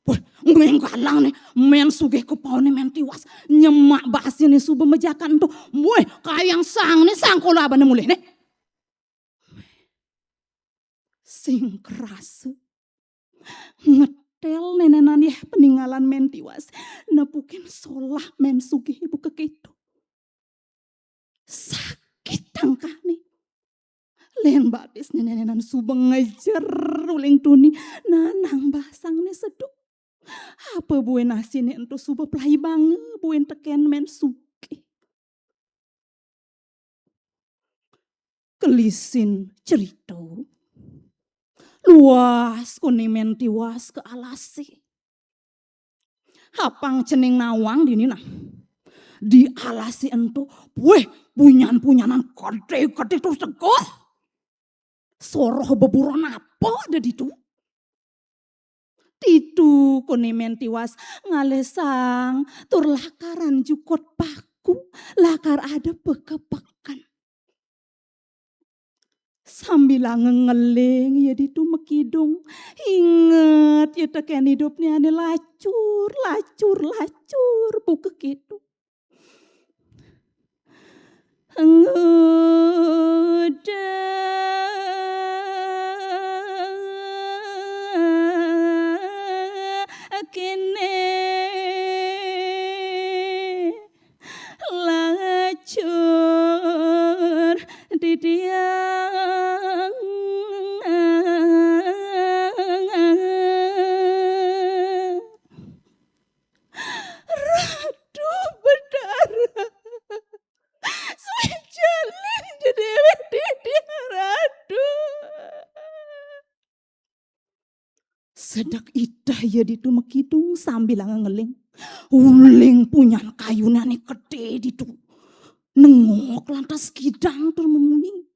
Wah, ngenggalang né, Mén Sugih kepaoné Mén Tiwas. Nyemak basiné suba majakan ento. Wéh, kayang sangné sangkala abana mulihné. Sing krasa ngetel nénénan yéh paningalan Mén Tiwas. Nepukin solah Mén Sugih buka kéto. Sakit tangkahné. Lén batisné nénénan suba ngejer uling tuni, nanang basangné seduh. Apa buin nasiné ento suba pelai banga buin tekén Mén Sugih. Kelisin cerita. Luas koné Mén Tiwas ka alasé. Apang cening nawang dini nah. Di alasé ento, wéh, punyan-punyanan gedé-gedé tur teguh. Soroh beburon apa ada ditu? Ditu koné Mén Tiwas ngalih sang tur lakaran jukut paku, lakar ada pakepekan. Sambilanga ngeling ia ditu makidung, inget ia tekén idupné ané lacur, lacur, lacur, buka kéto. Nguda kéné lacur titiang. Ratu Betara. Suwi jalin ja déwék titiang Ratu. Sedek idah ia ditu makidung sambilanga ngeling. Uling punyan kayuné ané gedé ditu. Nengok lantas kidang tur mamunyi.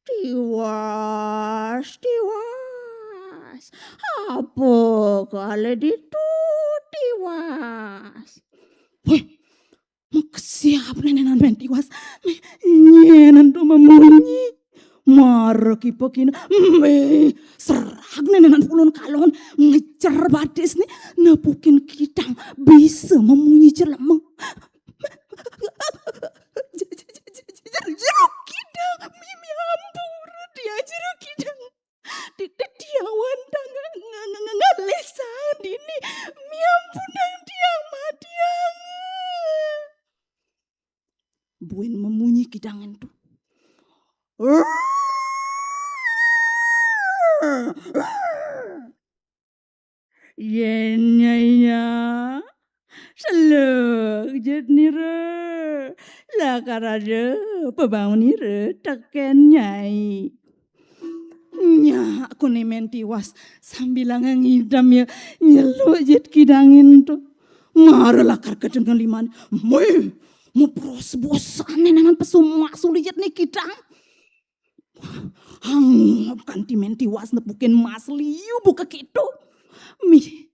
Tiwas, Tiwas. Apa kalih ditu, Tiwas? Wéh, makesiab nénénan Mén Tiwas. Mé-, nyén ento mamunyi. Mara kipekina, mé, serag nénénan pulun kalon, ngejer batisné, nepukin kidang, bisa mamunyi jelema. Jero kidang, mimi ampura, Tiang, jero kidang. Ti-, ti-, Tiang wantah nga-, nga-, nga-, nga-, ngalih sang dini. Miampunang Tiang, Matiang. Buin mamunyi kidang ento. Yén nyai nya, seluk jit nira, lakar ada pabangun nira tekén nyai. Nyak koné Mén Tiwas sambilanga ngidam ya, nyeluk jit kidang ento. Mara lakar kedenga liman, mé, mapros-prosan nénénan pesu mas uli jit né kidang. Angob kanti Mén Tiwas nepukin mas liu buka kéto. Mih,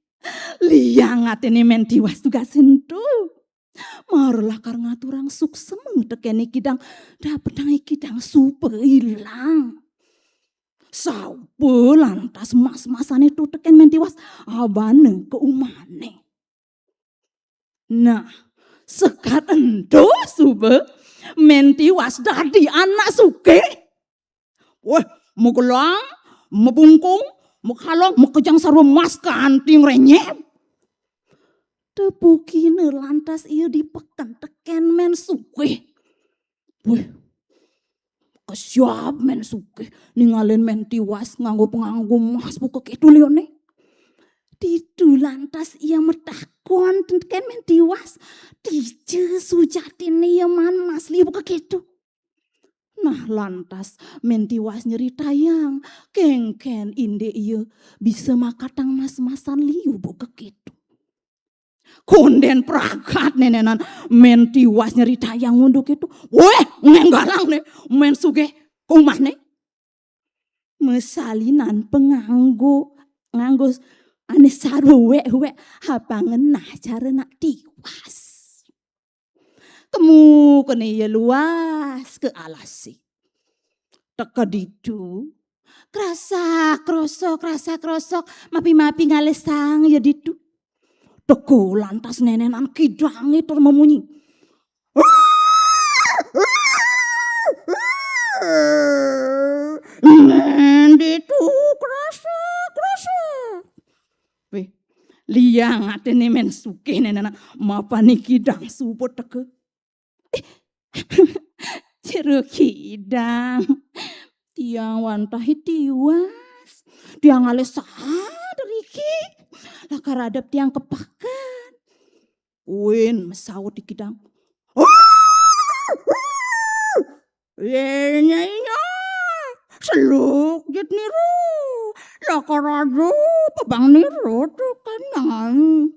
liang atiné Mén Tiwas tugasin to. Mara lakar ngaturang suksma tekéné kidang, dapetang kidang suba ilang. Sauba lantas mas-masané to tekén Mén Tiwas, abana ka umahné. Nah, sekad ento suba Mén Tiwas dadi anak sugih. Wéh, magelang, mabungkung, makalong, makejang sarwa mas kanti ngrenyeb. Tepukina lantas ia di peken tekén Mén Sugih. Wéh, kesiab Mén Sugih ningalin Mén Tiwas nganggo panganggo mas buka kéto liuné. Ditu lantas ia matakon tekén Mén Tiwas, dija sujatiné ia maan mas liu buka kéto. Nah, lantas Mén Tiwas nyeritayang, kénkén indik ia bisa makatang mas-masan liu buka kéto. Kondén pragat nénénan Mén Tiwas nyeritayang unduk kéto. Wéh, ngénggalang né, Mén Sugih ka umahné. Masalinan panganggo nganggo ane saruwek-wek, apa ngenah cara nak tiwas. Kemu kene ya luas ke alase. Teka ditu, krasak-krosok, krasak-krosok, mapi-mapi ngalesang ya ditu. Teka lantas nenenan kidange tur memunyi. Ngendi tu krasak-krasak? Weh, liang atene Men Sugih nenenan mapane kidang suba teka. Jero kidang. Tiang wantah tiwas. Tiang alih saha driki. Lakar adep tiang kepakan. Kuin masaut di kidang. Iya, iya, iya. Seluk jit niru. Lakar aja pabang niru tu kenyang.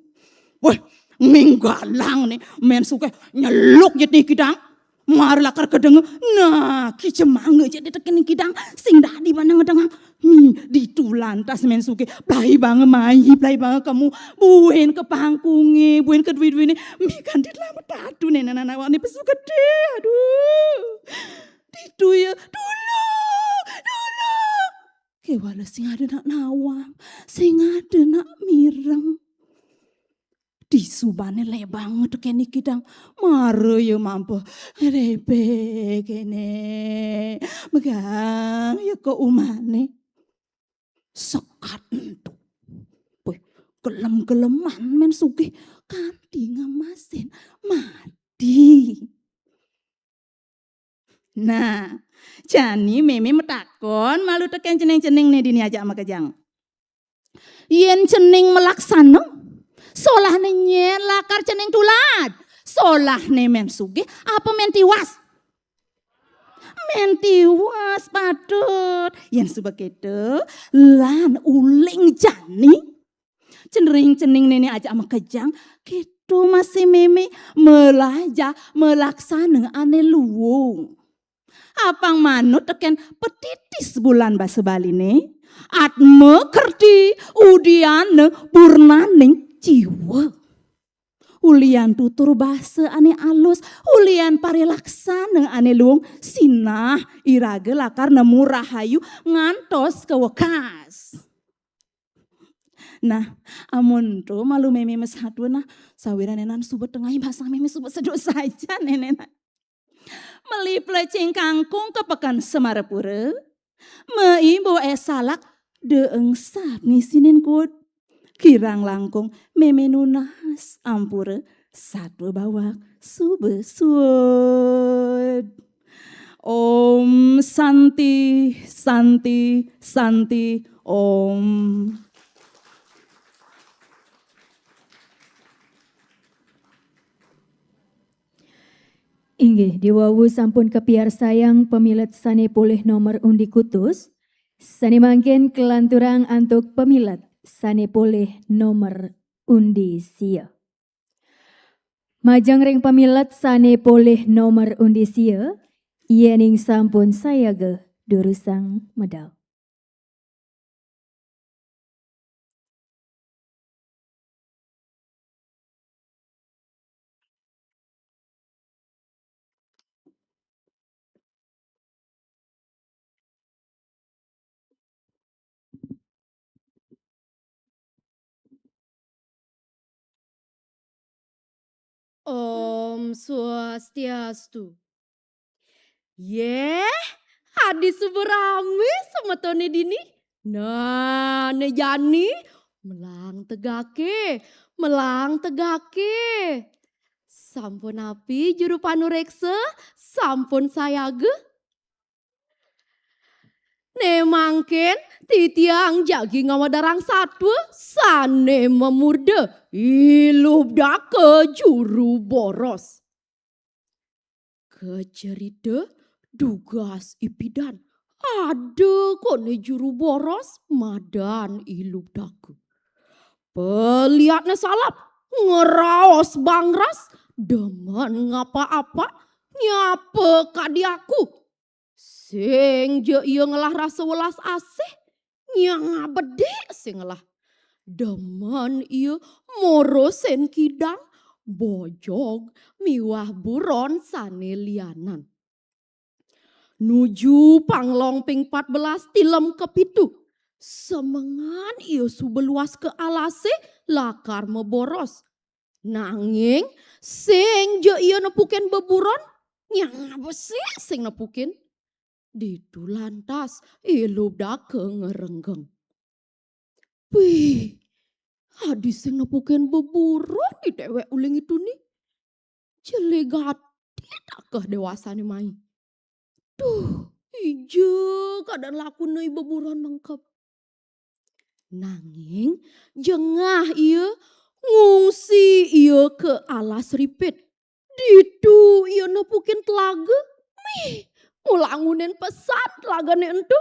Wah, minggalang nih Men Sugih nyeluk jit ni kidang. Mari lakar kedenge. Nah, ki jemanga jit ditekening kidang. Sing dadi mana ngedengang. Mi, ditu lantas Men Sugih, plai banga mai, plai banga kemu, buin ke pangkunge, buin ke duwi-duwine, mi kanti lamet atu nenenan awakne pesu gedhe, aduh. Ditu ya, tulung, tulung. Kewala sing ada nak nawang, sing ada nak mireng. Disubane lebang tekeni kidang, mara ya mampuh. Rebe kene, megang ya ke umane. Sekat entuk. Weh, gelem-geleman Men Sugih kanti ngemasin mati. Nah, jani Meme matakon malu teken cening-cening ne dini ajak makejang. Yen cening malaksana, solahne nyen lakar cening tulad? Solahne Men Sugih apa Men Tiwas? Men Tiwas patut. Yen suba keto, lan uling jani. Cenring cening nene ajak makejang, keto masih Meme melajah malaksana ane luung. Apang manut teken petitis bulan basa Baline, Atma Kerti Udiana Purnaning Jiwa. Ulian tutur basa ane alus, ulian parilaksana ane luung, sinah iraga lakar nemu rahayu ngantos ka wekas. Nah, amun to malu Meme masatua nah, sawiran nenenan suba tengai basang Meme suba sedo saja nenenan. Meli plecing kangkung ka peken Semarapura, mei mboe salak deeng sap ngisinin kut. Kirang langkung Meme nunas ampura satua bawak suba suud. Om Santi, Santi, Santi, Om. Inggih, diwawu sampun kapiarsayang pamilet sane polih nomor undi kutus, sane mangkin kalanturang antuk pamilet sane polih nomor undi sia. Majeng ring pamilet sane polih nomor undi sia, yening sampun sayaga durusang medal. Om Swastiastu. Yeh, adi suba rame semetone dini. Nah, ne jani, melang tegake, melang tegake. Sampun api juru panureksa, sampun sayaga. Ne mangkin titiang jagi ngawedarang satua sane mamurda Ilubdaka juru boros. Kacerita dugas ipidan ada kone juru boros madan Ilubdaka. Peliatne salap, ngraos bangras, demen ngapa-apa, nyapa kadi aku. Sing ja ia ngelah rasa welas asih, nyang abedik sing ngelah. Demen ia morosin kidang, bojog miwah buron sane lianan. Nuju panglong ping pat belas tilem kepitu. Semengan ia suba luas ka alase lakar maboros. Nanging sing ja ia nepukin beburon, nyang besik sing nepukin. Ditu lantas I Lubdaka ngrenggeng. Wih, adi sing nepukin beburon di dewek uling itu ni. Jele gati takeh dewasane mai. Duh, ija kadang lakune beburon mengkep. Nanging jengah ia ngungsi ia ke alas ripit. Ditu ia nepukin telaga. Mih, ngulangunin pesan telagane entu.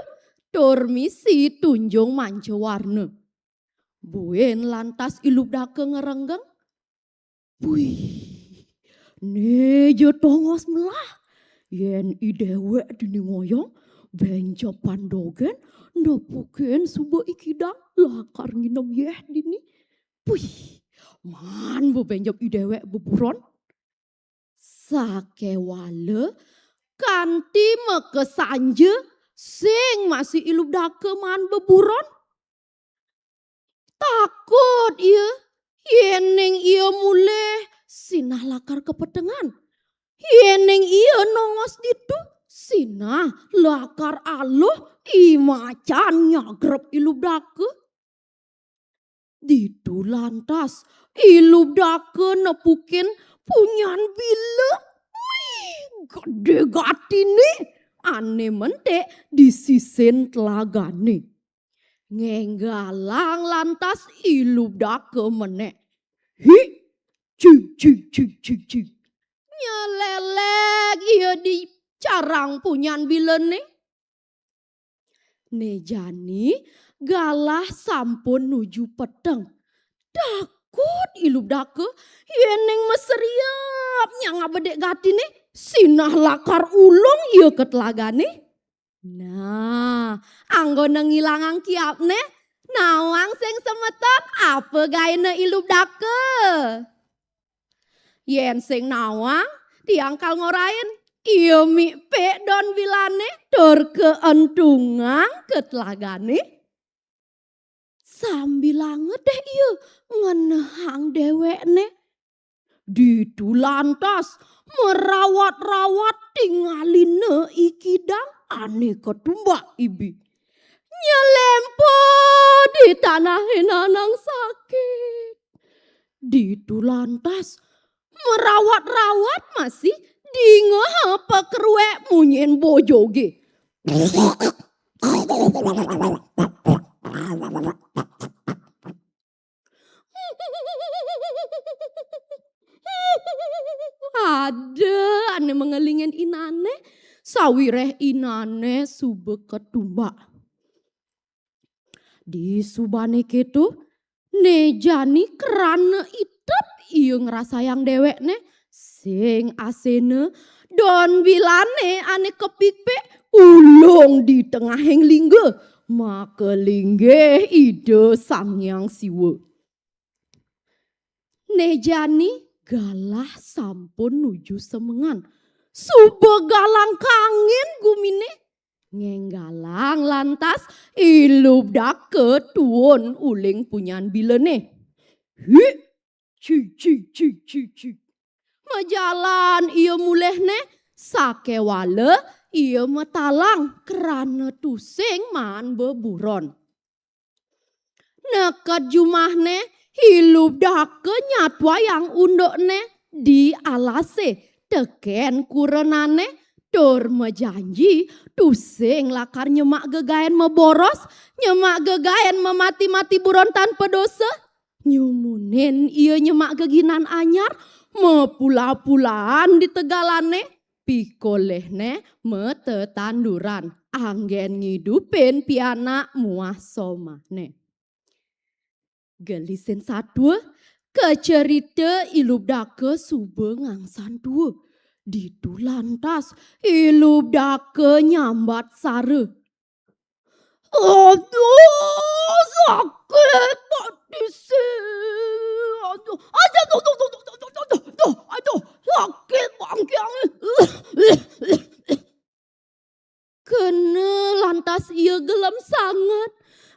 Tur misi tunjung manca warna. Buin lantas I Lubdaka ngrenggeng. Wih, ne ja tongos melah. Yen i dewek dini ngoyong, benjepan dogen, nepukin suba i kidang lakar nginem yeh dini. Wih, maan bebenjep i dewek beburon. Sakewala kanti makasanja sing masih I Lubdaka maan beburon. Takut ia, yening ia mulih sinah lakar kapetengan. Yening ia nongos ditu, sinah lakar aluh i macan nyagrep I Lubdaka. Ditu lantas I Lubdaka nepukin punyan bila. Mih, gede gatine ane mentik di sisin telagane. Ngenggalang lantas I Lubdaka menek. Hi, cik, cik, cik, cik, cik. Nyelelek ia di carang punyan bilane. Ne jani galah sampun nuju peteng. Takut I Lubdaka, yening maseriep nyang abedik gatine, sinah lakar ulung ia ka telagane. Nah, anggona ngilangang kiapne, nawang sing semeton, apa gaena I Lubdaka? Yen sing nawang, tiang kal ngorahin, ia mik pik don bilane tur kaentungang ka telagane. Sambilanga deh ia ngenehang dewekne. Ditu lantas merawat-rawat tingalina i kidang ane katumbak ibi. Nyelempo di tanahe nanang sakit. Ditu lantas merawat-rawat masih dingeha pakeruek munyin bojoge. Ada ane mengelingin inane, sawireh inane suba katumbak. Di subane keto, ne jani krana itep ia ngrasayang dewekne, sing asena don bilane ane kapikpik ulung di tengahing lingga, maka linggih Ida Sang Hyang Siwa. Ne jani galah sampun nuju semengan. Suba galang kangin gumine. Ngenggalang lantas I Lubdaka tuun uling punyan bilane. Hi, ci, ci, ci, ci, ci. Majalan ia mulihne, sakewala ia matalang krana tusing maan beburon. Neked jumahne, I Lubdaka nyatuayang undukne di alase teken kurenane tur majanji tusing lakar nyemak gegaen maboros, nyemak gegaen mamati-mati buron tanpa dosa. Nyumunin ia nyemak geginan anyar, mapula-pulaan di tegalane, pikolihne matetanduran, anggen ngidupin pianak muah somahne. Gelisin satua, kacerita I Lubdaka suba ngangsan tua. Ditu lantas I Lubdaka nyambat sara. Aduh, sakit patise. Aduh, aduh, aduh, aduh, aduh, aduh, aduh, sakit bangkiange. Kena lantas ia gelem sanget,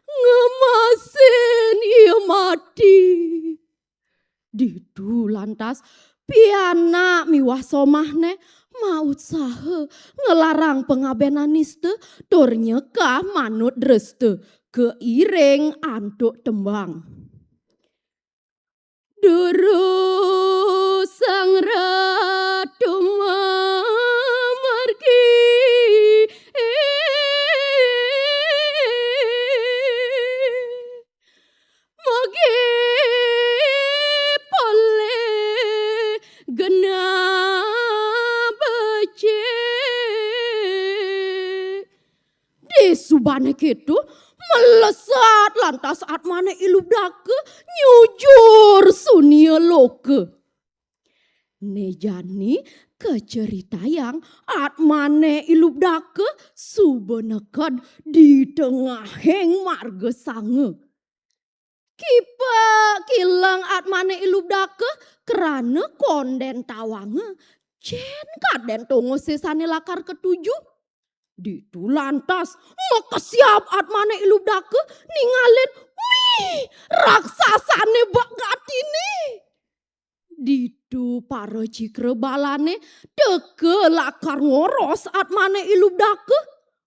ngemasin ia mati. Ditu lantas pianak miwah somahne mautsaha nglarang pangabenan nista tur nyekah manut dresta kairing antuk tembang. Durus Sang Ratu mamargi. Mugi polih genah becik. Disubane keto, melesat lantas atmane I Lubdaka nyujur sunia loka. Ne jani kaceritayang atmane I Lubdaka suba neked di tengahing marga sanga. Kipak kileng atmane I Lubdaka krana konden tawanga, jen kaden tongose sane lakar katuju. Ditu lantas makesiab atmane I Lubdaka ningalin, wih, raksasane bek gatine. Ditu para cikra balane teka lakar ngoros atmane I Lubdaka.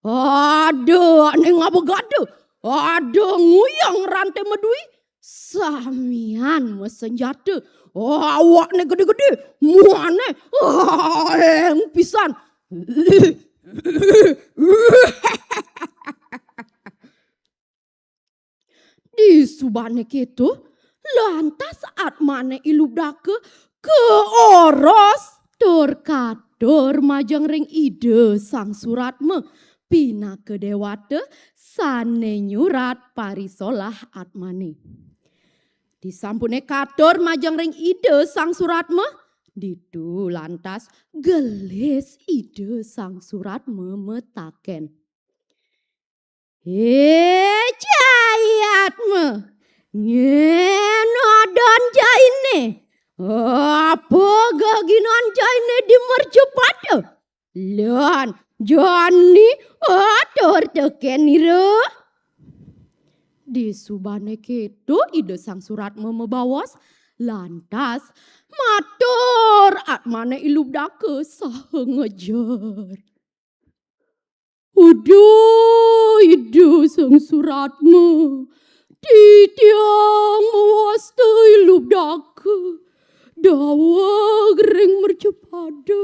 Ada ane ngaba gada, ada nguyang rante madui, samian masenjata. Awakne gede-gede, muane, ah, eng pisan. Disubane keto, lantas atmane I Lubdaka kaoros tur katur majeng ring Ida Sang Suratma, pinaka dewata sane nyurat parisolah atmane. Disampune katur majeng ring Ida Sang Suratma, ditu lantas gelis Ida Sang Suratma mataken. He, Cai Atma, nyen adan Caine? Apa geginan Caine di mercapada? Lan jani atur teken ira. Disubane keto Ida Sang Suratma mabaos, lantas matur atmane I Lubdaka saha ngejer. Uduh Ida Sang Suratma, titiang mawasta I Lubdaka, daweg ring mercapada,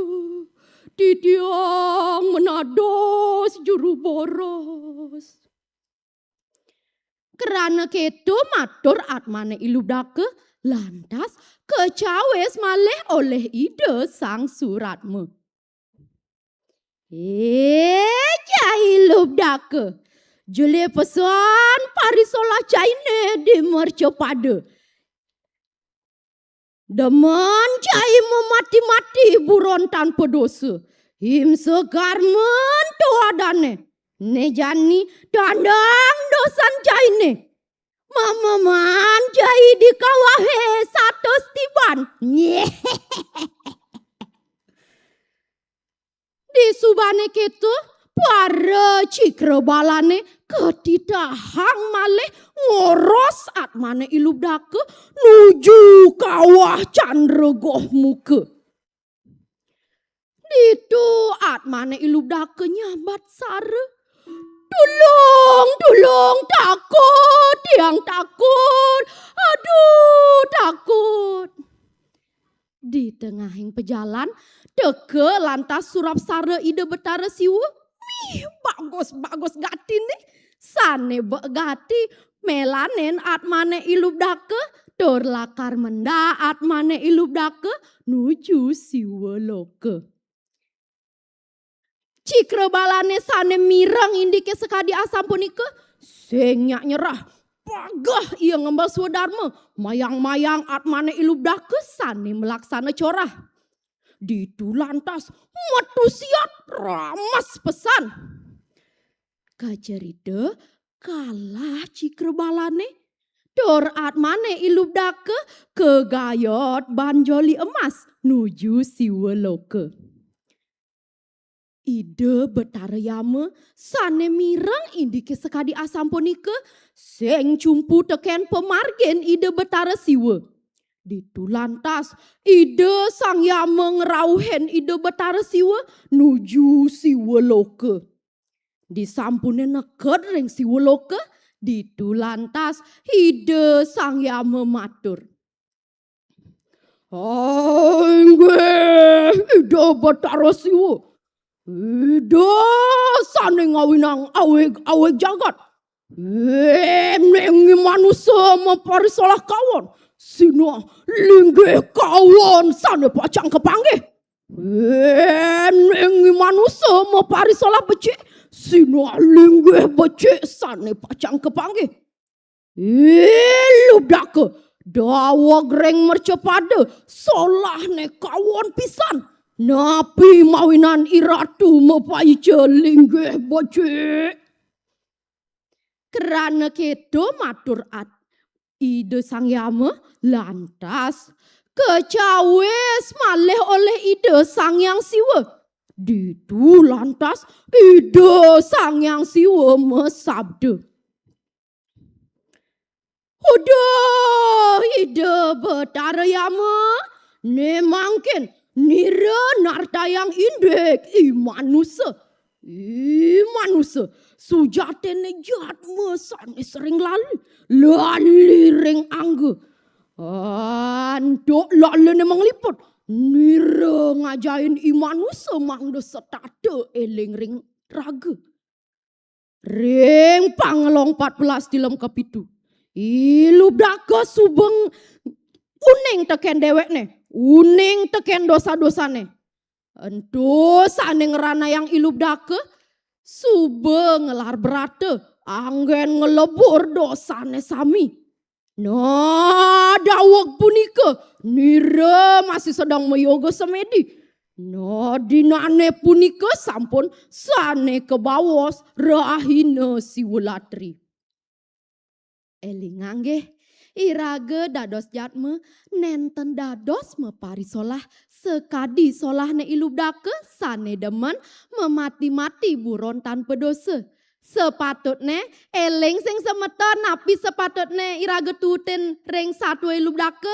titiang menados juru boros. Krana keto matur atmane I Lubdaka, lantas kacawis malih olih Ida Sang Suratma. Eh, Cai Lubdaka, jeleh pesan parisolah Caine di mercapada. Demen Cai mamati-mati buron tanpa dosa. Himsa karman to adane. Ne jani tandang dosan Caine. Mameman Cai di kawahe satus tiban. Disubane keto, para cikra balane katitahang malih ngoros atmane I Lubdaka nuju kawah Candra Goh Muka. Ditu atmane I Lubdaka nyambat sara. "Tulung, tulung, takut, tiang takut. Aduh, takut." Di tengahing pejalan, teka lantas surapsara Ida Betara Siwa. Mih, bagus-bagus gatine. Sane bek gati, melanin atmane I Lubdaka, tur lakar mendak atmane I Lubdaka nuju Siwa Loka. Cikra balane sane mireng indike sakadi asapunika, sing nyak nyerah. Pageh ia ngembal swadarma, mayang-mayang atmane I Lubdaka sane malaksana corah. Ditu lantas metu siat ramas pesan. Kacerita kalah cikra balané, tur atmané I Lubdaka kagayot banjoli emas nuju Siwa Loka. Ida Betara Yama sané mireng indiké sakadi asapunika, sing cumpu tekén pamargin Ida Betara Siwa. Ditu lantas Ida Sang Yama ngrauhin Ida Betara Siwa nuju Siwa Loka. Disampuné neked ring Siwa Loka, ditu lantas Ida Sang Yama matur, "Inggih, Ida Betara Siwa, Ida sané ngawinang awig-awig jagat. Eling I Manusa maparisolah kawon, sinah linggih kawon sané pacang kapanggih. Eling I Manusa maparisolah becik, sinah linggih becik sané pacang kapanggih. Ih, Lubdaka, daweg ring mercapada, solahné kawon pisan. Napi mawinan I Ratu mapaica linggih becik?" Krana kéto matur at-, Ida Sang Yama, lantas kacawis malih olih Ida Sang Hyang Siwa. Ditu lantas Ida Sang Hyang Siwa masabda, "Aduh, Ida Betara Yama, né mangkin nira nartayang indik I Manusa. I Manusa, sujatiné jatma sané sering lali, lali ring angga. Antuk laliné mangliput, nira ngajahin I Manusa mangda setata éling ring raga." Ring pangelong pat belas tilem kapitu, I Lubdaka suba uning tekén déwékné, uning tekén dosa-dosané. Ento sané ngranayang I Lubdaka suba ngelar brata anggén ngelebur dosané sami. Nah, daweg punika nira masih sedeng mayoga semedi. Nah, dinané punika sampun sané kabaos rahina Siwalatri. Élingang nggih, iraga dados jatma nénten dados maparisolah sakadi solahné I Lubdaka sané demen mamati-mati buron tanpa dosa. Sapatutné, éling sing semeton, napi sapatutné iraga tuutin ring satua I Lubdaka?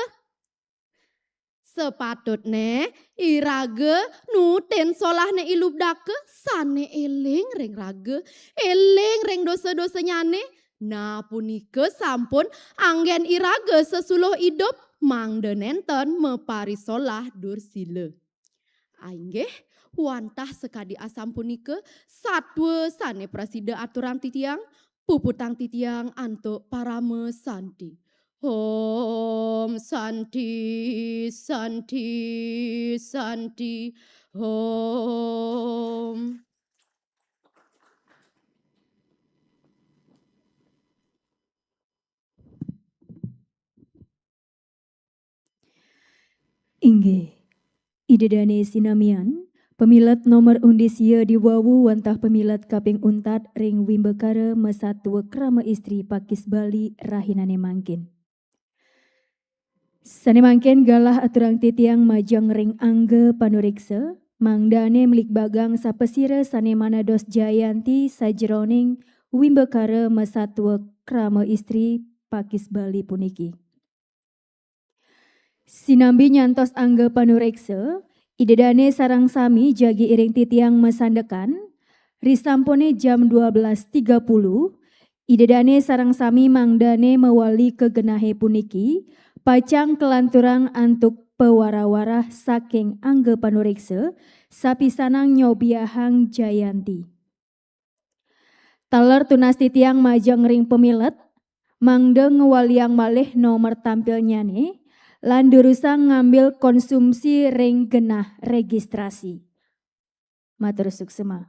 Sapatutné iraga nuutin solahné I Lubdaka sané éling ring raga, éling ring dosa-dosanyané. Nah, punika sampun anggén iraga sesuluh idup mangda nénten maparisolah dursila. Inggih, wantah sakadi asapunika satua sané prasida aturang titiang, puputang titiang antuk parama santi. Om Santi, Santi, Santi, Om. Inggih. Ida dané sinamian, pamilet nomor undi sia diwawu wantah pamilet kaping untat ring Wimbakara Masatua Krama Istri Pakis Bali rahinané mangkin. Sané mangkin galah aturang titiang majeng ring angga panuréksa, mangdané mligbagang sapasira sané manados jayanti sajeroning Wimbakara Masatua Krama Istri Pakis Bali puniki. Sinambi nyantos angga panuréksa, Ida dané sareng sami jagi iring titiang masandekan, risampuné jam dua belas tiga puluh, Ida dané sareng sami mangdané mawali ka genahé puniki, pacang kalanturang antuk pawara-wara saking angga panuréksa, sapisanan nyobiahang jayanti. Taler tunas titiang majeng ring pamilet, mangda ngwaliang malih nomor tampilnyané, lan durusang ngambil konsumsi ring genah registrasi. Matur suksma.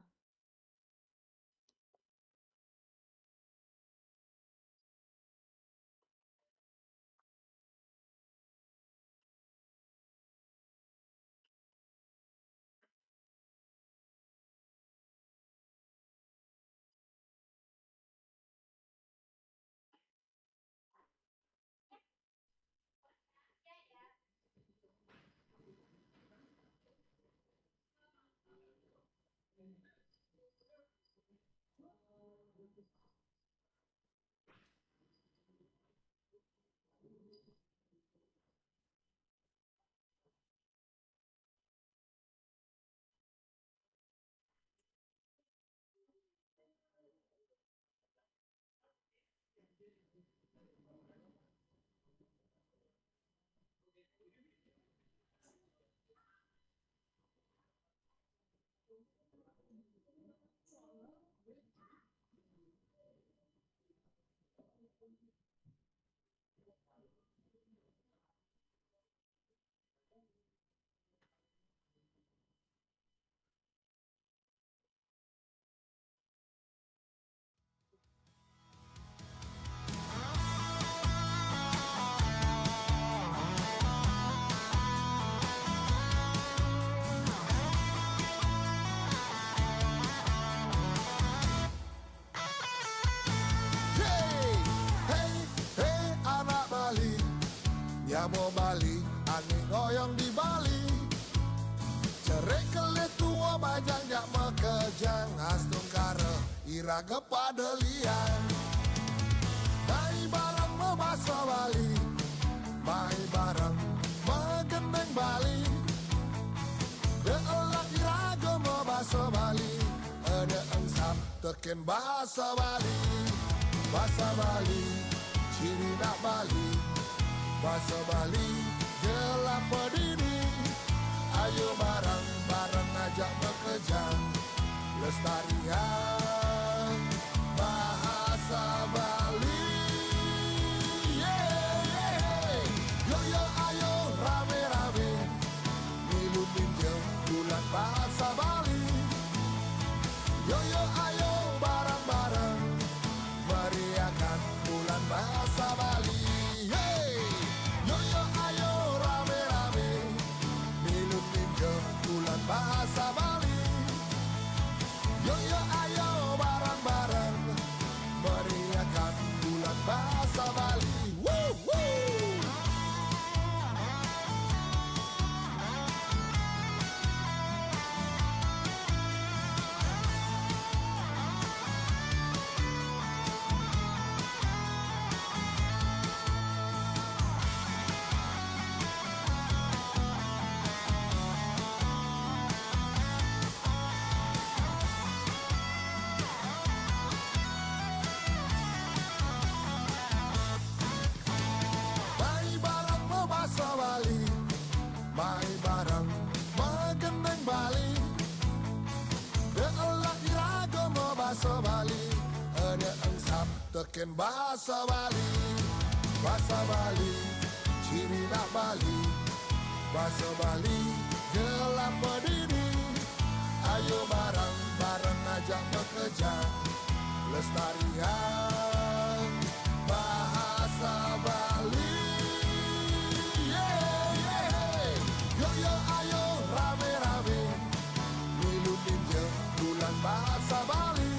Hei, hei, hei, anak Bali, nyamo Bali, angin ngoyong di Bali. Cerek kelih tuo bajang jak makejang, astungkara iraga pada liang. Mai bareng mabasa Bali, mai bareng magendeng Bali. De'elah iraga mabasa Bali, eda engsap teken basa Bali. Basa Bali, ciri nak Bali. Basa Bali, gelap pedidi. Ayo bareng-bareng ajak makejang, lestariang bahasa Bali. Ye, ye, ye. Yo, yo, ayo rame-rame milu ninja bulan bahasa Bali. Yo, yo, ayo bareng-bareng meriahkan bulan bahasa Bali. Hey! Yo, yo, ayo rame-rame milu ninja bulan bahasa Bali. Yo, yo, ayo bareng-bareng meriahkan bulan bahasa Bali. Woo, woo! Mai bareng mabasa Bali, mai bareng magendeng Bali. De'elah iraga mabasa Bali, eda engsap teken basa Bali. Basa Bali, ciri nak Bali. Basa Bali, gelap pedidi. Ayo bareng-bareng ajak makejang, lestariang bahasa Bali. Ye, ye. Yo, yo, ayo rame-rame milu ninja bulan bahasa Bali.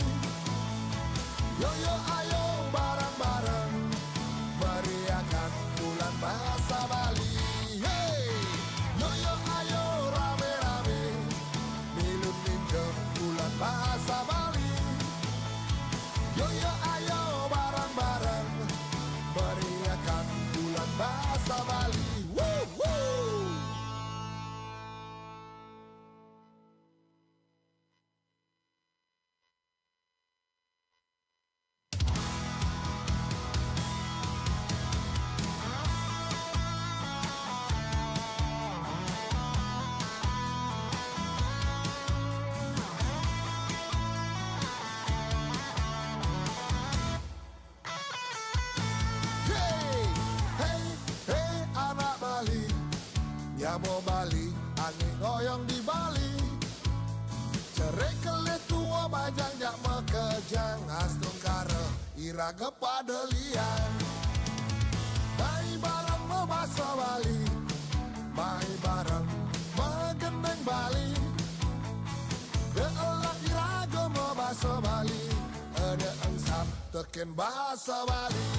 Yo, yo, ayo bareng-bareng meriahkan bulan bahasa Bali. Hey! Yo, yo, ayo rame-rame milu ninja bulan bahasa Bali. Yo, yo, ayo bareng-bareng meriahkan bulan bahasa Bali. Woo, woo! Hei, hei, hei, anak Bali, nyamo Bali, angin ngoyong di Bali. Cerek kelih tuo bajang jak makejang, astungkara iraga pada liang. Mai bareng mabasa Bali, mai bareng magendeng Bali. De'elah iraga mabasa Bali, eda engsap teken basa Bali.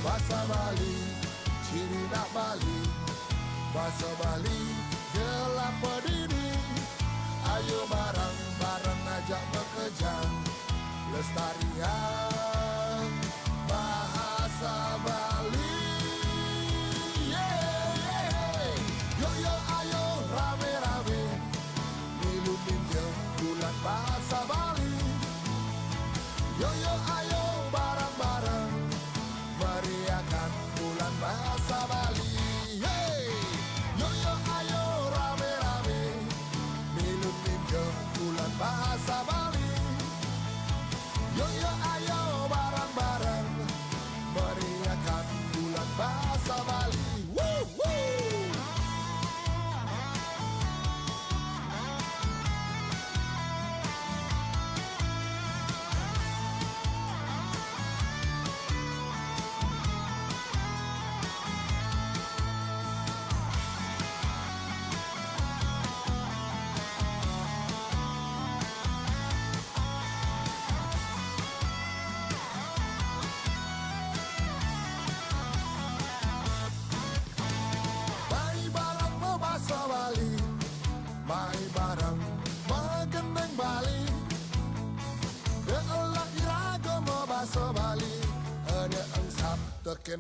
Basa Bali, ciri nak Bali. Basa Bali, gelap pedidi. Ayo bareng-bareng ajak makejang, lestariang bahasa Bali. Ye, ye. Yo, yo, ayo rame-rame milu ninja bulan bahasa Bali. Yo, yo, ayo bareng-bareng meriahkan bulan bahasa Bali. Hey! Yo, yo, ayo rame-rame milu ninja bulan bahasa Bali. Yo, yo, ayo bareng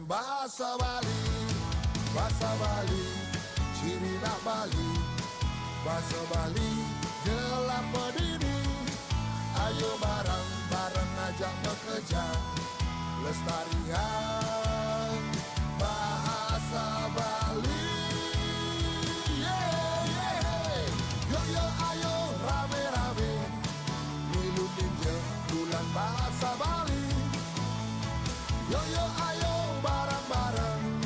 Bahasa Bali, bahasa Bali, ciri nak Bali. Bahasa Bali, gelap pedini. Ayo bareng-bareng ajak bekerja, lestarian bahasa Bali. Yeah, yeah. Yo, yo, ayo rame-rame, milu ninja bulan bahasa Bali. Yo, yo, ayo bareng-bareng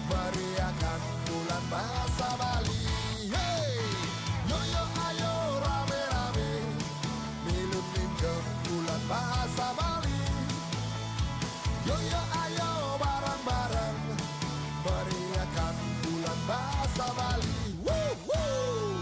meriahkan bulan bahasa Bali. Hey! Yo, yo, ayo rame-rame, milu ninja bulan bahasa Bali. Yo, yo, ayo bareng-bareng meriahkan bulan bahasa Bali. Woo, woo!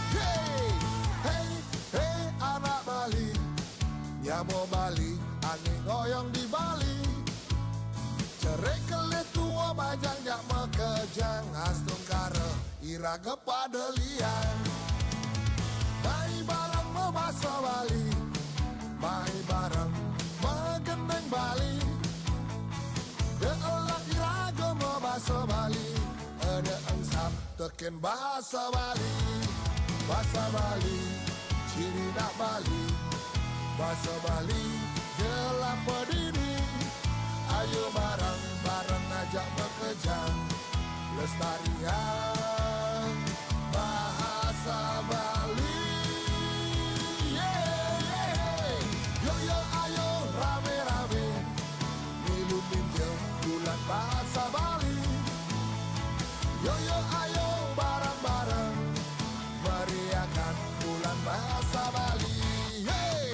Hey, hey, hey, anak Bali, nyamo Bali, angin ngoyong di Bali. Cerek kelih tua bajang jak makejang, astungkara iraga pada liang. Mai bareng mabasa Bali, mai bareng magendeng Bali. De'elah iraga mabasa Bali, eda engsap teken bahasa Bali. Bahasa Bali, ciri nak Bali. Bahasa Bali, gelap pedini. Ayo bareng-bareng ajak bekerja, lestarian bahasa Bali. Yeah, yeah. Yo, yo, ayo rame-rame, milu ninja bulan bahasa Bali. Yo, yo, ayo bareng-bareng meriahkan bulan bahasa Bali. Hey!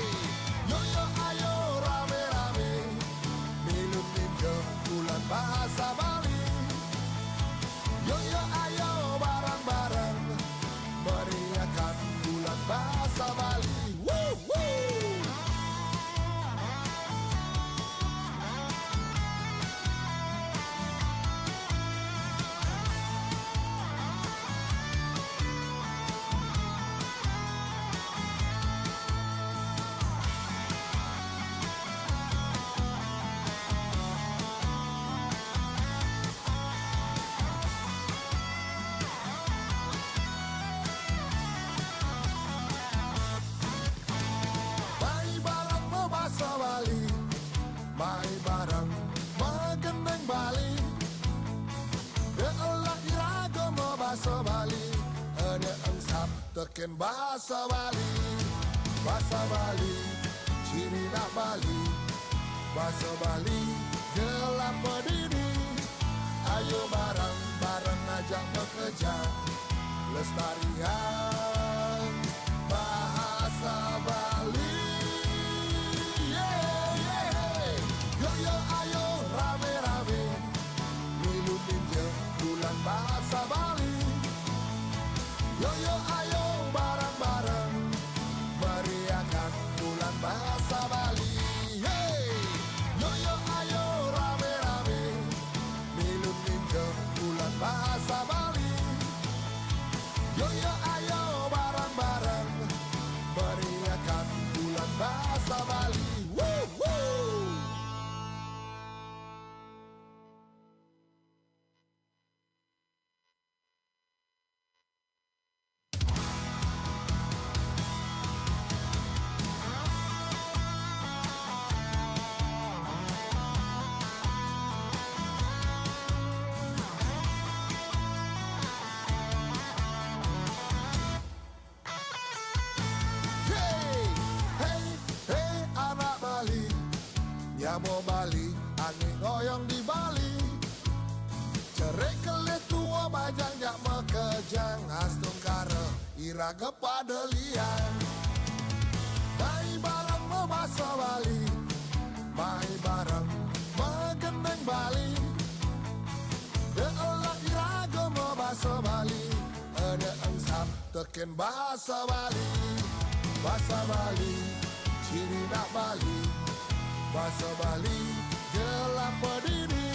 Yo, yo, ayo rame-rame, milu ninja bulan bahasa Bali. Yo, yo, ayo bareng-bareng meriahkan bulan bahasa Bali. Woo, woo! Mai bareng mabasa Bali, mai bareng magendeng Bali. De'elah iraga mabasa Bali, eda engsap teken bahasa Bali. Bahasa Bali, ciri nak Bali. Bahasa Bali, gelap pedini. Ayo bareng-bareng ajak bekerja, lestarian bahasa Bali. Yeah, yeah. Yo, yo, ayo rame-rame, milu ninja bulan bahasa Bali. Yo, yo, ayo bareng-bareng meriahkan bulan bahasa Bali. Hey! Yo, yo, ayo rame-rame, milu ninja bulan bahasa Bali. Yo, yo, ayo bareng-bareng meriahkan bulan bahasa Bali. Woo, woo! Hey, hey, hey, anak Bali, nyamo Bali, angin ngoyong di Bali. Cerek kelih tua bajang jak makejang, astungkara iraga pada liang. Mai bareng mabasa Bali, mai bareng magendeng Bali. De'elah iraga mabasa Bali, eda Teken basa Bali, basa Bali, ciri nak Bali. Basa Bali, gelap pedidi.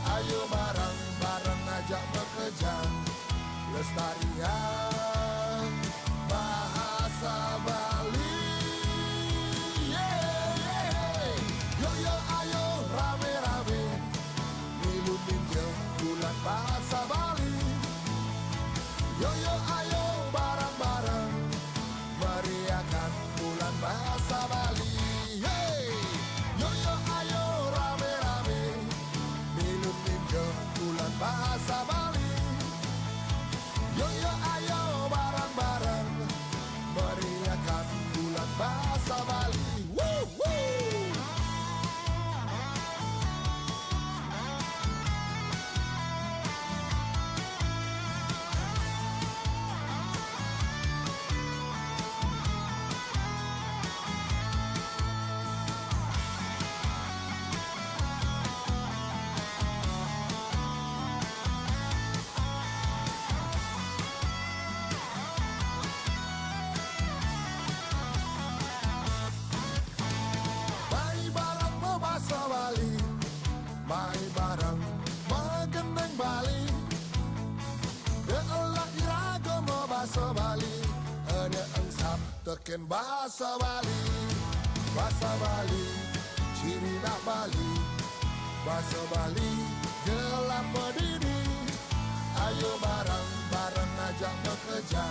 Ayo bareng-bareng ajak bekerja, lestarian bahasa Bali. Yeah, yeah. Yo, yo, ayo rame-rame, milu ninja bulan bahasa Bali. Yo, yo, ayo bareng-bareng, meriahkan bulan bahasa Bali. Hey! Yo, yo, ayo rame-rame, milu ninja bulan bahasa Bali. Yo, yo, ayo bareng-bareng, meriahkan bulan bahasa Bali. Woo, woo! Mai bareng membahasa Bali, mai bareng menggeneng Bali. Belah iraga membahasa Bali, ada engsap teken bahasa Bali. Bahasa Bali, ciri nak Bali. Bahasa Bali, gelap pedidi. Ayo bareng-bareng ajak bekerja,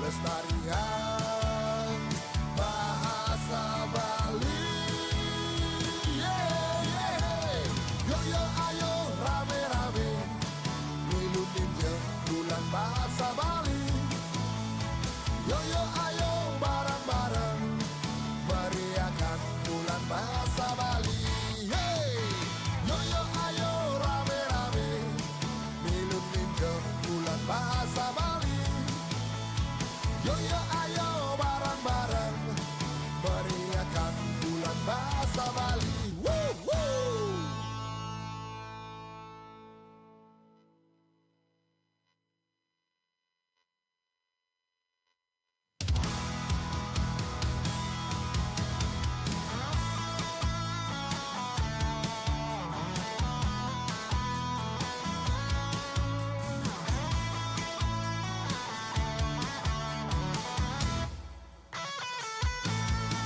lestarian bahasa Bali. Yeah, yeah. Yo, yo, ayo rame-rame, milu ninja bulan bahasa Bali. Yo, yo, ayo bareng-bareng, meriahkan bulan bahasa Bali. Hey! Yo, yo, ayo rame-rame, milu ninja bulan bahasa Bali. Yo, yo, ayo bareng-bareng, meriahkan bulan bahasa Bali. Woo, woo!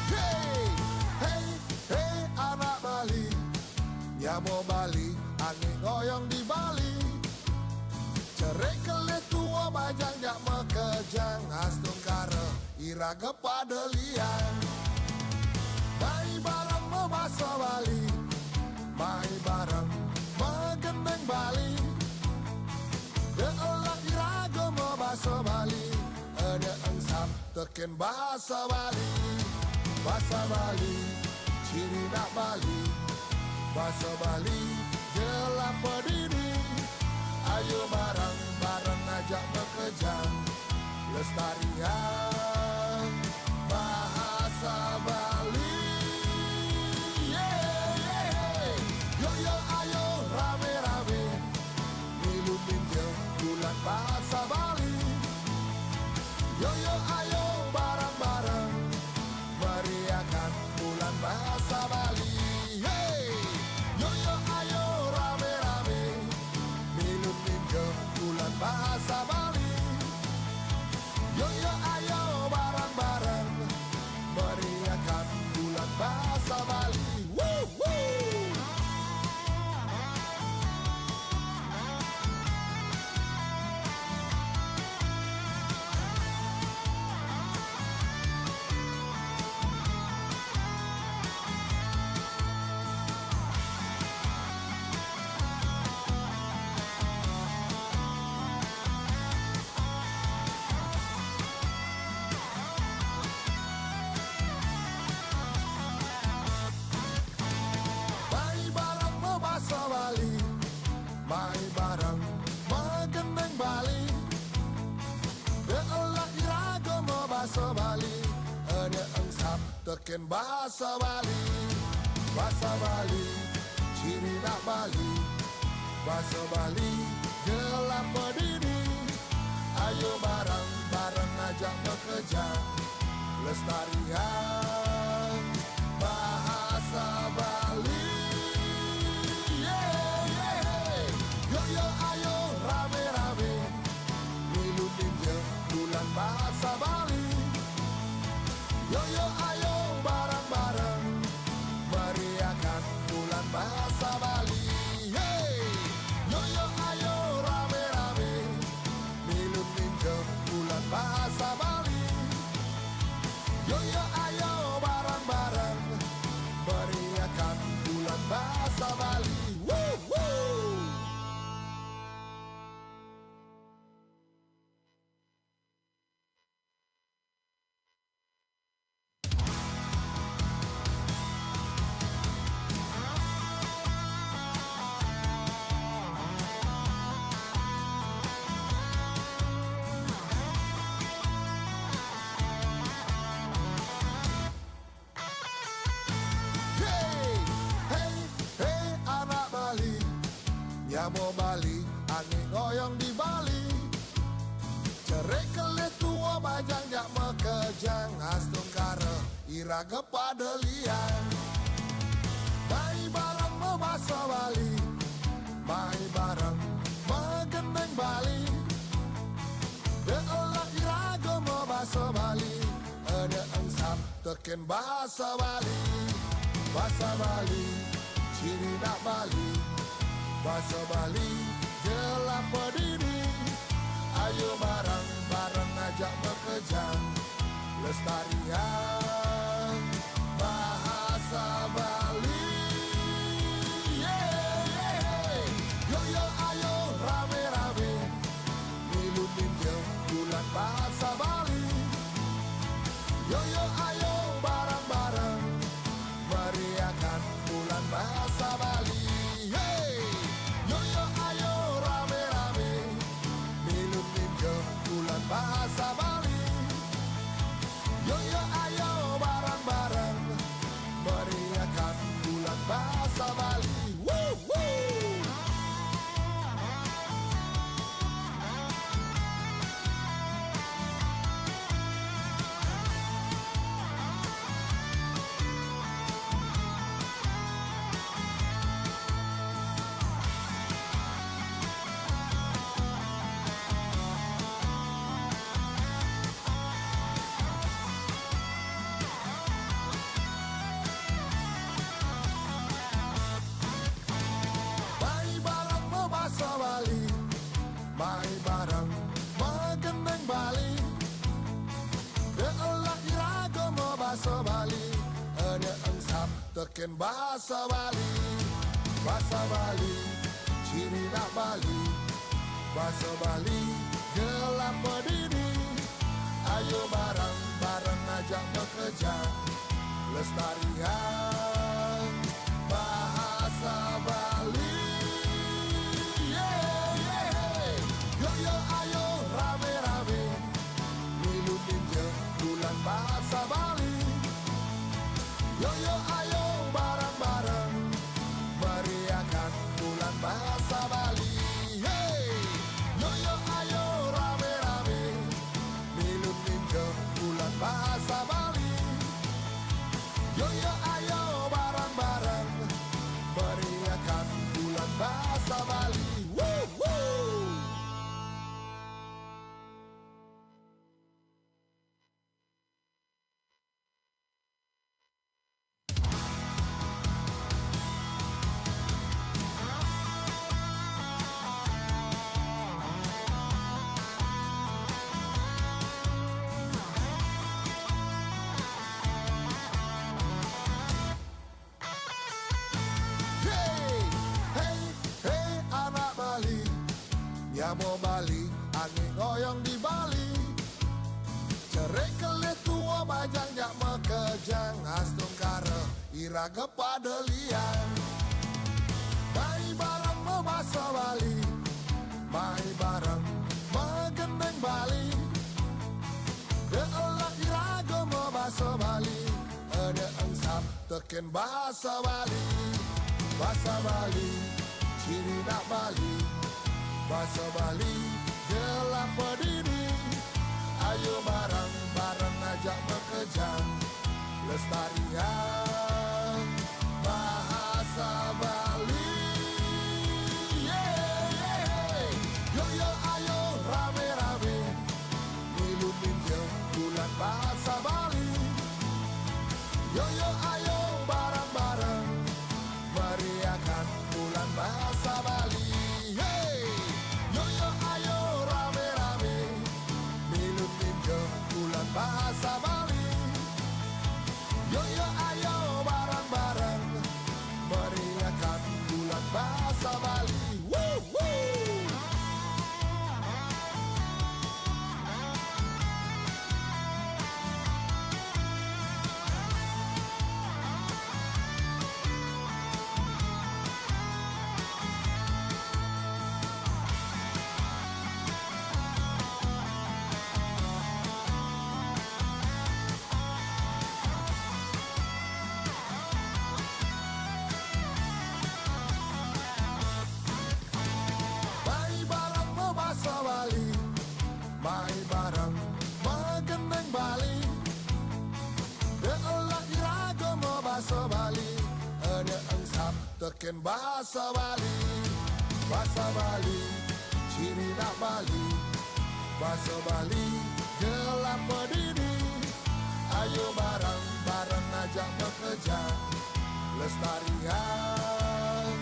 Hey, hey, hey, anak Bali, nyamo Bali, angin ngoyong di Bali. Cerik kelih tua bajang jak mekejang, astungkara iraga pada liang. Mai bareng membahasa Bali, mai bareng menggeneng Bali. Belah iraga membahasa Bali, ada engsap teken bahasa Bali. Bahasa Bali, ciri nak Bali. Bahasa Bali, gelap pedidi. Ayo bareng-bareng ajak bekerja, lestarian bahasa Bali. Yeah, yeah. Yo, yo, ayo rame-rame, milu ninja bulan bahasa Bali. Yo, yo, ayo bareng-bareng, meriahkan bulan bahasa Bali. Hey! Yo, yo, ayo rame-rame, milu ninja bulan bahasa Bali. Yo, yo, ayo bareng-bareng, meriahkan bulan bahasa Bali. Woo, woo! Mai bareng membahasa Bali, mai bareng menggeneng Bali. Belah iraga membahasa Bali, ada engsap teken bahasa Bali. Bahasa Bali, ciri nak Bali. Bahasa Bali, gelap pedidi. Ayo bareng Lestarian bahasa Bali. Yeay, yeay. Yo, yo, ayo rame-rame milu ninja bulan bahasa Bali. Yo, yo, ayo bareng-bareng meriahkan bulan bahasa Bali. Hey! Yo, yo, ayo rame-rame milu ninja bulan bahasa Bali. Yo, yo, ayo bareng-bareng meriahkan bulan bahasa Bali. Woo, woo. Hey, hey, hey, anak Bali, nyamo Bali, angin ngoyong di Bali. Cerik kelih tua bajang jak makejang, astungkara iraga pada liang. Mai bareng mabasa Bali, mai bareng magendeng Bali. Delah iraga mabasa Bali, ada engsap teken bahasa Bali. Bahasa Bali, ciri nak Bali. Bahasa Bali, jelah pedidi. Ayo bareng-bareng ajak makejang, lestarian bahasa Bali. Yeay, yeay. Yo, yo, ayo rame-rame milu ninja bulan bahasa Bali. Yo, yo, ayo bareng-bareng meriahkan bulan bahasa Bali. Hey! Yo, yo, ayo rame-rame milu ninja bulan bahasa Bali. Yo, yo, ayo bareng-bareng meriahkan bulan bahasa Bali. Woo, woo. Mai bareng mabasa Bali, mai bareng magendeng Bali. Delah iraga mabasa Bali, ada engsap teken bahasa Bali. Bahasa Bali, ciri nak Bali. Bahasa Bali, jelah pedidi. Ayo bareng-bareng ajak makejang, lestarian bahasa Bali. Yeay, yeay. Yo, yo, ayo rame-rame milu ninja bulan bahasa Bali. Yo, yo, ayo bareng-bareng meriahkan bulan bahasa Bali. Hey! Yo, yo, ayo rame-rame milu ninja bulan bahasa Bali. Yo, yo, ayo bareng-bareng meriahkan bulan bahasa Bali. Woo, woo. Hey, hey, hey, anak Bali, nyamo Bali, angin ngoyong di Bali. Cerik kelih tua bajang jak makejang, astungkara iraga pada liang. Mai bareng mabasa Bali, mai bareng magendeng Bali. Delah iraga mabasa Bali, ada engsap teken bahasa Bali. Bahasa Bali, ciri nak Bali. Bahasa Bali, jelah pedidi. Ayo bareng-bareng ajak makejang. Lestarian bahasa Bali. Yeay, yeay. Yo, yo, ayo rame-rame milu ninjil bulan bahasa Bali. Yo, yo, ayo bareng-bareng meriahkan bulan bahasa Bali. Hey! Yo, yo, ayo rame-rame milu ninjil bulan bahasa Bali. Yo, yo, ayo bareng-bareng meriahkan bulan bahasa Bali. Woo, woo. Mai bareng bebasa Bali, mai bareng begeneng Bali. Dek elak iraga bebasa Bali, ede engsap teken bahasa Bali. Bahasa Bali, ciri nak Bali. Bahasa Bali, gelap berdiri. Ayo bareng-bareng ajak bekerja, lestarian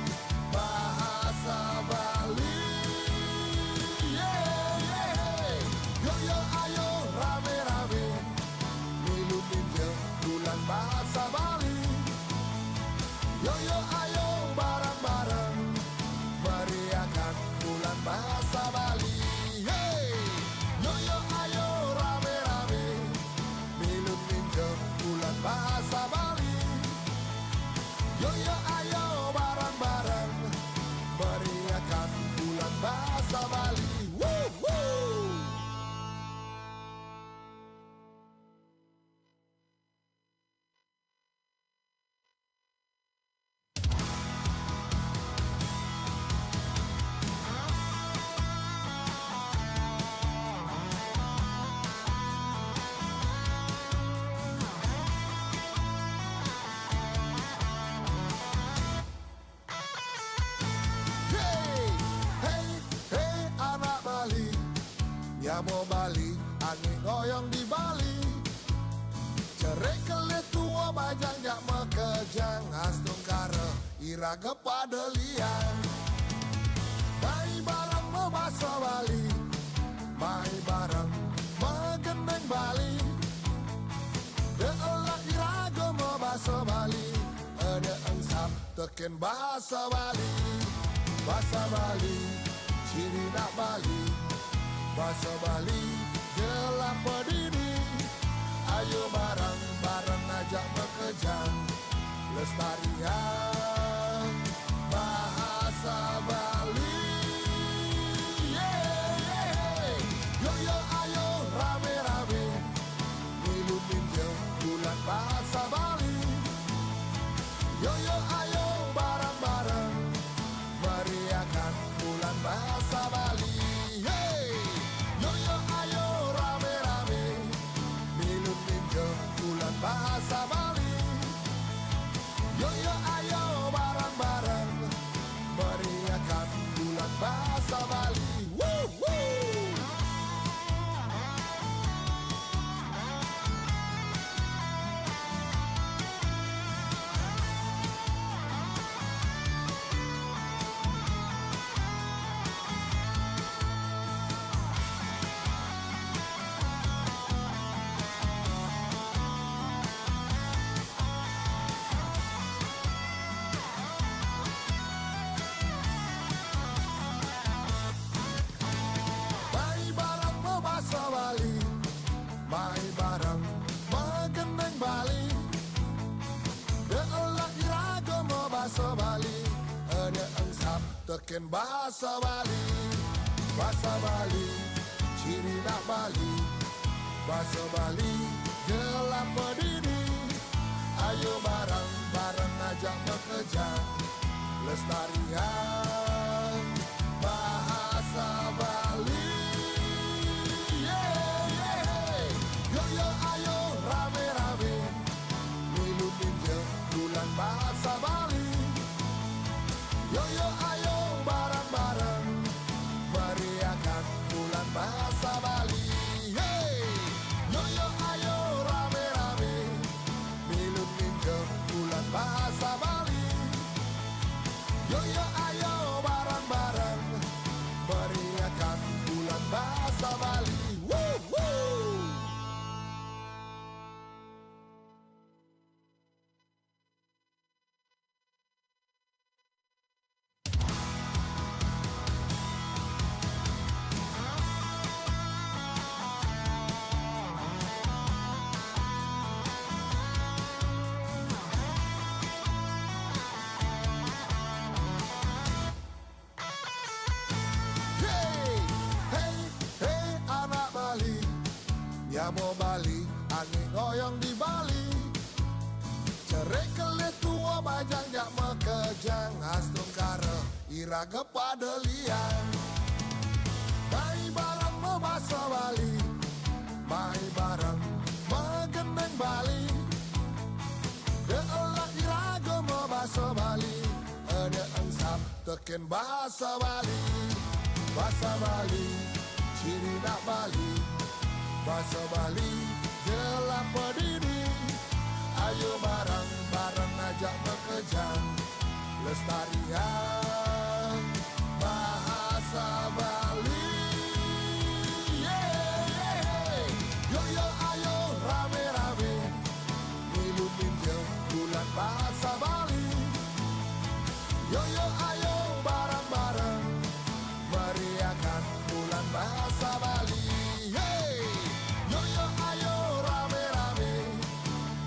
bahasa Bali. Yeay, yeay. Yo, yo, ayo rame-rame milu ninjil bulan bahasa Bali. Yo, yo, ayo bareng-bareng meriahkan bulan bahasa Bali. Hey! Yo, yo, ayo rame-rame milu ninjil bulan bahasa Bali. Yo, yo, ayo bareng-bareng meriahkan bulan bahasa Bali. Woo, woo. Hey, hey, hey, anak Bali, nyamo Bali, angin ngoyong di Bali. Cerik kelih tua bajang jak mekejang, astungkara iraga pada liang. Mai bareng bebasa Bali, mai bareng begeneng Bali. Dek elak iraga bebasa Bali, ede engsap teken bahasa Bali. Bahasa Bali, ciri nak Bali. Bahasa Bali, gelap berdiri. Ayo bareng-bareng ajak bekerja, lestarian bahasa Bali. Yeay, yeay. Yo, yo, ayo rame-rame milu ninjil bulan bahasa Bali. Yo, yo, ayo bareng-bareng meriahkan bulan bahasa Bali. Hey! Yo, yo, ayo rame-rame milu ninjil bulan bahasa Bali. Yo, yo, ayo bareng-bareng meriahkan bulan bahasa Bali. Woo, woo. Mai bareng bebasa Bali, mai bareng begeneng Bali. Dek elak iraga bebasa Bali, ede engsap teken bahasa Bali. Bahasa Bali, ciri nak Bali. Bahasa Bali, gelap berdiri. Ayo bareng-bareng ajak bekerja, lestarian bahasa Bali. Yeay, yeay. Yo, yo, ayo rame-rame Nyabo Bali, angin ngoyong di Bali. Cerik kelih tua bajang jak makejang, astungkara iraga pada liang. Mai bareng mabasa Bali, mai bareng magendeng Bali. De'elah iraga mabasa Bali, eda engsap teken bahasa Bali. Bahasa Bali, ciri nak Bali. Bahasa Bali, jelah pedidi. Ayo bareng-bareng ajak makejang, lestariang bahasa Bali. Yeay, yeay. Yo, yo, ayo rame-rame milu ninja bulan bahasa Bali. Yo, yo, ayo bareng-bareng meriahkan bulan bahasa Bali. Hey! Yo, yo, ayo rame-rame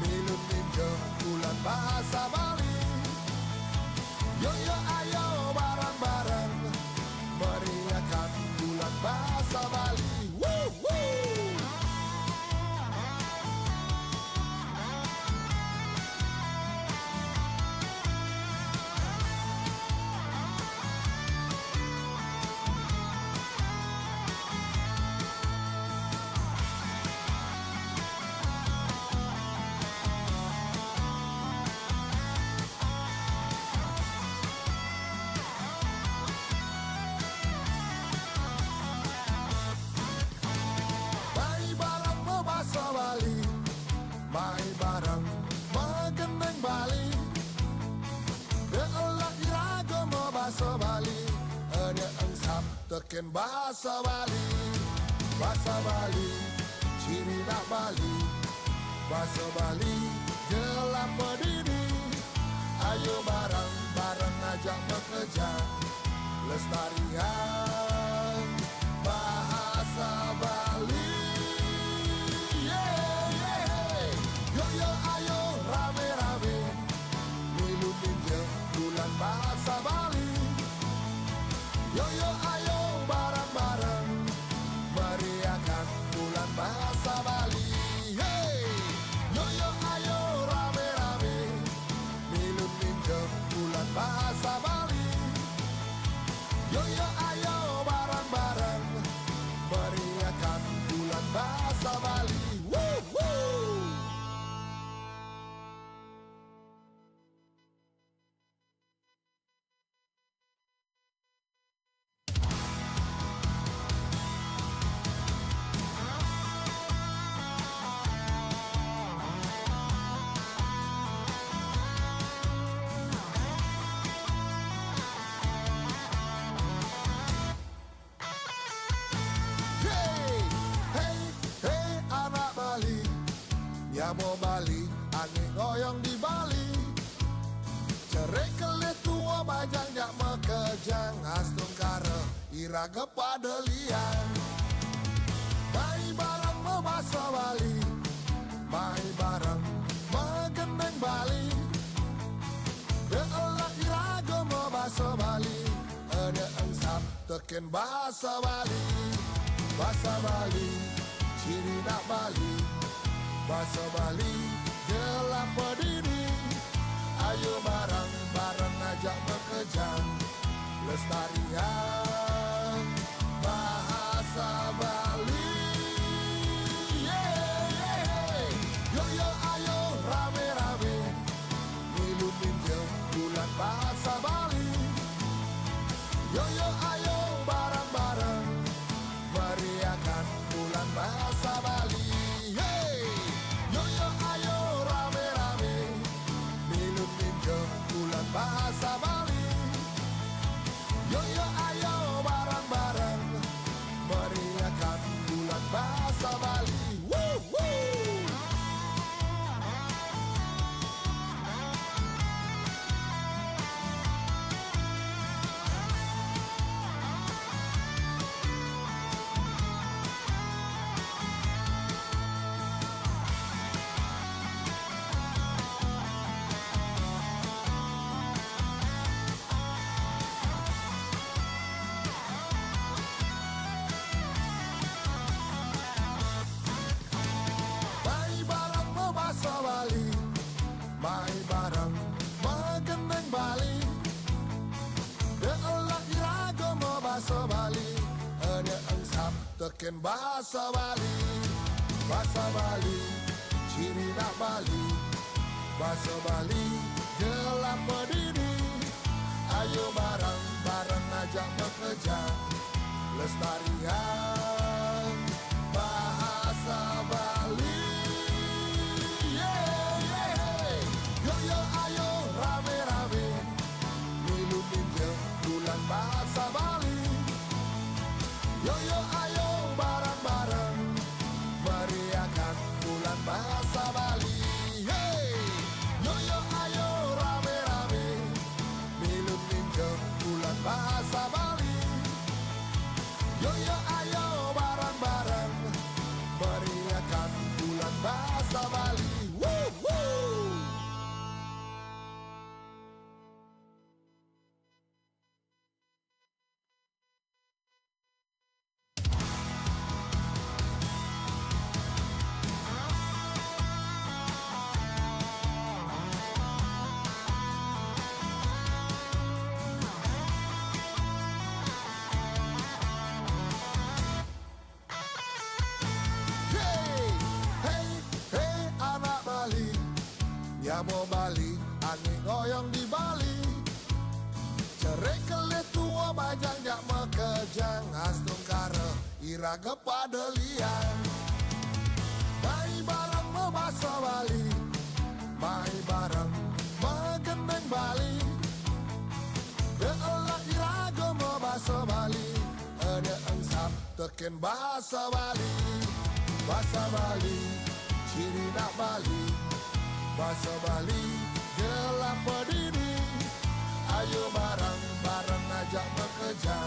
milu ninja bulan bahasa Bali. Yo, yo, ayo bareng-bareng meriahkan bulan bahasa Bali. Woo, woo! Mai bareng mabasa Bali, mai bareng magendeng Bali. De'elah iraga mabasa Bali, eda engsap teken bahasa Bali. Bahasa Bali, ciri nak Bali. Bahasa Bali, jelah pedidi. Ayo bareng-bareng ajak makejang, lestariang bahasa Bali. Yeay, yeay. Yo, yo, ayo rame-rame milu ninja bulan bahasa Bali. Yo, yo, ayo bareng-bareng meriahkan bulan bahasa Bali. Hey! Yo, yo, ayo rame-rame milu ninja bulan bahasa Bali. Yo, yo, ayo bareng-bareng meriahkan bulan bahasa Bali. Woo, woo! Hey, hey, hey, anak Bali, nyabo Bali, angin ngoyong di Bali. Cerik kelih tua bajang jak makejang, astungkara iraga pada liang. Mai bareng mabasa Bali, mai bareng magendeng Bali. De'elah iraga mabasa Bali, eda engsap teken bahasa Bali. Bahasa Bali, ciri nak Bali. Bahasa Bali, jelah pedidi. Ayo bareng-bareng ajak makejang, lestariang bahasa Bali. Yeay, yeay. Yo, yo, ayo rame-rame milu ninja bulan bahasa Bali. Yo, yo, ayo bareng-bareng meriahkan bulan bahasa Bali. Hey! Yo, yo, ayo rame-rame milu ninja bulan bahasa Bali. Yo, yo, ayo bareng Bahasa Bali, bahasa Bali, ciri nak Bali. Bahasa Bali, gelap berdiri. Ayo bareng-bareng ajak bekerja, lestarian bahasa Bali. Yeah, yeah. Yo, yo, ayo rame-rame, milu minjil bulan bahasa Bali. Yo, yo, ayo bareng-bareng meriahkan bulan bahasa Bali. Hey! Yo, yo, ayo rame-rame, milu minjil bulan bahasa Bali. Yo, yo, ayo bareng-bareng meriahkan bulan bahasa Bali. Woo, woo! Hey, hey, hey, anak Bali, nyabo Bali, angin goyang di Bali. Cerek kelih tua bajang jak makejang, astungkara iraga pada liang. Mai bareng mebasa Bali, mai bareng megeneng Bali. Beela iraga mebasa Bali, ada engsap teken bahasa Bali. Bahasa Bali, ciri nak Bali. Bahasa Bali, gelap berdiri. Ayo bareng-bareng ajak bekerja,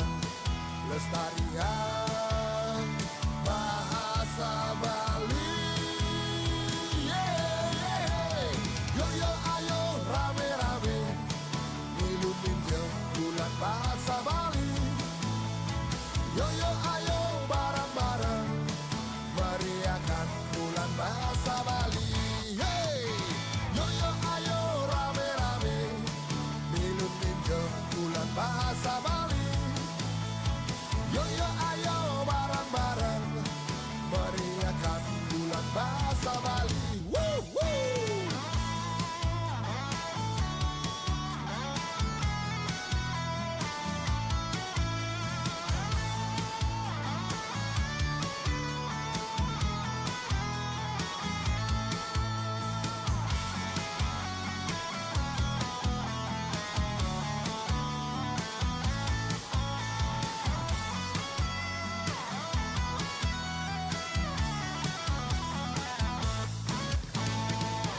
lestarian bahasa Bali. Yeah, yeah. Yo, yo, ayo rame-rame, milu minjil bulan bahasa Bali. Yo, yo, ayo bareng-bareng meriahkan bulan bahasa Bali. Hey! Yo, yo, ayo rame-rame, milu minjil bulan bahasa Bali. Yo, yo, ayo bareng-bareng meriahkan bulan bahasa Bali. Woo, woo!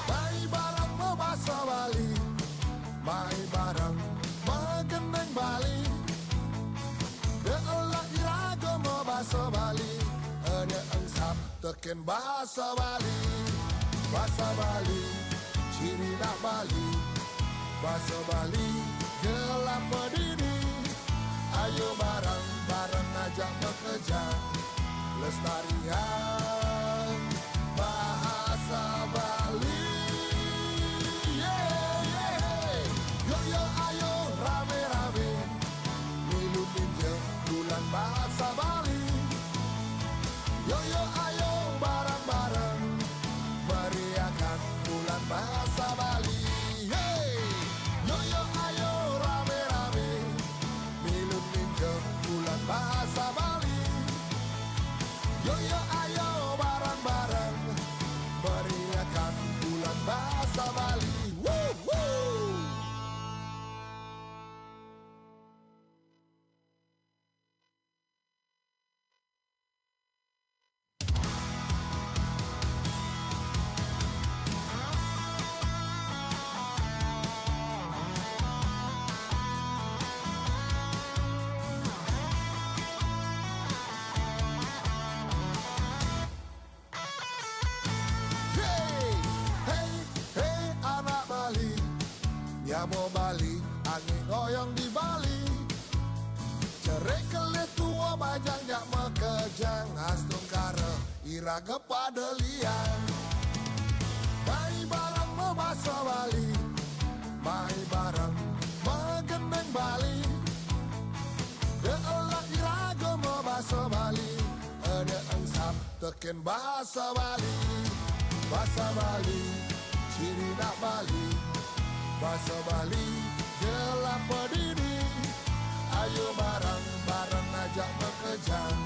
Mai bareng mebasa Bali, mai bareng megeneng Bali. Beela iraga mebasa Bali, ada engsap teken bahasa Bali. Bahasa Bali, ciri nak Bali. Bahasa Bali, gelap berdiri. Ayo bareng-bareng ajak bekerja, lestarian bahasa Bali. Yeah, yeah. Yo, yo, ayo rame-rame, milu minjil bulan bahasa Bali. Yo, yo, ayo bareng-bareng meriahkan bulan bahasa Bali. Hey! Yo, yo, ayo rame-rame, milu minjil bulan bahasa Bali. Yo, yo, ayo bareng-bareng meriahkan bulan bahasa Bali. Woo, woo! Hey, hey, hey, anak Bali, nyabo Bali, angin goyang di Bali. Cerek kelih tua bajang jak makejang, astungkara iraga pada liang. Mai bareng mebasa Bali, mai bareng megeneng Bali. Beela iraga mebasa Bali, ada Teken basa Bali, basa Bali, ciri nak Bali. Basa Bali, gelap pedidi. Ayo bareng-bareng ajak mekejang,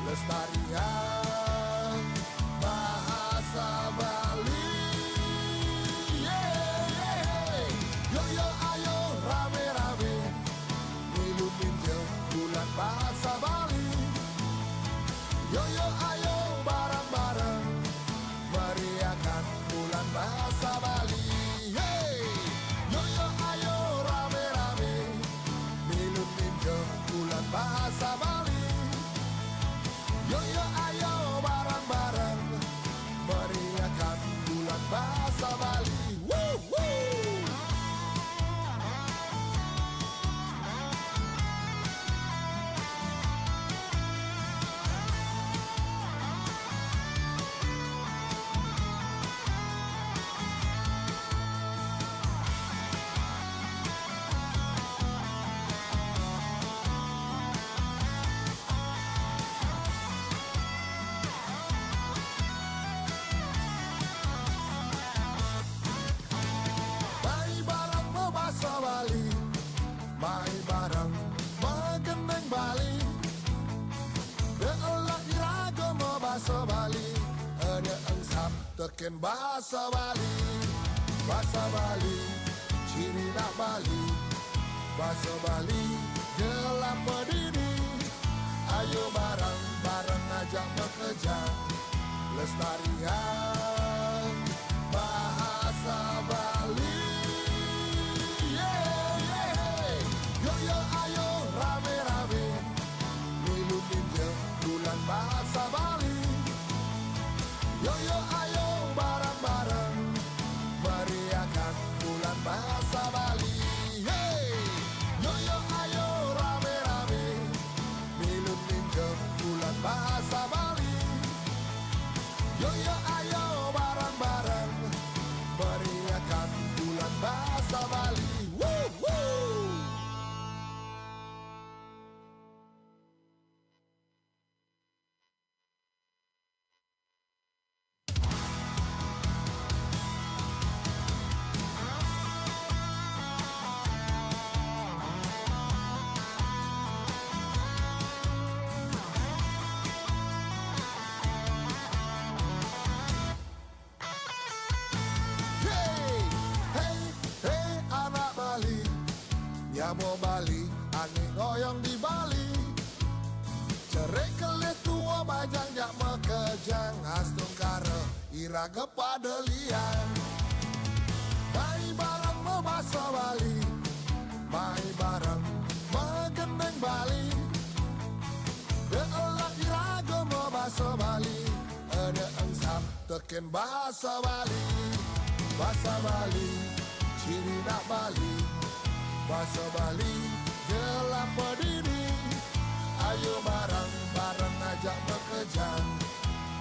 lestarian bahasa Bali. Yeah, yeah. Yo, yo, ayo rame-rame, milu minjil bulan bahasa Bali. Yo, yo, ayo bareng-bareng, meriahkan bulan bahasa Bali. Hey! Yo, yo, ayo rame-rame, milu minjil bulan bahasa Bali. Yo, yo, ayo bareng-bareng, meriahkan bulan bahasa Bali. Woo, woo! Mai bareng mebasa Bali, mai bareng megeneng Bali. Be'elak iraga mebasa Bali, ene engsap teken basa Bali. Basa Bali, ciri nak Bali. Basa Bali, gelap pedidi. Ayo bareng-bareng ajak mekejang, lestarian bahasa Bali. Yeah, yeah. Yo, yo, ayo rame-rame, milu minjil bulan bahasa Bali. Yo, yo, ayo bareng-bareng, meriahkan bulan bahasa Bali. Hey! Yo, yo, ayo rame-rame, milu minjil bulan bahasa Bali. Yo, yo, ayo bareng-bareng, meriahkan bulan bahasa Bali. Woo, woo! Hey, hey, hey, anak Bali, nyamo Bali, angin ngoyong di Bali. Cerik kelih tua bajang jak mekejang, astungkara iraga pada liang. Mai bareng mebasa Bali, mai bareng megeneng Bali. Be'elak iraga mebasa Bali, ene engsap teken basa Bali. Basa Bali, ciri nak Bali. Basa Bali, gelap pedidi. Ayo bareng-bareng ajak mekejang,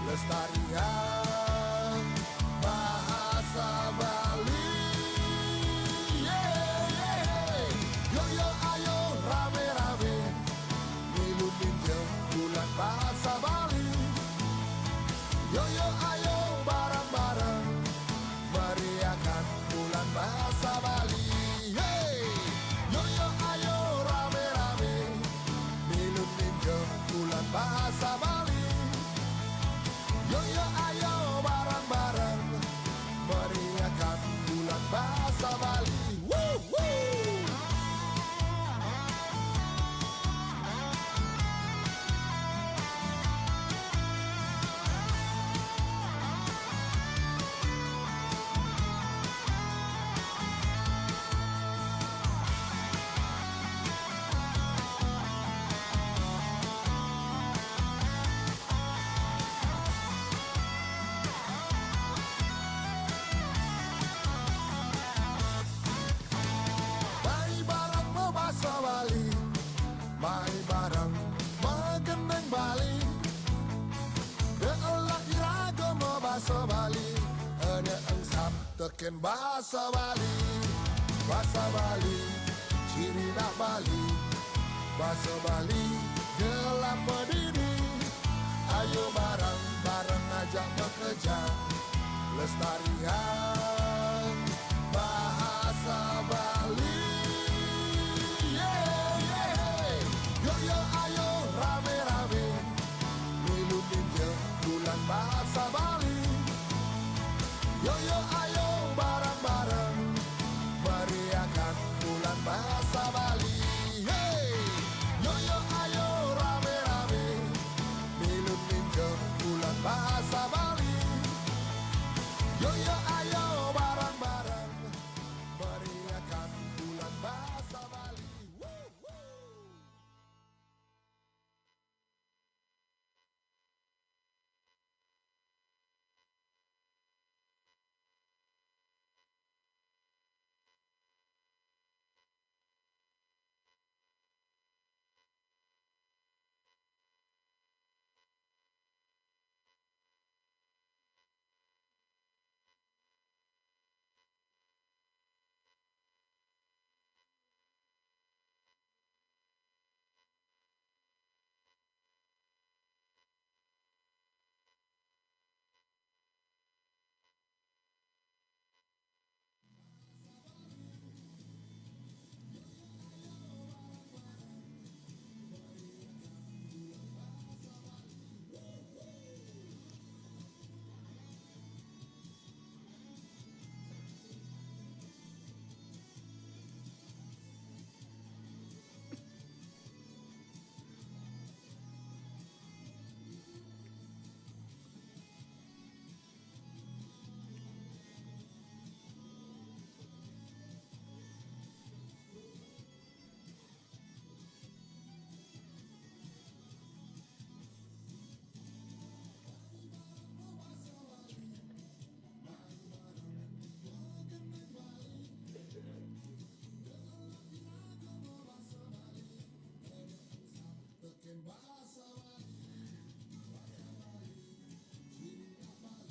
lestarian bahasa Bali. Yeah, yeah. Yo, yo, ayo rame-rame, milu minjil bulan bahasa Bali. Yo, yo, ayo bareng-bareng, meriahkan bulan bahasa Bali. Hey! Yo, yo, ayo rame-rame, milu minjil bulan bahasa Bali. Yo, yo, ayo bareng-bareng, meriahkan bulan bahasa Bali. Woo, woo! Mai bareng mebasa Bali, mai bareng megeneng Bali. Be'elak iraga mebasa Bali, ene engsap teken basa Bali. Basa Bali, ciri nak Bali. Basa Bali, gelap pedidi. Ayo Lestarikan bahasa Bali. Yeay, yeay. Yo, yo, ayo rame-rame milu ninjeng bulan bahasa Bali. Yo, yo, ayo bareng-bareng meriahkan bulan bahasa Bali. Hey! Yo, yo, ayo rame-rame milu ninjeng bulan bahasa Bali. Yo, yo, ayo bareng-bareng meriahkan bulan bahasa Bali. Wuh, wuh.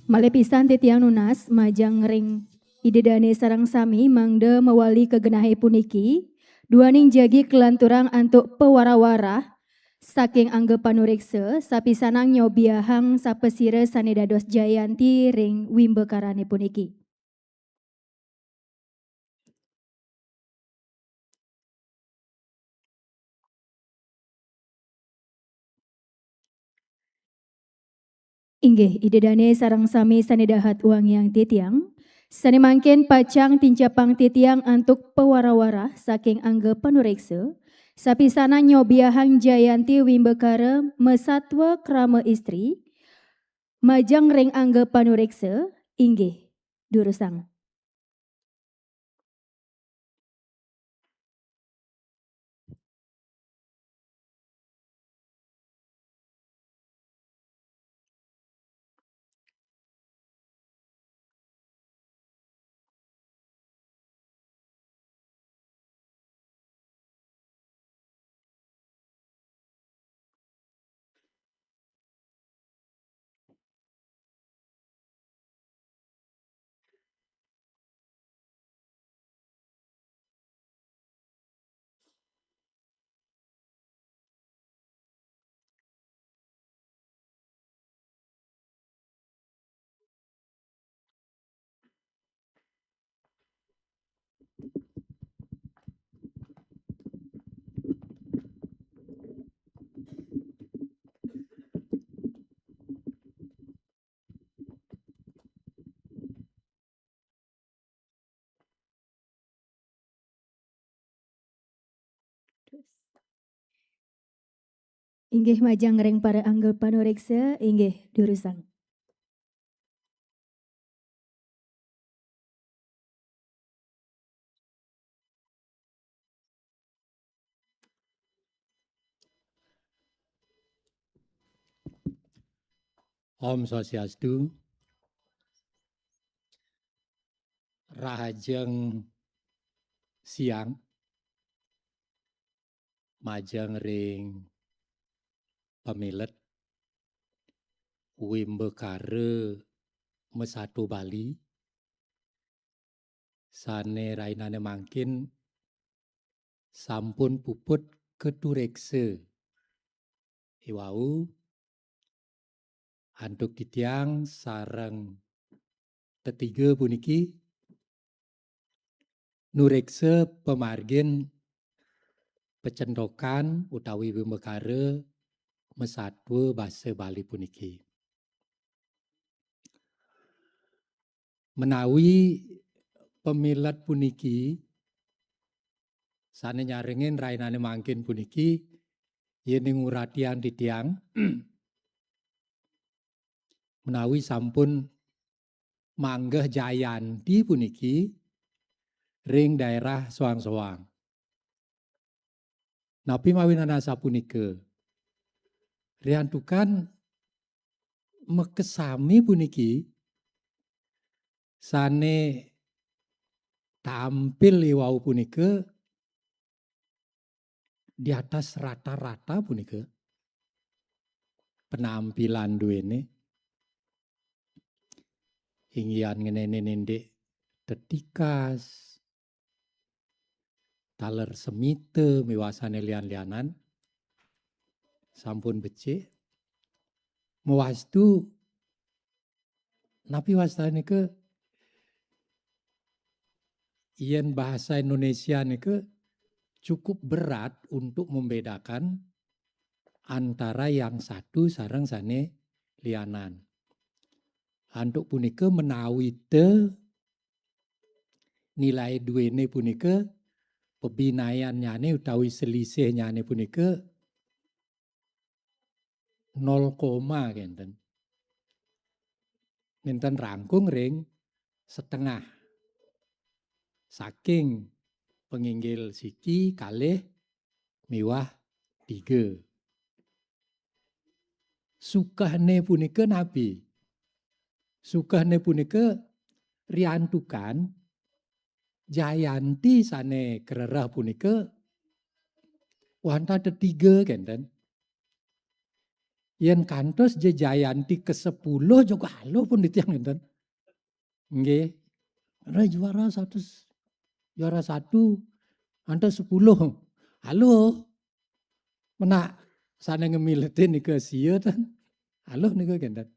Malih pisan titiang nunas majeng ring Ida Dane sareng sami mangda mawali ka genahe puniki, duaning jagi kalanturang antuk pawara-wara saking angga panureksa, sapisanan nyobiahang sapasira sane dados jayanti ring wimbakarane puniki. Inggih, Ida Dane sareng sami sane dahat wangiang titiang, sane mangkin pacang tincapang titiang antuk pawara-wara saking angga panureksa, sapisanan nyobiahang jayanti wimbakara masatwa krama istri, majeng ring angga panureksa, inggih, durusang. Inggih majeng ring para angga panureksa, inggih durusang. Om Swastiastu. Rahajeng siang majeng ring pamilet wimbakara Masatwa Bali sane rainane mangkin sampun puput katureksa. Iwau antuk titiang sareng tetiga puniki nureksa pamargin pecentokan utawi wimbakara masatua basa Bali puniki. Menawi pamilet puniki sane nyarengin rainane mangkin puniki, yen nguratian titiang menawi sampun manggeh jayanti puniki ring daerah soang-soang. Napi mawinan asapunika? Riantukan makasami puniki sane tampil iwau punika di atas rata-rata punika penampilan duene, inggihan ngeninin indik tetikas, taler semita miwah sane lian-lianan, sampun becik. Mawastu, napi wastane ke, yen bahasa Indonesia nike cukup berat untuk membedakan antara yang satu sareng sane lianan. Antuk punika menawi te nilai duene punika, pebinayannyane utawi selisihnyane punika nol koma kenten. Nenten rangkung ring setengah saking penginggil siki kalih miwah tiga. Sukehne punika napi? Sukehne punika riantukan jayanti sane karereh punika wantah tetiga kenten. Yen kantos ja jayanti kesepuluh juga aluh pun titiang kenten. Nggih. Ora juara satu, juara satu, antar sepuluh. Aluh. Menak sane ngemiletin nika sia ten. Aluh nika kenten.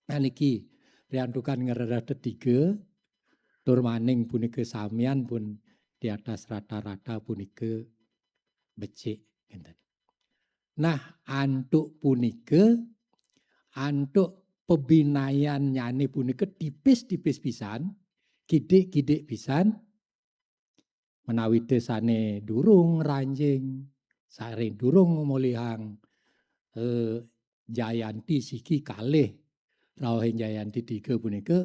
Nah niki, riantukan ngrereh tetiga, tur maning punika samian pun di atas rata-rata punika becik kenten. Nah, antuk punika, antuk pebinayannyane punika tipis-tipis pisan, kidik-kidik pisan, menawi te sane durung ranjing, sane durung molihang, eh, jayanti siki kalih, rauhin jayanti tiga punika,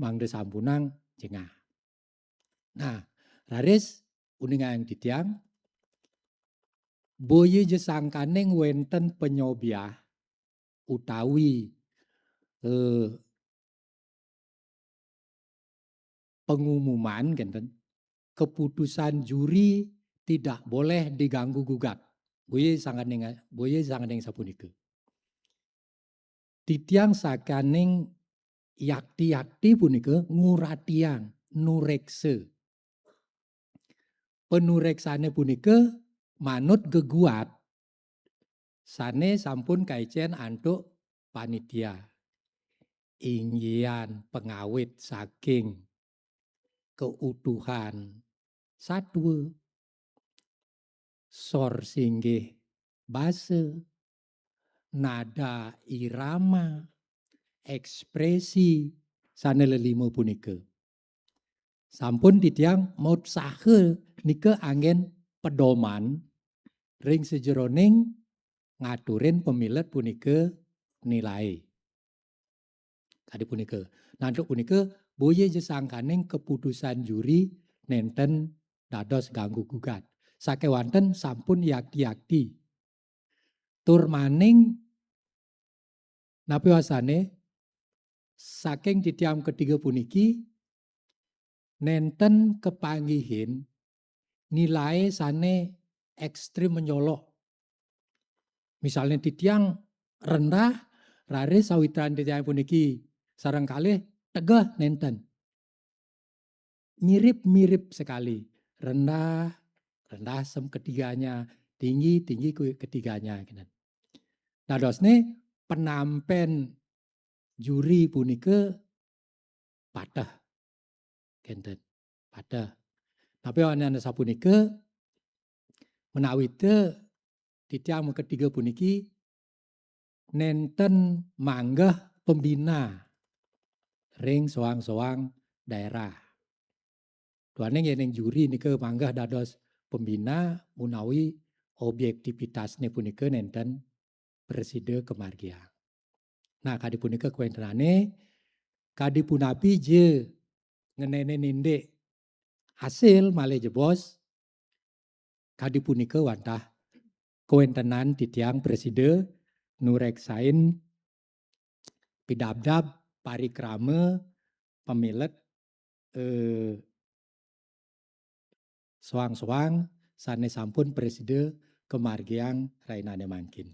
mangda sampunang jengah. Nah, raris uningang titiang, boya ja sangkaning wenten panyobiah utawi, eh, pengumuman kenten, keputusan juri tidak boleh diganggu gugat. Boya sangkaning, boya sangkaning sapunika. Titiang sakaning yakti-yakti punika nguratiang, nureksa. Panureksane punika manut geguat sane sampun kaicen antuk panitia. Inggihan pangawit saking keutuhan satua, sor singgih basa, nada irama, ekspresi sane lelima punika. Sampun titiang mautsaha nika anggen pedoman ring sajeroning ngaturin pamilet punika nilai. Kadi punika. Nantuk punika, boya ja sangkaning keputusan juri nenten dados ganggu gugat. Sakewanten sampun yakti-yakti. Tur maning, napi wasane, saking titiang ketiga puniki, nenten kapanggihin nilai sane ekstrim mencolok. Misalnya titiang rendah, raris sawitran titiang puniki sareng kalih tegeh nenten. Mirip-mirip sekali. Rendah, rendah sem ketiganya, tinggi, tinggi ku ketiganya. Dadosne penampen juri punika pateh. Kenten. Pateh. Tapi anane sapunika, menawi te titiang maketiga puniki nenten manggeh pembina ring soang-soang daerah. Duaning yening juri nika manggeh dados pembina menawi objektivitasne punika nenten prasida kamargiang. Nah, kadi punika kawentenane, kadi punapi ja ngenene nindik hasil malih jebos, kadi punika wantah kawentenan titiang prasida nureksain pidabdab parikrama pamilet, eh, soang-soang sane sampun prasida kamargiang rainane mangkin.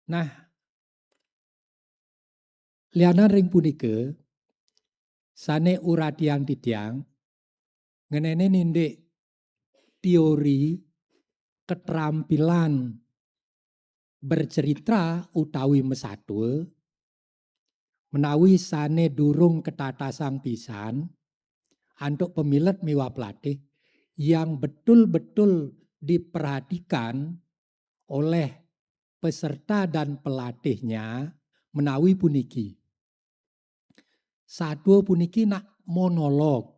Nah, lianan ring punika, sane uratian titiang ngenene nindik teori ketrampilan bercerita utawi masatua, menawi sane durung katatasang pisan antuk pamilet miwah pelatih yang betul-betul diperhatikan oleh peserta dan pelatihnya menawi puniki. Satua puniki nak monolog.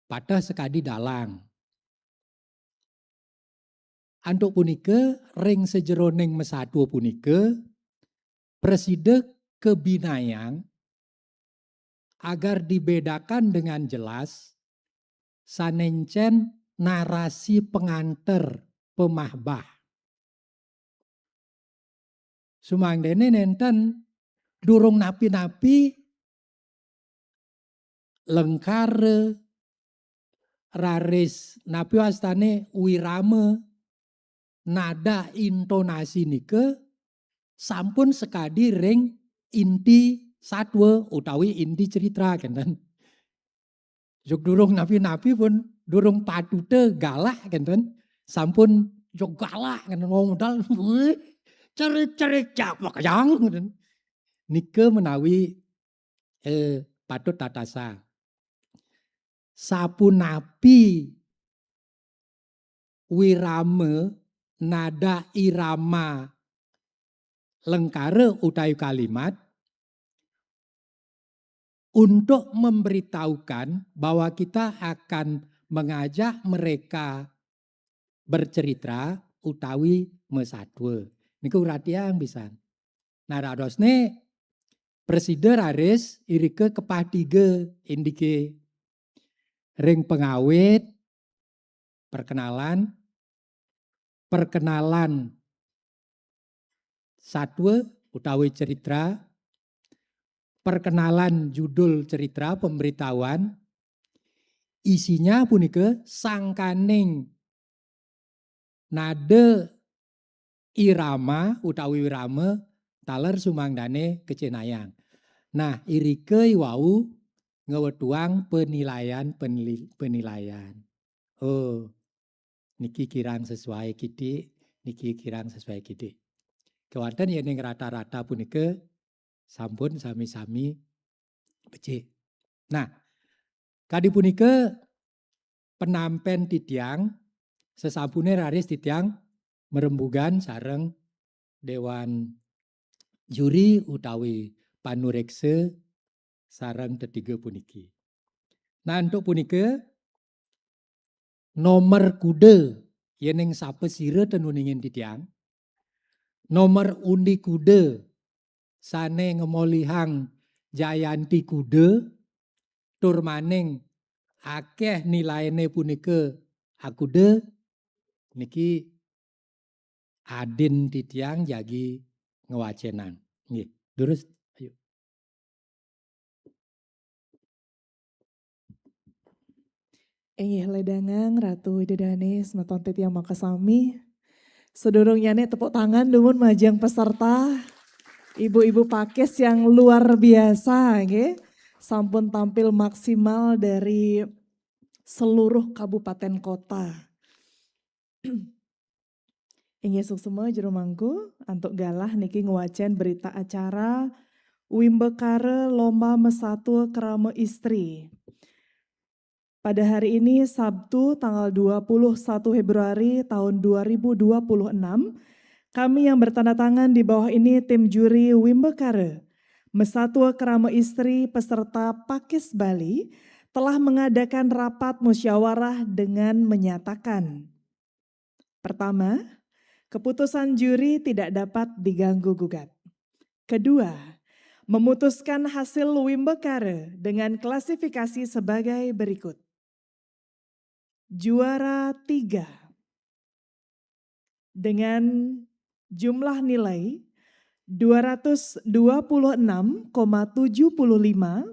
Pateh sakadi dalang. Antuk punika, ring sajeroning masatua punika, prasida kabinayang agar dibedakan dengan jelas sane encen narasi pengantar pemahbah. Sumangdene nenten durung napi-napi lengkara raris napi wastane wirama nada intonasi nika sampun sakadi ring inti satua utawi inti cerita kenten. Jog durung napi-napi pun durung patuta galah kenten. Sampun jog galah kenten wong medal. Wih, cerik-cerik jak makajang kenten. Nika menawi, eh, patut tatasa. Sapunapi wirama, nada irama lengkara utawi kalimat untuk memberitahukan bahwa kita akan mengajak mereka bercerita utawi masatua. Niku uratiang pisan. Nah, dadosne prasida raris irika kepah tiga indike ring pangawit, perkenalan, perkenalan satua utawi cerita, perkenalan judul cerita, pemberitahuan, isinya punika sangkaning nada irama utawi wirama taler sumangdane kacenayang. Nah, irika iwau ngwetuang penilaian, penili-, penilaian. Oh, niki kirang sesuai kidik, niki kirang sesuai kidik. Kewanten yening rata-rata punika sampun sami-sami becik. Nah, kadi punika penampen titiang, sasampune raris titiang marembugan sareng dewan juri utawi panureksa sareng tetiga puniki. Nah, antuk punika, nomor kuda, yening sapasira ten uningin titiang, nomor undi kuda sane ngemolihang jayanti kuda, tur maning akeh nilaine punika akuda, niki adin titiang jagi ngwacenang. Nggih, durus, ayo. Inggih ledangang Ratu Ida Dane, semeton titiang makasami. Sedurungyane tepuk tangan dumun majeng peserta. Ibu-ibu pakis yang luar biasa, nggih. Sampun tampil maksimal dari seluruh kabupaten kota. Inggih suksma jero mangku, antuk galah niki ngwacen berita acara Wimbekara Lomba Mesatua Kerama Istri. Pada hari ini, Sabtu, tanggal dua puluh satu Februari tahun dua ribu dua puluh enam, kami yang bertanda tangan di bawah ini, tim juri Wimbekara Mesatua Kerama Istri peserta Pakis Bali, telah mengadakan rapat musyawarah dengan menyatakan: pertama, keputusan juri tidak dapat diganggu gugat. Kedua, memutuskan hasil Wimbekara dengan klasifikasi sebagai berikut. Juara tiga dengan jumlah nilai dua ratus dua puluh enam koma tujuh puluh lima,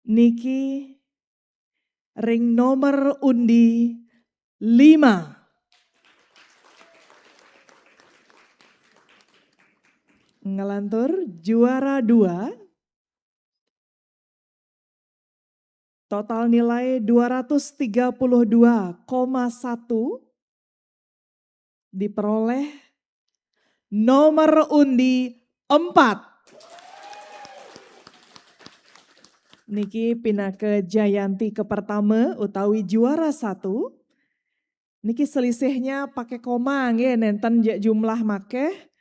niki ring nomor undi lima. Ngelantur juara dua, total nilai dua ratus tiga puluh dua koma satu, diperoleh nomor undi empat. Niki pinaka jayanti ke pertama utawi juara satu. Niki selisihnya pakai koma nggih, nenten jek jumlah makeh.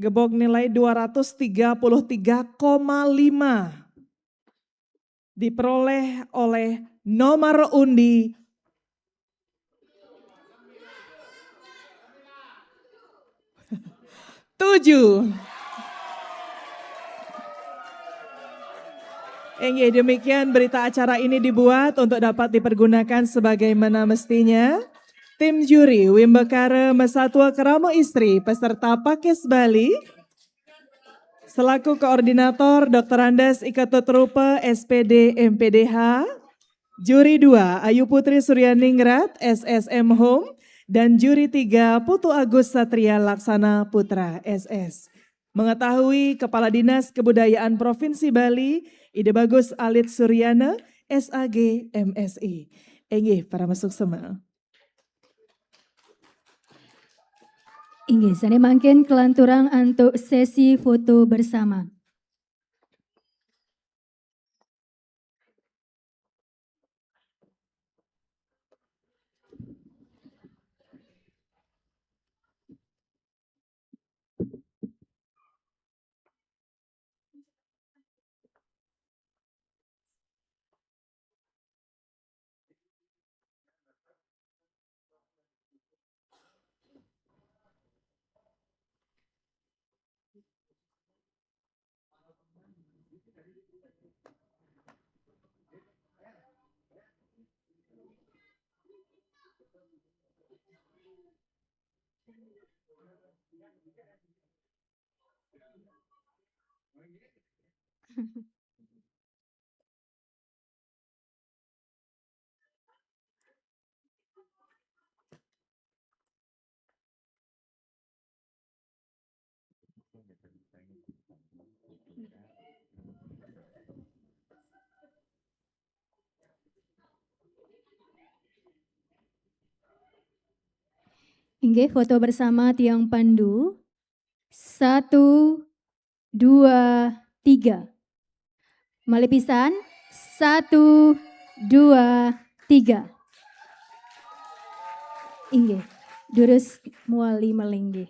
Gebog nilai dua ratus tiga puluh tiga koma lima diperoleh oleh nomor undi tujuh. Inggih, demikian berita acara ini dibuat untuk dapat dipergunakan sebagaimana mestinya. Tim juri Wimbekara Mesatua Kerama Istri peserta Pakis Bali selaku koordinator Doktor Andes Iketut Rupa, S P D, M P D H. Juri dua, Ayu Putri Suryaningrat, S S M Home, dan juri tiga, Putu Agus Satria Laksana Putra, S S. Mengetahui Kepala Dinas Kebudayaan Provinsi Bali, Ida Bagus Alit Suryana, S A G, M Si. Inggih, para masuksema. Inggih, sane mangkin kelanturang antuk sesi foto bersama. Inggih, foto bersama tiang pandu. Satu, dua, tiga. Malih pisan. Satu, dua, tiga. Inggih, durus muali malinggih.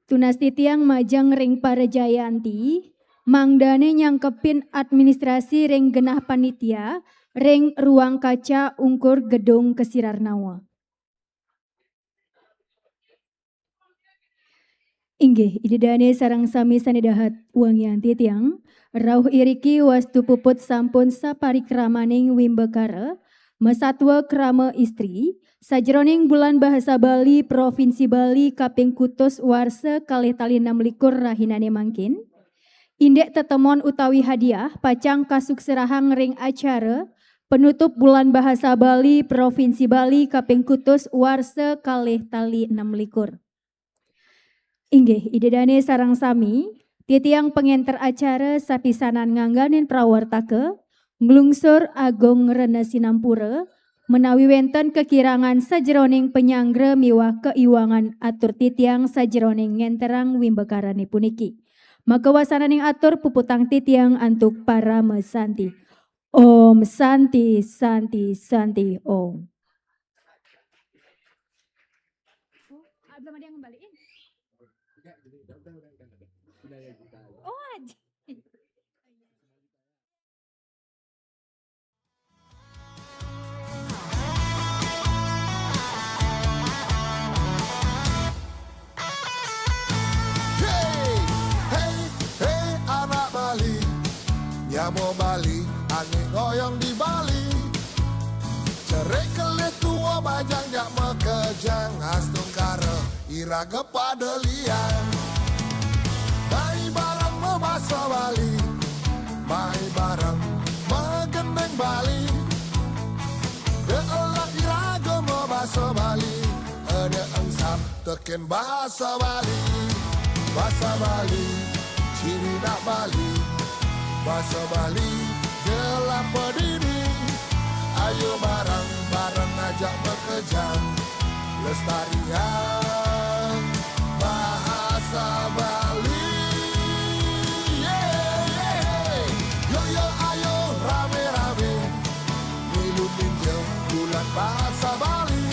Tunas titiang majeng ring para jayanti, mangdane nyangkepin administrasi ring genah panitia ring ruang kaca ungkur gedung Kesirarnawa. Inggih, Ida dane sareng sami sane dahat wangiang titiang, rauh iriki wastu puput sampun saparikramaning wimbakara, masatwa krama istri, sajeroning Bulan Bahasa Bali Provinsi Bali kaping kutus warsa kalih tali enam likur rahinane mangkin. Indik tetemon utawi hadiah pacang kasuksrahang ring acara penutup Bulan Bahasa Bali Provinsi Bali kaping kutus warsa kalih tali enam likur. Inggih, Ida dane sareng sami, titiang pangenter acara sapisanan ngangganin prawartaka, nglungsur agung rena sinampura, Menawi wenten kekirangan sajeroning penyanggra miwah keiwangan, atur titiang sajeroning ngenterang wimbakarané puniki. Makawasananing atur puputang titiang antuk parama santi. Om Santi, Santi, Santi, Om. Oh, belum ada yang ngembaliin. Oh, aja. Hey, hey, hey, anak Bali, nyama Bali, ané ngoyong di Bali. Cerik kelih tua bajang jak makejang, astungkara iraga pada liang. Mai bareng mabasa Bali, mai bareng magending Bali. De'elah iraga mabasa Bali, ada engsap tekén basa Bali. Basa Bali, ciri nak Bali. Basa Bali, jelapa dini. Ayo bareng-bareng ajak makejang, lestariang bahasa Bali. Yeah, yeah. Yo, yo, ayo rame-rame milu ninja bulan bahasa Bali.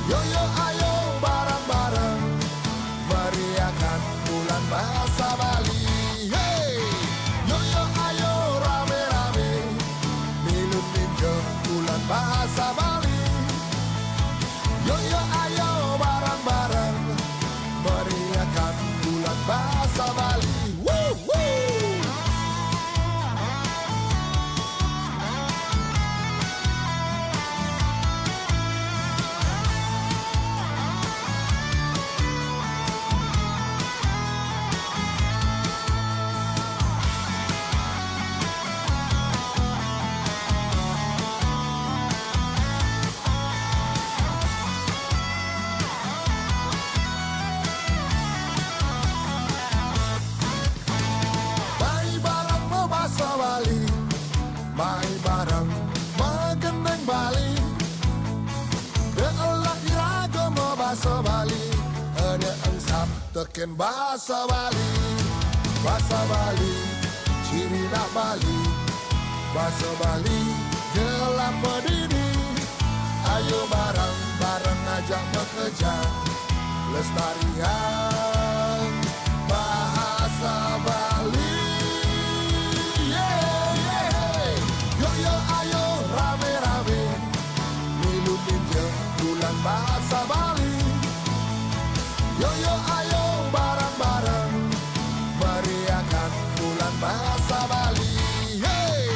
Yo, yo, ayo bareng-bareng meriahkan bulan bahasa Bali. Hey! Yo, yo, ayo rame-rame milu ninja bulan bahasa Bali. Yo, yo, ayo bareng-bareng meriahkan bulan bahasa Bali. Woo, woo! Mai bareng mabasa Bali, mai bareng magending Bali. De'elah iraga mabasa Bali, ada engsap tekén basa Bali. Basa Bali, ciri nak Bali. Basa Bali, jelapa dini. Ayo bareng-bareng ajak makejang, lestariang bahasa Bali. Yeah, yeah. Yo, yo, ayo rame-rame milu ninja bulan bahasa Bali. Yo, yo, ayo bareng-bareng meriahkan bulan bahasa Bali. Hey!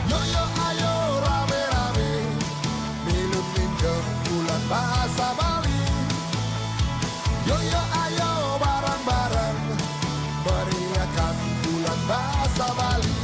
Yo, yo, ayo rame-rame milu ninja bulan bahasa Bali. Yo, yo, ayo bareng-bareng meriahkan bulan bahasa Bali.